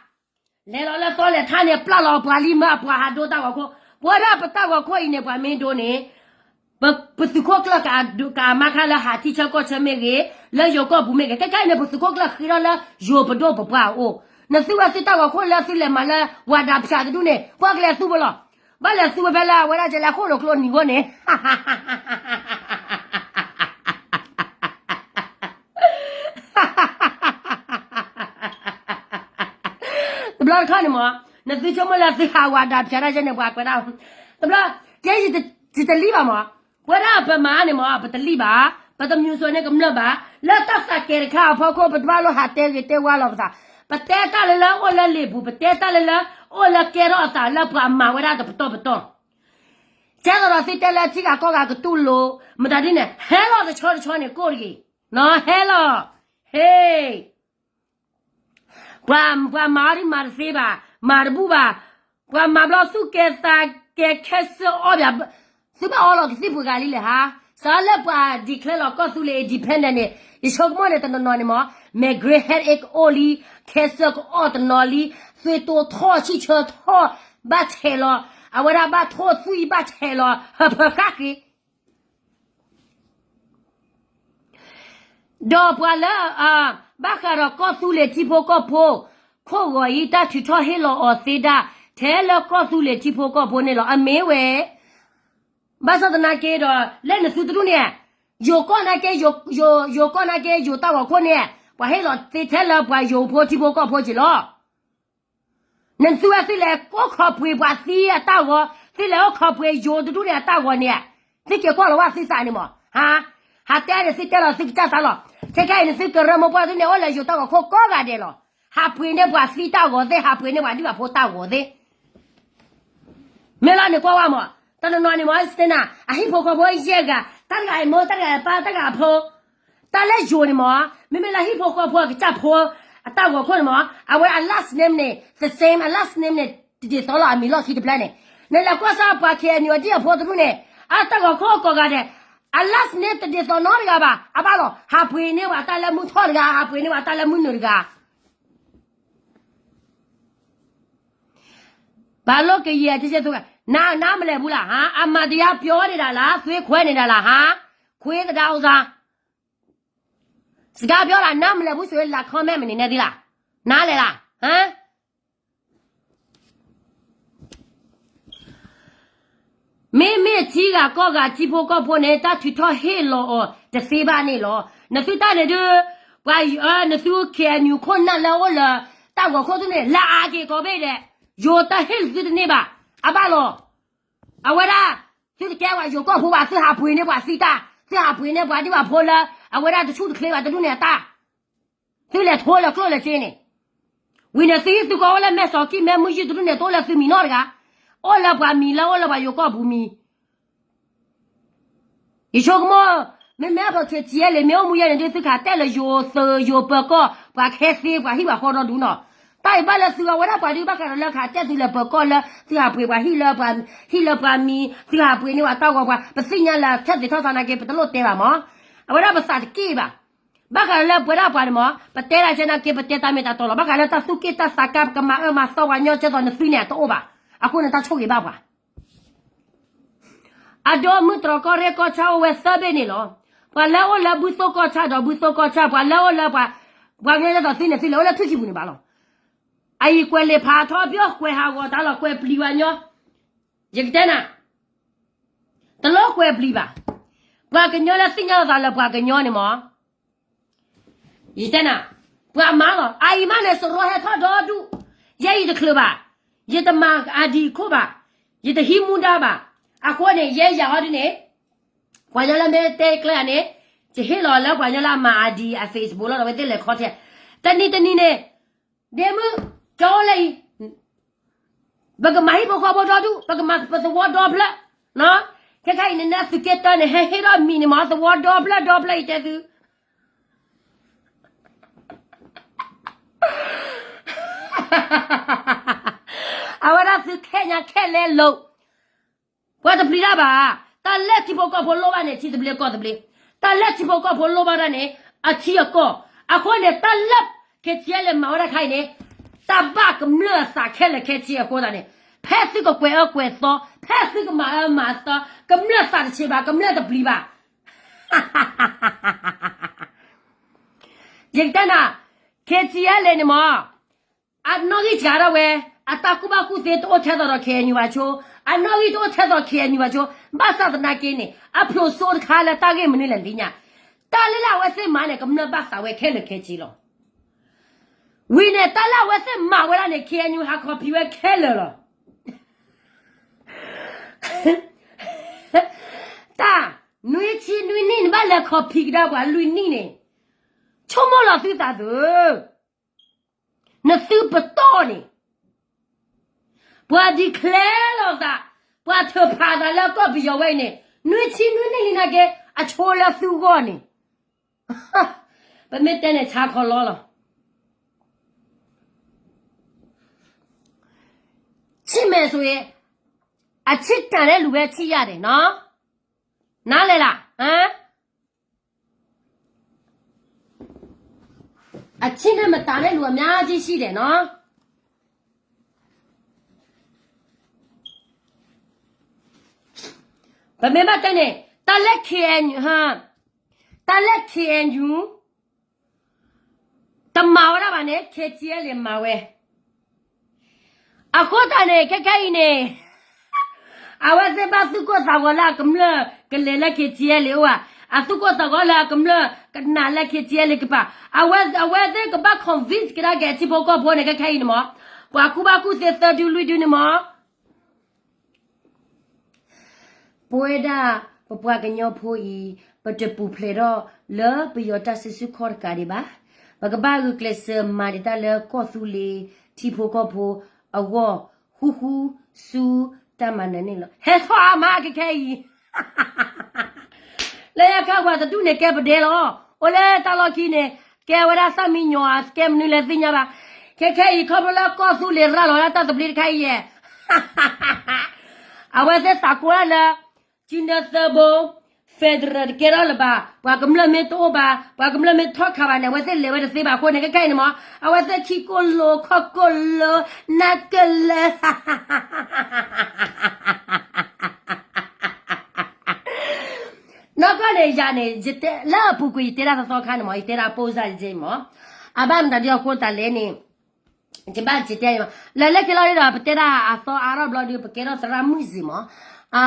လဲၤလီၤလၢသီလဲၤထါန့ၣ် ပျၢ်လီၤပှၤလံမၢအပှၤဟးဒိတၢ်ဂီၤခိၣ် ပဝဲဒၣ်ပတၢ်ဂီၤခိၣ်အံၤန့ၣ် ပှၤမ့ၢ်ဒိန့ၣ် ပသုးခိၣ်ကျၢၢ် ကအမါခါလၢဟးထံဆၢကီၢ်ဆၢမ့ၢ်ဂ့ၤ, လၢယိၤကီၢ်ပူၤမ့ၢ်ဂ့ၤ, ခဲခဲအံၤန့ၣ် ပသုးခိၣ်ကျၢၢ်ဃ့ထီၣ်လၢယိၤပဒိၣ်ပပှၢ်အအိၣ်, နသုဝဲသုတၢ်ဂီၤခိၣ်လၢသုလဲၤမၤလၢ ဝၤဒၤဖၠး တဒူၣ်န့ၣ် ပှၤကလဲၤသူဝဲလီၤ. ဘၣ်လဲၤသူဝဲဖဲလၢအဝဲဒၣ်ကဲလၢအဃိၣ်လိာ်ကျိနံၤအဂီၢ်န့ၣ် တဘျီတခီန့ၣ်မး, နသုဆိကမိၣ်လၢသုဟးဝၤဒၤဖၠးတၢ်ယဲန့ၣ် ပှၤကွဲးဒၣ်, တဘျီ, ကဲယတလံၣ်ဘၣ်မး, ပဝဲဒၣ်ပမၤန့ၣ်မး ပတလံၣ်ဘၣ်, ပတ museum န့ၢ်ကမျၢၢ်ဘၣ်, လၢတၢ်သးကဲၤတခါအဖီခိၣ် ပတဘၣ်လိၣ်ဟးတဲဂ့ၤတဲဝါလီၤပသး, ပတဲတၢ်လၢလၢအိၣ်လၢလံာ်ပူၤ, ပတဲတၢ်လၢလၢအိၣ်လၢကဲထီၣ်အသးလၢပှၤမၤဝဲဒၣ်တပတီၢ်ပတီၢ် ကဲသိးဒီးသုတဲလၢထံဂၤကီၢ်ဂၤကတူၢ်လိာ်, မတၤဒ်န့ၣ် ဟဲလီၤတဆီတဆီန့ၣ်ကိၣ်တဂ့ၤ, နီၢ်ဟဲလီၤ, ဟ့ၣ်, ပှၤမၤအီၤဒ်မၤတသ့ဘၣ်, မၤတဘူၣ်ဘၣ်, ပှၤမၤဘျီသူၣ်ကဲသးကဲ cancer အီၣ်ဘၣ်, သုဘၣ်အီလီၤကသံၣ်ပှဲၤဂၤလံလဲၣ်ဟါ, စးလၢပှၤ declare လီၤကီၢ်သူလ့ၤ independent န့ၣ်, ယဆိကမိၣ်န့ၣ် တနီၤနီၤန့ၣ်မး, migraine headache အိၣ်လံ, cancer ကအီၣ်တနီၤလံ, သွေးတိုးထီၣ် ဆံၣ်ဆၢထီၣ်, ဘၣ်ဆဲးလီၤ, အဝဲဒၣ်ဘၣ်ထိၣ်သွံၣ်ဘၣ်ဆဲးလီၤ, ဟၢဖၢဃၣ်ဃ့ ဒီးပှၤလၢ ဘၣ်ဃးဒီးကီၢ်သူလ့ၤထံဖိကီၢ်ဖိ, ခိၣ်ဂီၤအံၤ တၢ်ထုးထီၣ်ဟ့ၣ်လီၤအီၤသ့ဒၣ် ထဲလၢကီၢ်သူလ့ၤထံဖိကီၢ်ဖိန့ၣ်လီၤ. အမ့ၢ်ဝဲ ဘၣ်ဆၣ်သနာ်က့ဒီး လၢနသုတဒူၣ်န့ၣ်, ယိၤကီၢ်နာ်က့, ယိၤကီၢ်နာ်က့ ယိၤတၢ်ဂီၤခိၣ်န့ၣ်, ပှၤဟ့ၣ်လီၤသ့ထဲလၢပှၤယိၤဖိထံဖိကီၢ်ဖိက့ၤလီၤ. နသုဝဲသုလဲၤအိၣ်ခိးပှ့ၤပှၤသံအတၢ်ဂီၤ, သုလဲၤအိၣ်ခိးပှ့ၤယိၤတဒူၣ်န့ၣ်အတၢ်ဂီၤန့ၣ်, သုက့ၤကွၢ်လီၤဝဲသုသးန့ၣ်မး, ဟါ, ဟးတဲန့ၣ်သုတဲလီၤသုကစၢ်သးလီၤ. ခဲခဲအံၤန့ၣ်သုကရၢမိၢ်ပှၢ်သုန့ၣ် အိၣ်လၢယိၤတၢ်ဂီၤခိၣ်ကိးဂၤဒဲးလီၤ. ဟးပှ့ၤန့ၢ်ပှၤသံတၢ်ဂီၤသ့, ဟးပှ့ၤန့ၢ်ပှၤဒံၣ်ပှၤဖိတၢ်ဂီၤသ့ မ့ၢ်လီၤန့ၣ်ကွၢ်ဝဲမး, တနီၤနီၤန့ၣ်မး စတ့နၤ အဟံၣ်ဖိဃီဖိယဲၢ်ဂၤ, တၢ်တဂၤအံၤမိၢ် တၢ်တဂၤအံၤပၢ် တၢ်တဂၤအဖိ, တၢ်လၢယိၤန့ၣ်မး, မ့မ့ၢ်လၢဟံၣ်ဖိဃီဖိအကစၢ်ဖိ အတၢ်ဂီၤခိၣ်န့ၣ်မး, အဝဲအ last name န့ၣ် the same, အ last name န့ၣ် တဒ်သိးလီၤ အမံၤလီၢ်ခံတဖျၢၣ်န့ၣ်, နလဲၤကွၢ်စၢ်ပှၤ K N U အဒံၣ်အဖိတဒူၣ်န့ၣ်, အတၢ်ဂီၤခိၣ်အကိးဂၤဒဲး, အ last name တဒ်သိးနီတဂၤဘၣ်, အဘၣ်လီၤ ဟးပှ့ၤန့ၢ်ပှၤတၢ်လၢမုၢ်ထီၣ်တဂၤ, ဟးပှ့ၤန့ၢ်ပှၤတၢ်လၢမုၢ်နုာ်တဂၤ ဘၣ်လိၣ်ကယံာ်အကစဲးသူ, နါမလဲၤဘူးလၢ်ဟါ, အမၤတယါပျီန့ၢ်ဒၣ်လၢ်, သွ့ခွဲးန့ၢ်ဒၣ်လၢ်ဟါ, ခွ့သဒါအိၣ်စါ, စကားပြောတာ နားမလည်ဘူးဆိုရင် လာ comment မန့ၣ်နဲသ့လၢ်, နါလဲၣ်လၢ်, ဟါ မ့မ့ၢ်ထံဂၤကီၢ်ဂၤထံဖိကီၢ်ဖိန့ၣ် တၢ်ထုးထီၣ်ဟ့ၣ်လီၤအီၤတသ့ဘၣ်န့ၣ်လီၤ. နသုတၢ်န့ၣ်ဒုး, ပှၤ, နသု K N U ခိၣ်နၢ်လၢအအိၣ်လၢ တၢ်ဂီၤခိၣ်သုန့ၣ် လၢအက့ၤကိးဘ့ၣ်ဒဲး, ယိၤတၢ်ဟ့ၣ်လၢသုတန့ၢ်ဘၣ်, အဘၣ်လီၤ. အဝဲဒၣ်, သုတကဲပှၤယိၤကီၢ်ဖိဘၣ်, သုဟးပှ့ၤန့ၢ်ပှၤသံတၢ်, သုဟးပှ့ၤန့ၢ်ပှၤဒံၣ်ပှၤဖိလၢ အဝဲဒၣ်တဆူၣ်တချ့ဘၣ်တဒူၣ်န့ၣ်အတၢ် သုလဲၤထိလၢကျိၣ်လၢစ့န့ၣ်, ဝံၤန့ၣ်သုဟံၣ်သုဃီအိၣ်လၢမဲာ်စီၤကံၢ်မဲာ်မုၢ်ယုၢ်တဒူၣ်န့ၣ် တအိၣ်လၢသုမံၤနီတဂၤ, အိၣ်လၢပှၤမံၤလၢအိၣ်လၢပှၤယိၤကီၢ်ပူၤမံၤ, ယဆိကမိၣ်, မ့မ့ၢ်အဖီခိၣ် K T L မ့ၢ်အိၣ်မူယဲန့ၣ်ဒုး သုခးတဲလၢယိၤသုးယိၤပၢၤကီၢ် ပှၤခဲသ့ပှၤဟံၣ်ပှၤဃီဒီဒူၣ်နီၤ, တၢ်အံၤဘၣ်လၢသုအဝဲဒၣ်ပှၤဒုးဘၣ်ဃးဒီးလၢခးတဲသုလၢပၢၤကီၢ်လၢ သုဟးပှ့ၤပှၤဟံၣ်လၢပှၤ, ဟံၣ်လၢပှၤမံၤ သုဟးပှ့ၤန့ၢ်ပှၤတၢ်ဂီၤပှၤ ပသ့ၣ်ညါလၢထဲသ့ၣ်ထီၣ်သးနာ်က့ ပတလိၣ်တဲဘၣ်မး, အဝဲဒၣ်ပသးတက့ၢ်ဘၣ် ဘၣ်ဃးလၢပဝဲဒၣ်ပှၤန့ၣ်မး ပတဲဒၣ်ကဲနာ်က့ ပတဲတၢ်မ့ၢ်တၢ်တီလီၤ. ဘၣ်ဃးလၢတၢ်သူၣ်က့ၣ်တၢ်သးကါ ပကမၤအၢမၤသီပှၤညီကဲသိးနသုန့ၣ် အတအိၣ်ဘၣ်. အဃိန့ၣ် တၢ်ဆိၣ်ဂ့ၤဘၣ်ပှၤ. အဒိမုၢ်တြီၢ်ကီၢ်ရ့ၣ်ကီၢ်ဆၣ်အိၣ်ဝဲသၢဘ့ၣ်န့ၣ်လီၤ. ပှၤလၢအိၣ်လၢဘုသိၣ်ကီၢ်ဆၣ်ဒီးဘုသိၣ်ကီၢ်ဆၣ် ပှၤလၢအိၣ်လၢပှၤ, ပှၤကညီကဲသိးသုန့ၣ် သုလဲၤအိၣ်လၢထူၣ်ကံၢ်ပူၤန့ၣ်ဘၣ်လီၤ. အအံၤကွဲးလံာ်ဖးထီပယီၣ် ကွဲးဟးဂီၤတၢ်လီၤ ကွဲးပျံၤဝဲညီ ယကတဲနၤ, တလိၣ်ကွဲးပျံၤဘၣ်. ပှၤကညီလၢသ့ၣ်ညါလိာ်သးလၢပှၤကညီန့ၣ်မး, ယတဲနၤ, ပှၤမၤလီၤ. အအံၤမးန့ၣ် စရီဟဲထီၣ်ဒီဒူၣ်, ယဲယတချုးဘၣ်, ယတမၤအဒံးအခိၣ်ဘၣ်, ယတဟံးမူဒါဘၣ်. အဃိန့ၣ် ယဲယၤဟီဒ်န့ၣ်, ပှၤညီလၢမ့ၢ်တဲကျဲဧါန့ၣ်, ယဟ့ၣ်လီၤလၢပှၤညီလၢအမၤအဒံးအ Facebook လီၤဒီး အဝဲသ့ၣ်လဲၤခီထဲ, တနံၤတနံၤန့ၣ်, ဒ့မုၣ်, ကၠီအိၣ်လၢအံၤ ပကမၤဟံၣ်ဖိဃီဖိဒီဒူၣ်, ပကမၤပသဝီဒီဖျၢၣ်, ခဲခါအံၤန့ၣ် နသုးက့တၢန့ၣ် ဟဲဟ့ၣ်ထီၣ်မံၤန့ၣ်မး သဝီဒီဖျၢၣ်ဒီဖျၢၣ်အံၤတဲသု, အဝဲဒၣ်သုခဲညါခဲလဲလိာ် ပှၤတပျံၤတၢ်ဘၣ်, တၢ်လၢထံဖိကီၢ်ဖိလိၣ်ဘၣ်န့ၣ် ထံသဘျ့ကီၢ်သဘျ့, တၢ်လၢထံဖိကီၢ်ဖိလိၣ်ဘၣ်ဒၣ်န့ၣ် အထံအကီၢ်, အဃိန့ၣ် တၢ်လၢ KTLA မၤဝဲဒၣ်ခါအံၤန့ၣ်, တၢ်ဘၣ်ကမျၢၢ်အသးခဲလၢာ်ခဲဆ့အဃိသတးန့ၣ်, ဖဲသုကကွဲးအၢကွဲးသီ, ဖဲသုကမၤအၢမၤသီ, ကမျၢၢ်သးတဆံးဘၣ်, ကမျၢၢ်တပျံၤဘၣ်. ယကတဲနၤ, KTLA န့ၣ်မး အနီၣ်ဂံၢ်စှၤဒၣ်ဝဲ, အတၢ်ကူၣ်ဘၣ်ကူၣ်သ့တအိၣ်ထဲသိးဒီး KNU ဘၣ်ဆိ, အနီၣ်ဂံၢ်တအိၣ်ထဲသိး KNU ဘၣ်ဆိ, ဘၣ်ဆၣ်သနာ်က့န့ၣ် အဖျိးစိတခါလၢတၢ်ဂ့ၢ်မနုၤလဲၣ်သ့ၣ်ညါ, တၢ်လၢလၢအဝဲသ့ၣ်မၤန့ၣ် ကမျၢၢ်ဘၣ်သးဝဲခဲလၢာ်ခဲဆ့လီၤ. ဝံၤန့ၣ် တၢ်လၢအဝဲသ့ၣ်မၤဝဲဒၣ်န့ၣ် KNU ဟးခီဖံးဝဲခဲလၢာ်လီၤ. တၢ်, နွံဆံနွံနံၣ်န့ၣ် ဘၣ်လဲၤခီဖံးကဒါပှၤလွံၢ်နံၣ်န့ၣ်, ဆိကမိၣ်လီၤသုသးသု နသုပတီၢ်န့ၣ်, ပှၤ declare လီၤသး, ပှၤထုးဖးသးလၢကီၢ်ပယီၤဝဲအံၤန့ၣ်, နွံဆံနွံနံၣ်လံနာ်က့ အဆိလၢသုဂီၢ်န့ၣ်, ပမ့ၢ်တဲန့ၣ်ဆါခီလီလီၤ. ဆံမဲာ်ဆိအံၤ, အဆံတၢ်န့ၣ်လူၤဝဲဆံယၢ်န့ၣ်နီၤ, နၤလဲၣ်လၢ် အဆံန့ၣ်မတၤန့ၣ် လူၤအများကြီးရှိတယ်နီၤ. ပမ့ၢ်ဘၣ်တဲန့ၣ်, တၢ်လၢ KNU, တၢ်လၢ KNU တမၤဝဲဒၣ်ဘၣ်န့ၣ် KTLA မၤဝဲ. အဃိသတးန့ၣ် ခဲခဲအံၤန့ၣ်, အဝဲသ့ၣ်ဘၣ်သူၣ်ကိၢ်သးဂီၤလၢအကမျၢၢ်ကလဲၤလၢ KTLA အိၣ်ဧါ, အသူၣ်ကိၢ်သးဂီၤလၢအကမျၢၢ်ကနာ်လၢ KTLA ကပၤ, အဝဲ, အဝဲသ့ၣ်ကဘၣ် convince ကဒါက့ၤထံဖိကီၢ်ဖိန့ၣ် ခဲခဲအံၤန့ၣ်မး, ပှၤကူၣ်ဘၣ်ကူၣ်သ့သၢဒုလွံၢ်ဒုန့ၣ်မး, ပဝဲဒၣ် ပပှၤကညီဖိအံၤ ပတပူၤဖျဲးထီၣ်လၢပယီၤတၢ်စုဆူၣ်ခီၣ်တကးဒံးဘၣ်. ပကဘၣ်ဂုာ်ကျဲးစၢးမၤဒံးတၢ်လၢကီၢ်သူလ့ၤ ထံဖိကီၢ်ဖိအဂီၢ် ဃူဃူဆူတၢ်မၤနၢၤန့ၣ်လီၤ. ဟဲထီၣ်အါမးခဲခဲအံၤ လၢယခါပှၤတဒူၣ်န့ၣ်ကဲပဒဲလီၤ. အိၣ်လၢတၢ်လီၢ်ခံန့ၣ် ကဲဝဲဒၣ်သၣ်မံညီၤ ကဲမနုၤလဲၣ်သ့ၣ်ညါဘၣ်. ခဲခဲအံၤ ခီဖျိလၢကီၢ်သူလ့ၤရၤလီၤဝဲဒၣ်တၢ်သဘျ့တခါအံၤယဲၢ် အဝဲသ့ၣ်သးကိးဒၣ်လၢ ကၠံနၢသၢဘိ federal တကဲထီၣ်လၢၤဘၣ်, ပှၤကမျၢၢ်မ့ၢ်တအိၣ်ဘၣ်, ပှၤကမျၢၢ်မ့ၢ်ထီၣ်ခးဘၣ်န့ၣ် အဝဲသ့ၣ်လဲၤဝဲတသ့ဘၣ်အဃိန့ၣ် ခဲခဲအံၤန့ၣ်မး အဝဲသ့ၣ်ခံကိၣ်လိၤခီၣ်ကိၣ်လိၤ နးကလဲာ် နီၢ်ကီၢ်န့ၣ် ယၤန့ၣ် ယတဲလၢအပူၤကွံာ် ယတဲဒၣ်သီသီခါန့ၣ်မး ယတဲဒၣ်ပိၢ်စၢ်ယဲမး, အဘၣ်မတၤဒ်အဃိတၢ်လဲၣ်န့ၣ် ယဘၣ်ယတဲယမး လၢလၢခံလီၤဒီး ပတဲဒၣ်အသီအါထီၣ်ဘျီဒီး ပကဲထီၣ်သရၣ်မုၣ်စ့ၢ်မး,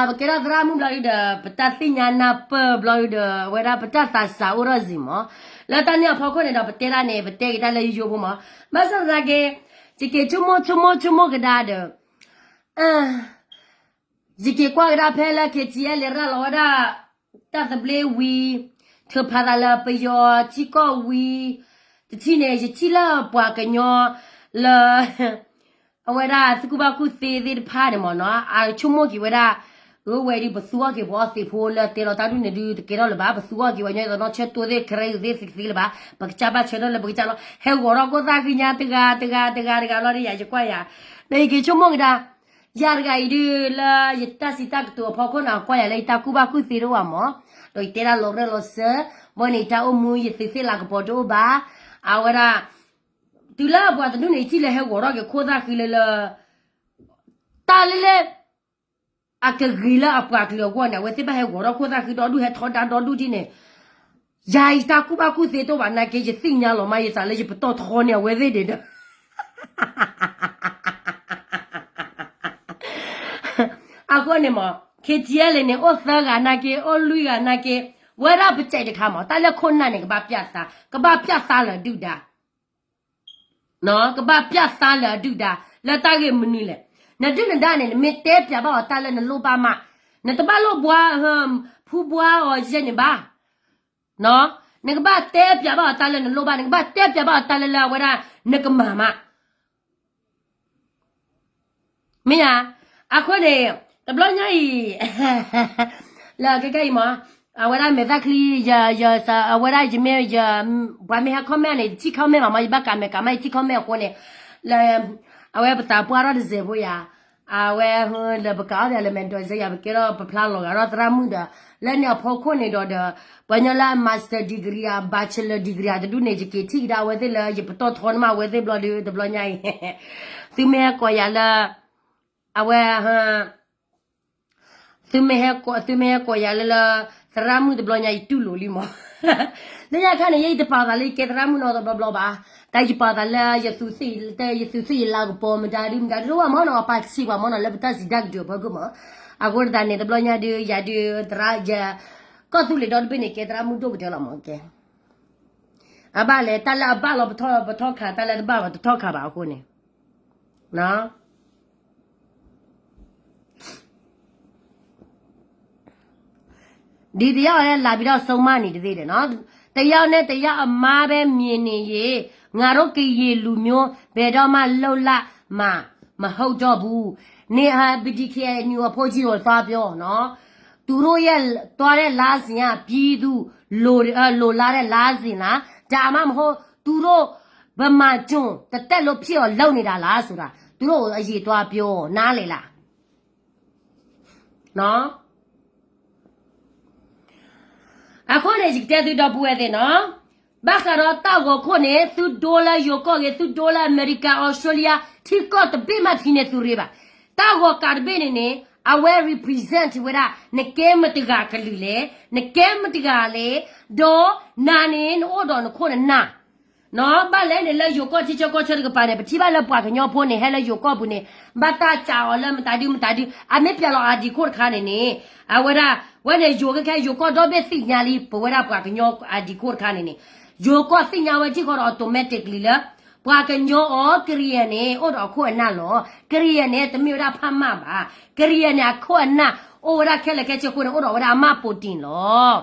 ပကဲထီၣ်သရၣ်မုၣ်ဘျီဒီး ပတၢ်သ့ၣ်ညါနၢ်ပၢၢ်ဘျီဒီး အဝဲဒၣ်ပတၢ်သးစၢ်အိၣ်ထီၣ်စ့ၢ်မး, လၢတၢ်န့ၣ်အဖီခိၣ်န့ၣ်ဒီး ပတဲဒၣ်န့ၣ် ပတဲက့ၤတၢ်လၢယိယိဖိမး, ဘၣ်ဆၣ်သနာ်က့ ယက့ၤဆိကမိၣ်ဆိကမိၣ်ဆိကမိၣ်ကဒါဒီး ယက့ၤကွၢ်ကဒါဖဲလၢ KTLA ရၤလီၤဝဲဒၣ် တၢ်သဘျ့ဝံၤ, ထုးဖးသးလၢပယီၤထံကီၢ်ဝံၤ, တထံၣ်န့ၣ် ယထံၣ်လၢပှၤကညီလၢ အဝဲဒၣ်သုးကူၣ်ဘၣ်ကူၣ်သ့သ့ၣ်တဖၣ်န့ၣ်မ့ၢ်နီၤ အဆိကမိၣ်က့ၤဝဲဒၣ် အဝဲဒၣ်ပသူအီၣ်က့ၤပအီသံးဖိလၢတဲလီၤတၢ်ဒုးန့ၣ်ဒုး တကဲထီၣ်လၢၤဘၣ်, ပသူအီၣ်က့ၤဝဲညီသနီၣ်ဆၢတိသ့ၣ် ခရံာ်သ့ၣ်သ့လၢၤဘၣ်, ပကစၢ်ဘၣ်ဆၢထၢၣ်လၢပကစၢ်လီၤ, ဟဲဂီၤထီၣ်ခိၣ်သၣ်ဃံညါတဂၤတဂၤတဂၤတဂၤလီၤဒီးယၤ ယကွၢ်ယၤ, ဒီးယက့ၤဆိကမိၣ်ကဒါ ယၤတဂၤအံၤဒုးလၢယတၢ်စံးတၢ်ကတိၤအဖီခိၣ်န့ၣ် ကွၢ်ယၤလၢယတၢ်ကူၣ်ဘၣ်ကူၣ်သ့တအိၣ်ဘၣ်မး, ဒီးယတဲဒၣ်လီၤရၢၢ်လီၤစၢၤ, ဘၣ်န့ၣ်ယတၢ်အိၣ်မူ ယသုးသ့ၣ်လၤကပီၤတအိၣ်ဘၣ်, အဝဲဒၣ် တုၤလၢအပှၤတဒူၣ်န့ၣ် ယထံၣ်လၢဟဲဂီၤထီၣ်က့ၤခိၣ်သၣ်ဃံလၢလၢ တၢ်လၢလၢ အကဂ့ၤလၢအပှၤကလုာ်အဂီၢ်န့ၣ် အဝဲသ့ၣ်ဘၣ်ဟဲဂီၤထီၣ်ခိၣ်သၣ်ဃံဒီဒူၣ် ဟဲထီဒါဒီဒူၣ်ဒ်န့ၣ်, ယၤယတၢ်ကူၣ်ဘၣ်ကူၣ်သ့တအိၣ်ဘၣ်နာ်က့ ယသ့ၣ်ညါလီၤမး ယသးလၢယပတီၢ်ထီန့ၢ်အဝဲသ့ၣ်ဒံးဒီး အဃိန့ၣ်မး KTLA န့ၣ် အိၣ်သၢဂၤနာ်က့ အိၣ်လွံၢ်ဂၤနာ်က့, ဝဲဒၣ်ပစဲးတခါမး တၢ်လၢခိၣ်နၢ်န့ၣ် ကဘၣ်ပျၢ်သါ, ကဘၣ်ပျၢ်သါလၢအဒုၣ်ဒါ, ကဘၣ်ပျၢ်သါလၢအဒုၣ်ဒါ, လၢတၢ်ဂ့ၢ်မနုၤလဲၣ်, နဒုၣ်နဒါန့ၣ် နမ့ၢ်တဲပျးဘၣ်အီၤတၢ်လၢနလိၣ်ဘၣ်မး, နတဘၣ်လိၣ်ဘှါ ဖူဘှါအီၤယဲန့ၣ်ဘၣ်, နကဘၣ်တဲပျးဘၣ်အီၤတၢ်လၢနလိၣ်ဘၣ်, နကဘၣ်တဲပျးဘၣ်အီၤတၢ်လၢလၢအဝဲဒၣ် နကမၤမး မ့ၢ်ဧါ, အဃိန့ၣ် တဘျီညါအံၤ လၢခဲကဲအံၤမး အဝဲဒၣ်မဲာ်သၣ်ချံ ယ ယ အဝဲဒၣ်ယမ့ၢ် ယ ပှၤမ့ၢ်ဟဲ comment န့ၣ် ယထံၣ် comment မး မး ယဘၣ်ကးမဲာ်ကးမး ယထံၣ် comment အဃိန့ၣ် လၢ အဝဲပသးပှၢ်ထီၣ်တစဲးဖိယၤ အဝဲ လၢပကးအီၣ်ပယၤလၢမဲာ်ဒိးစဲးယၤ ပကဲထီၣ်ပဖျါလီၤဂာ်ထီၣ်သရၣ်မုၣ်ဒီး လၢန့ၣ်အဖီခိၣ်န့ၣ်ဒီး ပှၤညီလၢအ master degree အ bachelor degree အတဒူၣ်န့ၣ် ယက့ၤထံၣ်ကဒါအဝဲသ့ၣ်လၢ ယပတီၢ်ထီန့ၢ်မးအဝဲသ့ၣ်ဘျီဒီး တဘျီညါအံၤ သုမ့ၢ်ဟဲကိးယၤလၢ အဝဲ သုမ့ၢ်ဟဲကိး သုမ့ၢ်ဟဲကိးယၤလၢလၢ သရၣ်မုၣ်တဘျီညါ ယတူၢ်လိာ်လံမး လၢညါခါန့ၣ် ယဲယတပာ်သးလၢယကဲသရၣ်မုၣ်နီတဘျီဘျီဘၣ်, တၢ်ယပာ်သးလၢယသူးသ့ၣ် ယသူးသ့ၣ်ယလၤကပီၤမတၤဒုမတၤဒုတအိၣ်ဘၣ်မးနီၤ ပာ်စံးပှၤမးနီၤ လၢပတၢ်စံးတၢ်ကတိၤအဖီခိၣ်မး, အဃိသတးန့ၣ် တဘျီညါဒုး ယၤဒုး သရၣ်ယ ကီၢ်သူလ့ၤဒီတဘ့ၣ်န့ၣ် ကဲသရၣ်မုၣ်ဒိၣ်ကတၢၢ်လီၤမးကဲ အဘၣ်လဲၣ် တၢ်လၢအဘၣ်လီၤပထီၣ်ပထီၣ်ခး တၢ်လၢတဘၣ်ပထီၣ်ခးဘၣ်အဃိန့ၣ် ဒီတယောက်လည်းလာပြီးတော့ဆုံးမနေတသေးတယ်နော်, တယောက်နဲ့တယောက်အမှားပဲမြင်နေရင် ငါတို့ကရင်လူမျိုးဘယ်တော့မှလှုပ်လှမှာမဟုတ်တော့ဘူး, နေ BDKNU အဖို့ကြီးကိုသွားပြောနော်, သူတို့ရဲ့သွားတဲ့လမ်းစဉ်ကပြည်သူလိုလိုလားတဲ့လမ်းစဉ်လား, ဒါမှမဟုတ်သူတို့ဗမာကျွန်တစ်သက်လုံးဖြစ်အောင်လုပ်နေတာလားဆိုတာ သူတို့ကိုအရေးသွားပြောနားလည်လား နော် အဃိန့ၣ် ယကတဲသုဒီပုၢ်ဝဲၢ်သ့ၣ်နီၤ, ဘၣ်ဃးဒီးတၢ်ဂီၤခိၣ်န့ၣ် သုဒိလၢယိၤကီၢ်ဂ့ၤ သုဒိလၢအမဲရကၤ Australia ထံကီၢ်တဘ့ၣ်မးထံန့ၣ်သုရ့ဘၣ်, တၢ်ဂီၤကးတဘ့ၣ်န့ၣ်န့ၣ် အဝဲ represent ဝဲဒၣ် နကဲမတဂၤကလုာ်လဲၣ်, နကဲမတဂၤလဲၣ်, ဒီးနၤန့ၣ် နအိၣ်ဒီးနခိၣ်နနၢ် နီၤ ဘၣ်လဲၣ်န့ၣ် လၢယိၤကီၢ်ထံဆၢကီၢ်ဆၢတကပၤန့ၣ် ပထံၣ်ဘၣ်လၢပှၤကညီဖိန့ၣ် ဟဲလၢယိၤကီၢ်ပူၤန့ၣ် ဘၣ်တၢ်စးအီၤလၢမတၤဒုမတၤဒု အမ့ၢ်ပျဲလီၤ ID code တခါန့ၣ်န့ၣ် အဝဲဒၣ် ဝဲန့ၣ်ယိၤခဲခဲ ယိၤကီၢ်ဒီဘ့ၣ်သ့ၣ်ညါလံ ပဝဲဒၣ်ပှၤကညီ ID code တခါန့ၣ်န့ၣ် ယိၤကီၢ်သ့ၣ်ညါဝဲထံၣ်ဃီဒီး automatically လၢ ပှၤကညီအီၤ ကရံၣ်ယဲၢ်န့ၣ် အိၣ်ဒီးအခိၣ်အနၢ်လီၤ. ကရံၣ်ယဲၢ်န့ၣ် တမ့ၢ်ဝဲဒၣ်ဖးမၢ်ဘၣ်. ကရံၣ်ယဲၢ်န့ၣ် အခိၣ်အနၢ် အိၣ်ဝဲဒၣ်ခဲလၢာ်ခဲဆ့အဃိန့ၣ် အိၣ်ဒီးဝဲဒၣ်အမၢ်ပူၤတံၣ်လီၤ.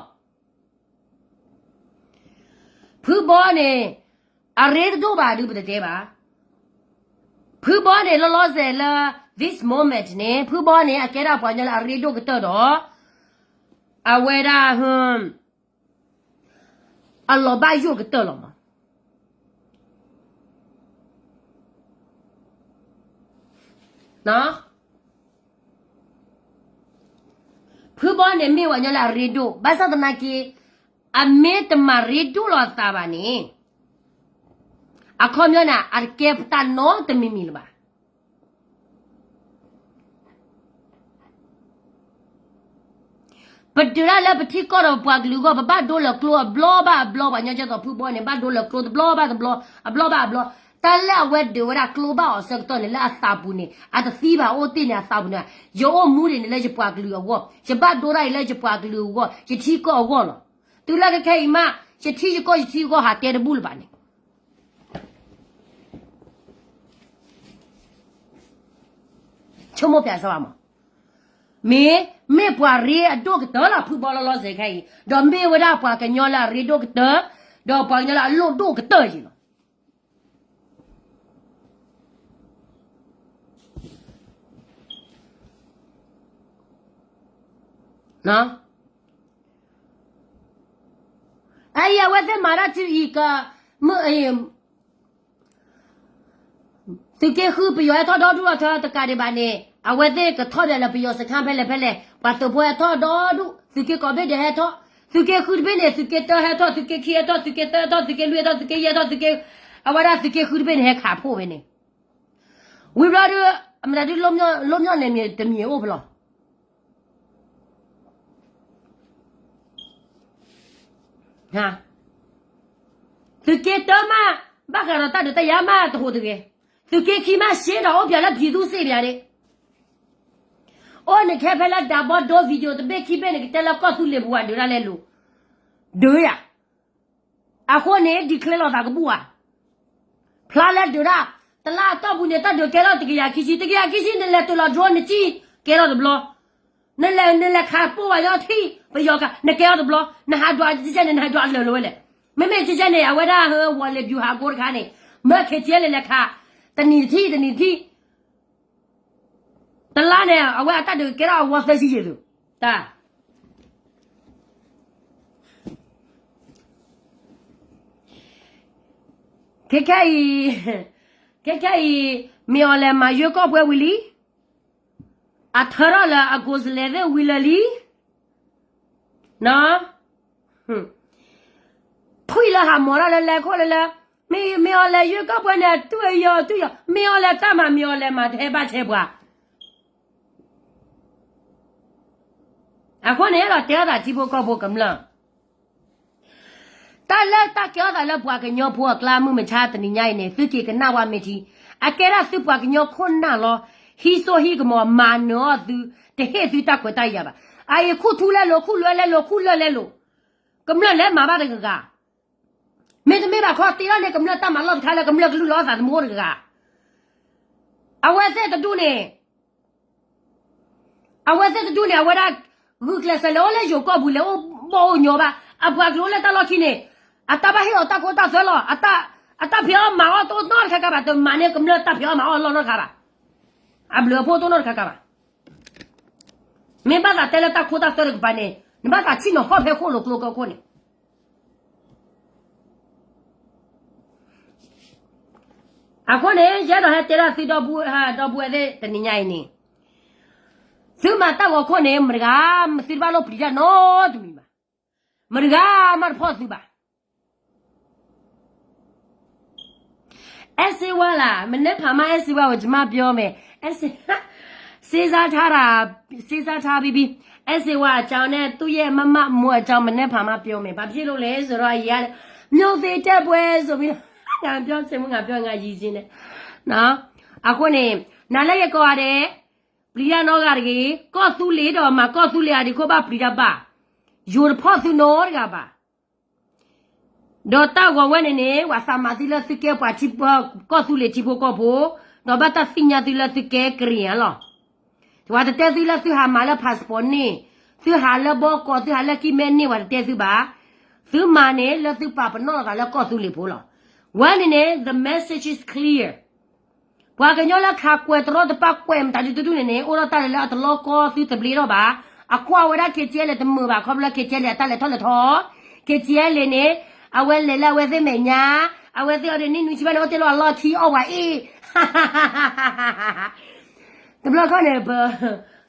ဖုဘီန့ၣ် အရ့တဒိၣ်ဘၣ်ဒုးပတတဲဘၣ်. ဖုဘီန့ၣ် လီၤလီၤဆဲးလၢ this moment န့ၣ် ဖုဘီန့ၣ် အကဲဒၣ်ပှၤကညီလၢအရ့ဒိၣ်ကတၢၢ်ဒီး အဝဲဒၣ် အလီၤဘၣ်ယိၣ်ကတၢၢ်လီၤမး. ဖုဘီန့ၣ်မ့ၢ်ပှၤကညီလၢအရ့ဒိၣ် ဘၣ်ဆၣ်သနာ်က့ အမ့ၢ်တမၤရ့ဒိၣ်လီၤအသးဘၣ်န့ၣ် အခီပညီန့ၣ် အတကဲပတၢ်နီတမံၤမံၤလၢၤဘၣ်. ပတုၤဒၣ်လၢပထံကီၢ်ဒီးပပှၤကလုာ်အဂီၢ် ပဘၣ်ဒိလၢကျိအဘျီဘၣ်အဘျီ ပှၤကညီကဲသိးဖုဘီန့ၣ် ဘၣ်ဒိလၢကျိတဘျီဘၣ်တဘျီ အဘျီဘၣ်အဘျီ တၢ်လၢအဝဲဒုးဝဲဒၣ်ကျိဘၣ်အီၤဆၢကတီၢ်န့ၣ် လၢအသးပူၤန့ၣ် အတသံဘၣ်အိၣ်တ့ၢ်န့ၣ်အသးပူၤန့ၣ် ယအိၣ်မူဒံးန့ၣ်လၢယပှၤကလုာ်အဂီၢ် ယဘၣ်ဒိတၢ်အံၤလၢယပှၤကလုာ်အဂီၢ် ယထံကီၢ်အဂီၢ်လီၤ. တုၤလၢခဲခဲအံၤမး ယထံယကီၢ်ယထံယကီၢ်ဟးတဲတဘူၣ်လၢၤဘၣ်န့ၣ် ဆိကမိၣ်ပျးစၢၤဘၣ်မး, မ့ၢ်, မ့ၢ်ပှၤရ့အဒိၣ်ကတၢၢ်လီၤ ဖုဘီလီၤလီၤဆဲးခဲအံၤ, ဒီးမ့ၢ်ဝဲဒၣ်ပှၤကညီလၢအရ့ဒိၣ်ကတၢၢ်, ဒီးပှၤကညီလၢအလိၣ်ဒိၣ်ကတၢၢ်ယံၤလီၤ. အအံၤအဝဲသ့ၣ်မၤတၢ်ထံအံၤက, မုၢ်, သုးက့ဃုပယီၤဟဲထီၣ်ဒီဒူၣ်အထၢတကးဒံးဘၣ်န့ၣ် အဝဲသ့ၣ်ကထီၣ်ဘၣ်လၢပယီၤစခန်းဖဲလဲၣ်ဖဲလဲၣ်, ပှၤသုးဖိဟဲထီၣ်ဒီဒူၣ်, သုးက့ကိးဘ့ၣ်ဒဲးဟဲထီၣ်, သုးက့ဃုတဘ့ၣ်န့ၣ် သုးက့တၢဟဲထီၣ်, သုးက့ခံဟဲထီၣ်, သုးက့သၢဟဲထီၣ်, သုးက့လွံၢ်ဟဲထီၣ်, သုးက့ယဲၢ်ဟဲထီၣ်, သုးက့, အဝဲဒၣ်သုးက့ဃုတဘ့ၣ်န့ၣ် ဟဲခးဖှိၣ်ဝဲန့ၣ်, ဝံၤဘျီဒုး, အမတၤဒုး လိၣ်မၠီၣ်န့ၣ်မ့ၢ်တမံၤအိၣ်ဖဲလဲၣ် သုးက့တၢမး, ဘၣ်ဃးဒီးတၢ်ဒုးတၢ်ယၤမးတဟူးတဂဲၤ, သုးက့ခံမးရှဲဒီးအိၣ်ပၠးလၢ ပြည်သူ့စစ် ပၠးဒ့, အိၣ်န့ၣ်ခဲဖဲလၢဒးဘီဒိ video တဘ့ၣ်ခံဘ့ၣ်န့ၣ် ကတဲလၢကီၢ်သူလ့ၤပူၤဝဲဒုးတၢ်လဲၤလိၤ, ဒုးယၤ, အဃိန့ၣ် declare လီၤသးကဘူၣ်ဧါ, ဖျါလၢဒုးတၢ်, တလါအတီၢ်ပူၤန့ၣ် တၢ်ဒုးကဲထီၣ်တကယၤခံဆံ, တကယၤခံဆံ နလဲၤတုၤလီၤ drone နစံၣ်ကဲထီၣ်တဘျီ, နလဲၤ, နလဲၤခးပိၢ်ဝဲညီထံၣ် ပယီၤခး နကဲထီၣ်တဘျီ, နဟးဒွးကကဲန့ၣ် နဟးဒွးအလၢာ်လီၤဝဲလဲၣ်, မ့မ့ၢ်ကကဲန့ၣ် အဝဲဒၣ်ဟဲဝီၤလဲၤ ဗျူဟာကုန်း တခါန့ၣ်, မၢခဲကဲလဲၣ်လဲၤခး, တနံၤတထံၣ် တနံၤတထံၣ် တလါန့ၣ် အဝဲအတၢ်ဒုးကဲထီၣ်အဝီသၢဆံယဲၢ်သုး, တၢ်, ခဲခဲအံၤ, ခဲခဲအံၤ, မ့ၢ်အီၤလဲၤမၤယွဲၢ်ကီၢ်ပှဲၤဝံၤလံ, အထၢထီၣ်လၢအ ကိုယ်စားလှယ် သ့ၣ်ဝံၤလၢာ်လံ, နီၢ် ထွံၣ်လၢဟးမီၤတၢ်လၢလဲၤခိၣ်လၢလၢ, မ့ၢ်, မ့ၢ်အီၤလဲၤယွဲၢ်ကီၢ်ပှဲၤန့ၣ် အတူၢ်အယီၤအတူၢ်ယီၤ, မ့ၢ်အီၤလဲၤတၢ်မၤ မ့ၢ်အီၤလဲၤမၤတဟဲဘၣ်ဆဲးပှၤ, အဃိန့ၣ်ဒီးတဲအီၤသးထံဖိကီၢ်ဖိကမျၢၢ်, တၢ်လၢတၢ်ကဲထီၣ်သးလၢပှၤကညီဖိအကျါ မုၢ်မဆါတနံၤညါအံၤန့ၣ် သုက့ၤကနၣ်ဝဲမ့ၢ်ထံ, အကဲဒၣ်သုပှၤကညီခိၣ်နၢ်လီၤ, ဟံးစိဟံးကမီၤ မၤနၢၤအီၣ်သု, တဟ့ၣ်သုတၢ်ခွဲးတၢ်ယာ်ဘၣ်, အအံၤခူၣ်ထူလဲလိာ် ခူၣ်လွဲလဲလိာ် ခူၣ်လၢလဲလိာ်, ကမျၢၢ်လဲၤမၤဘၣ်တဂၤဂၤ, မ့တမ့ၢ်ဘၣ်ခီ တ့ထီၣ်န့ၢ်ကမျၢၢ်တၢ်မၤလီၢ်တခါလၢကမျၢၢ်ကလုၢ်လီၤသးသမူအိၣ်တဂၤဂၤ, အဝဲသ့ၣ်တဒူၣ်န့ၣ် အဝဲသ့ၣ်တဒူၣ်န့ၣ် အဝဲဒၣ် ဂုာ်ကျဲးစၢးလဲၤအိၣ်လၢယိၤကီၢ်ပူၤ လဲၤအိၣ်ဘီၣ်အိၣ်ညီဘၣ်, အပှၤကလုာ်အိၣ်လၢတၢ်လီၢ်ခံန့ၣ် အတၢ်ဘၣ်ဟ့ၣ်အီၤတၢ်ခိတၢ်သွဲလီၤ, အတၢ်ဖံးအီၣ်မၤအီၣ်တအိၣ်နီတခါခါဘၣ်, တမၤန့ၢ်ကမျၢၢ်တၢ်ဖံးအီၣ်မၤအီၣ်အလီၢ်နီတခါဘၣ်, အဘျုးအဖှိၣ်တအိၣ်နီတခါခါဘၣ်, မ့ၢ်ဘၣ်သးတဲလၢတၢ်ခိတၢ်သွဲတကပၤန့ၣ် နဘၣ်သးဆံၣ်နီၤဟီၣ်ဖဲဃိၣ်လိာ်ကျိကၢၢ်ခိၣ်န့ၣ် အဃိန့ၣ် ယအဲၣ်ဒိးဟဲတဲဒၣ်သုဒီပုၢ်ဝဲၢ်သ့ၣ်တနံၤညါအံၤန့ၣ်, သုမၤတၢ်ဂီၤခိၣ်န့ၣ် မတဂၤ, သုတဘၣ်လိၣ်ပျံၤတၢ်နီတမံၤဘၣ်, မတဂၤမးတဖီၣ်သုဘၣ်. အဲၣ်စ့ဝါလၢ မနုၤဖးမး အဲၣ်စ့ဝါ ဝဲကမၣ်ပျီမဲာ်, အဲၣ်စ့, စ့စါထါရၤ, စ့စါထါဘံဘံ, အဲၣ်စ့ဝါအကၠီန့ၣ် သူ့ရဲ့မမမိုးအကြောင်း မနုၤဖးမးပျီမဲာ်, ဘာဖြစ်လို့လဲဆိုတော့ အရင်ကလည်း မျိုးစေ့တက်ပွဲဆိုပြီး ငါပြောချင်မှု ငါပြော ငါရည်ချင်တယ်. အဃိန့ၣ် နၤလၢယကိးဂၤဒဲး, ပျံၤတၢ်နီတဂၤတဂ့ၤ, ကီၢ်သူလ့ၤဒီးမၤကီၢ်သူလ့ၤအဒံးခိၣ်ဘၣ်ပျံၤတၢ်ဘၣ်, ယိၤတဖီၣ်သုနီတဂၤဘၣ်. ဒီးတၢ်ဂီၤဝဲန့ၣ်န့ၣ် ပှၤသးမၤသုလၢသုကဲပှၤထံ, ကီၢ်သူလ့ၤထံဖိကီၢ်ဖိ, ဒီးဘၣ်တၢ်သ့ၣ်ညါသုလၢသုကဲကရံၣ်အလီၢ်. ပှၤတတဲသုလၢသုဟးမၤလၢ passport န့ၣ်, သုဟးလၢဘီကီၢ်, သုဟးလၢကံၢ်မဲန့ၣ်, ပှၤတတဲသုဘၣ်. သုမၤန့ၣ် လၢသုပာ်ပနီၣ်လိာ်သးလၢကီၢ်သူလ့ၤဖိလီၤ. ဝဲန့ၣ်န့ၣ် the message is clear. ပှၤကညီလၢခးကွဲးတရီတပါကွဲးမတၤဒုတဒူၣ်န့ၣ်န့ၣ် အိၣ်ဒီးတၢ်လဲၤလၢအတလီကီသုတဘျ့ထီၣ်ဘၣ်. အကွၢ်ဝဲဒၣ် KTLA တမုာ်ဘၣ်, ခီဖျိလၢ KTLA အတၢ်လဲၤထီၣ်လဲၤထီ, KTLA န့ၣ် အဝဲလဲၤလၢအဝဲသ့ၣ်မဲာ်ညါ, အဝဲသ့ၣ်အီၤဒ်န့ၣ်နွံဆံဘၣ်န့ၣ် အိၣ်တ့ၢ်လီၤအလီၢ်ခံအီၣ်ပှၤအ့ၣ် တဘျီခီန့ၣ် ပ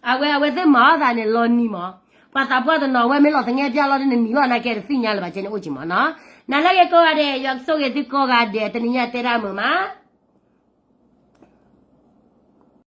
အဝဲ အဝဲသ့ၣ်မၤအီၣ်သးန့ၣ် လီၤနံၤမး, ပှၤသးပှၢ်တနီၤ အဝဲမ့ၢ်လီၤသငဲၣ်ပျၢ်လီၤဒ်နနံၤဘၣ်နာ်ကဲတသ့ၣ်ညါလၢၤဘၣ် ကဲန့ၣ်အိၣ်က့ၤမးနီၤ. နၤလၢဂ့ၤကိးဂၤဒဲး, ယွၤကဆိၣ်ဂ့ၤသုကိးဂၤဒဲး, တနံၤညါတဲဒၣ်မုာ်မး.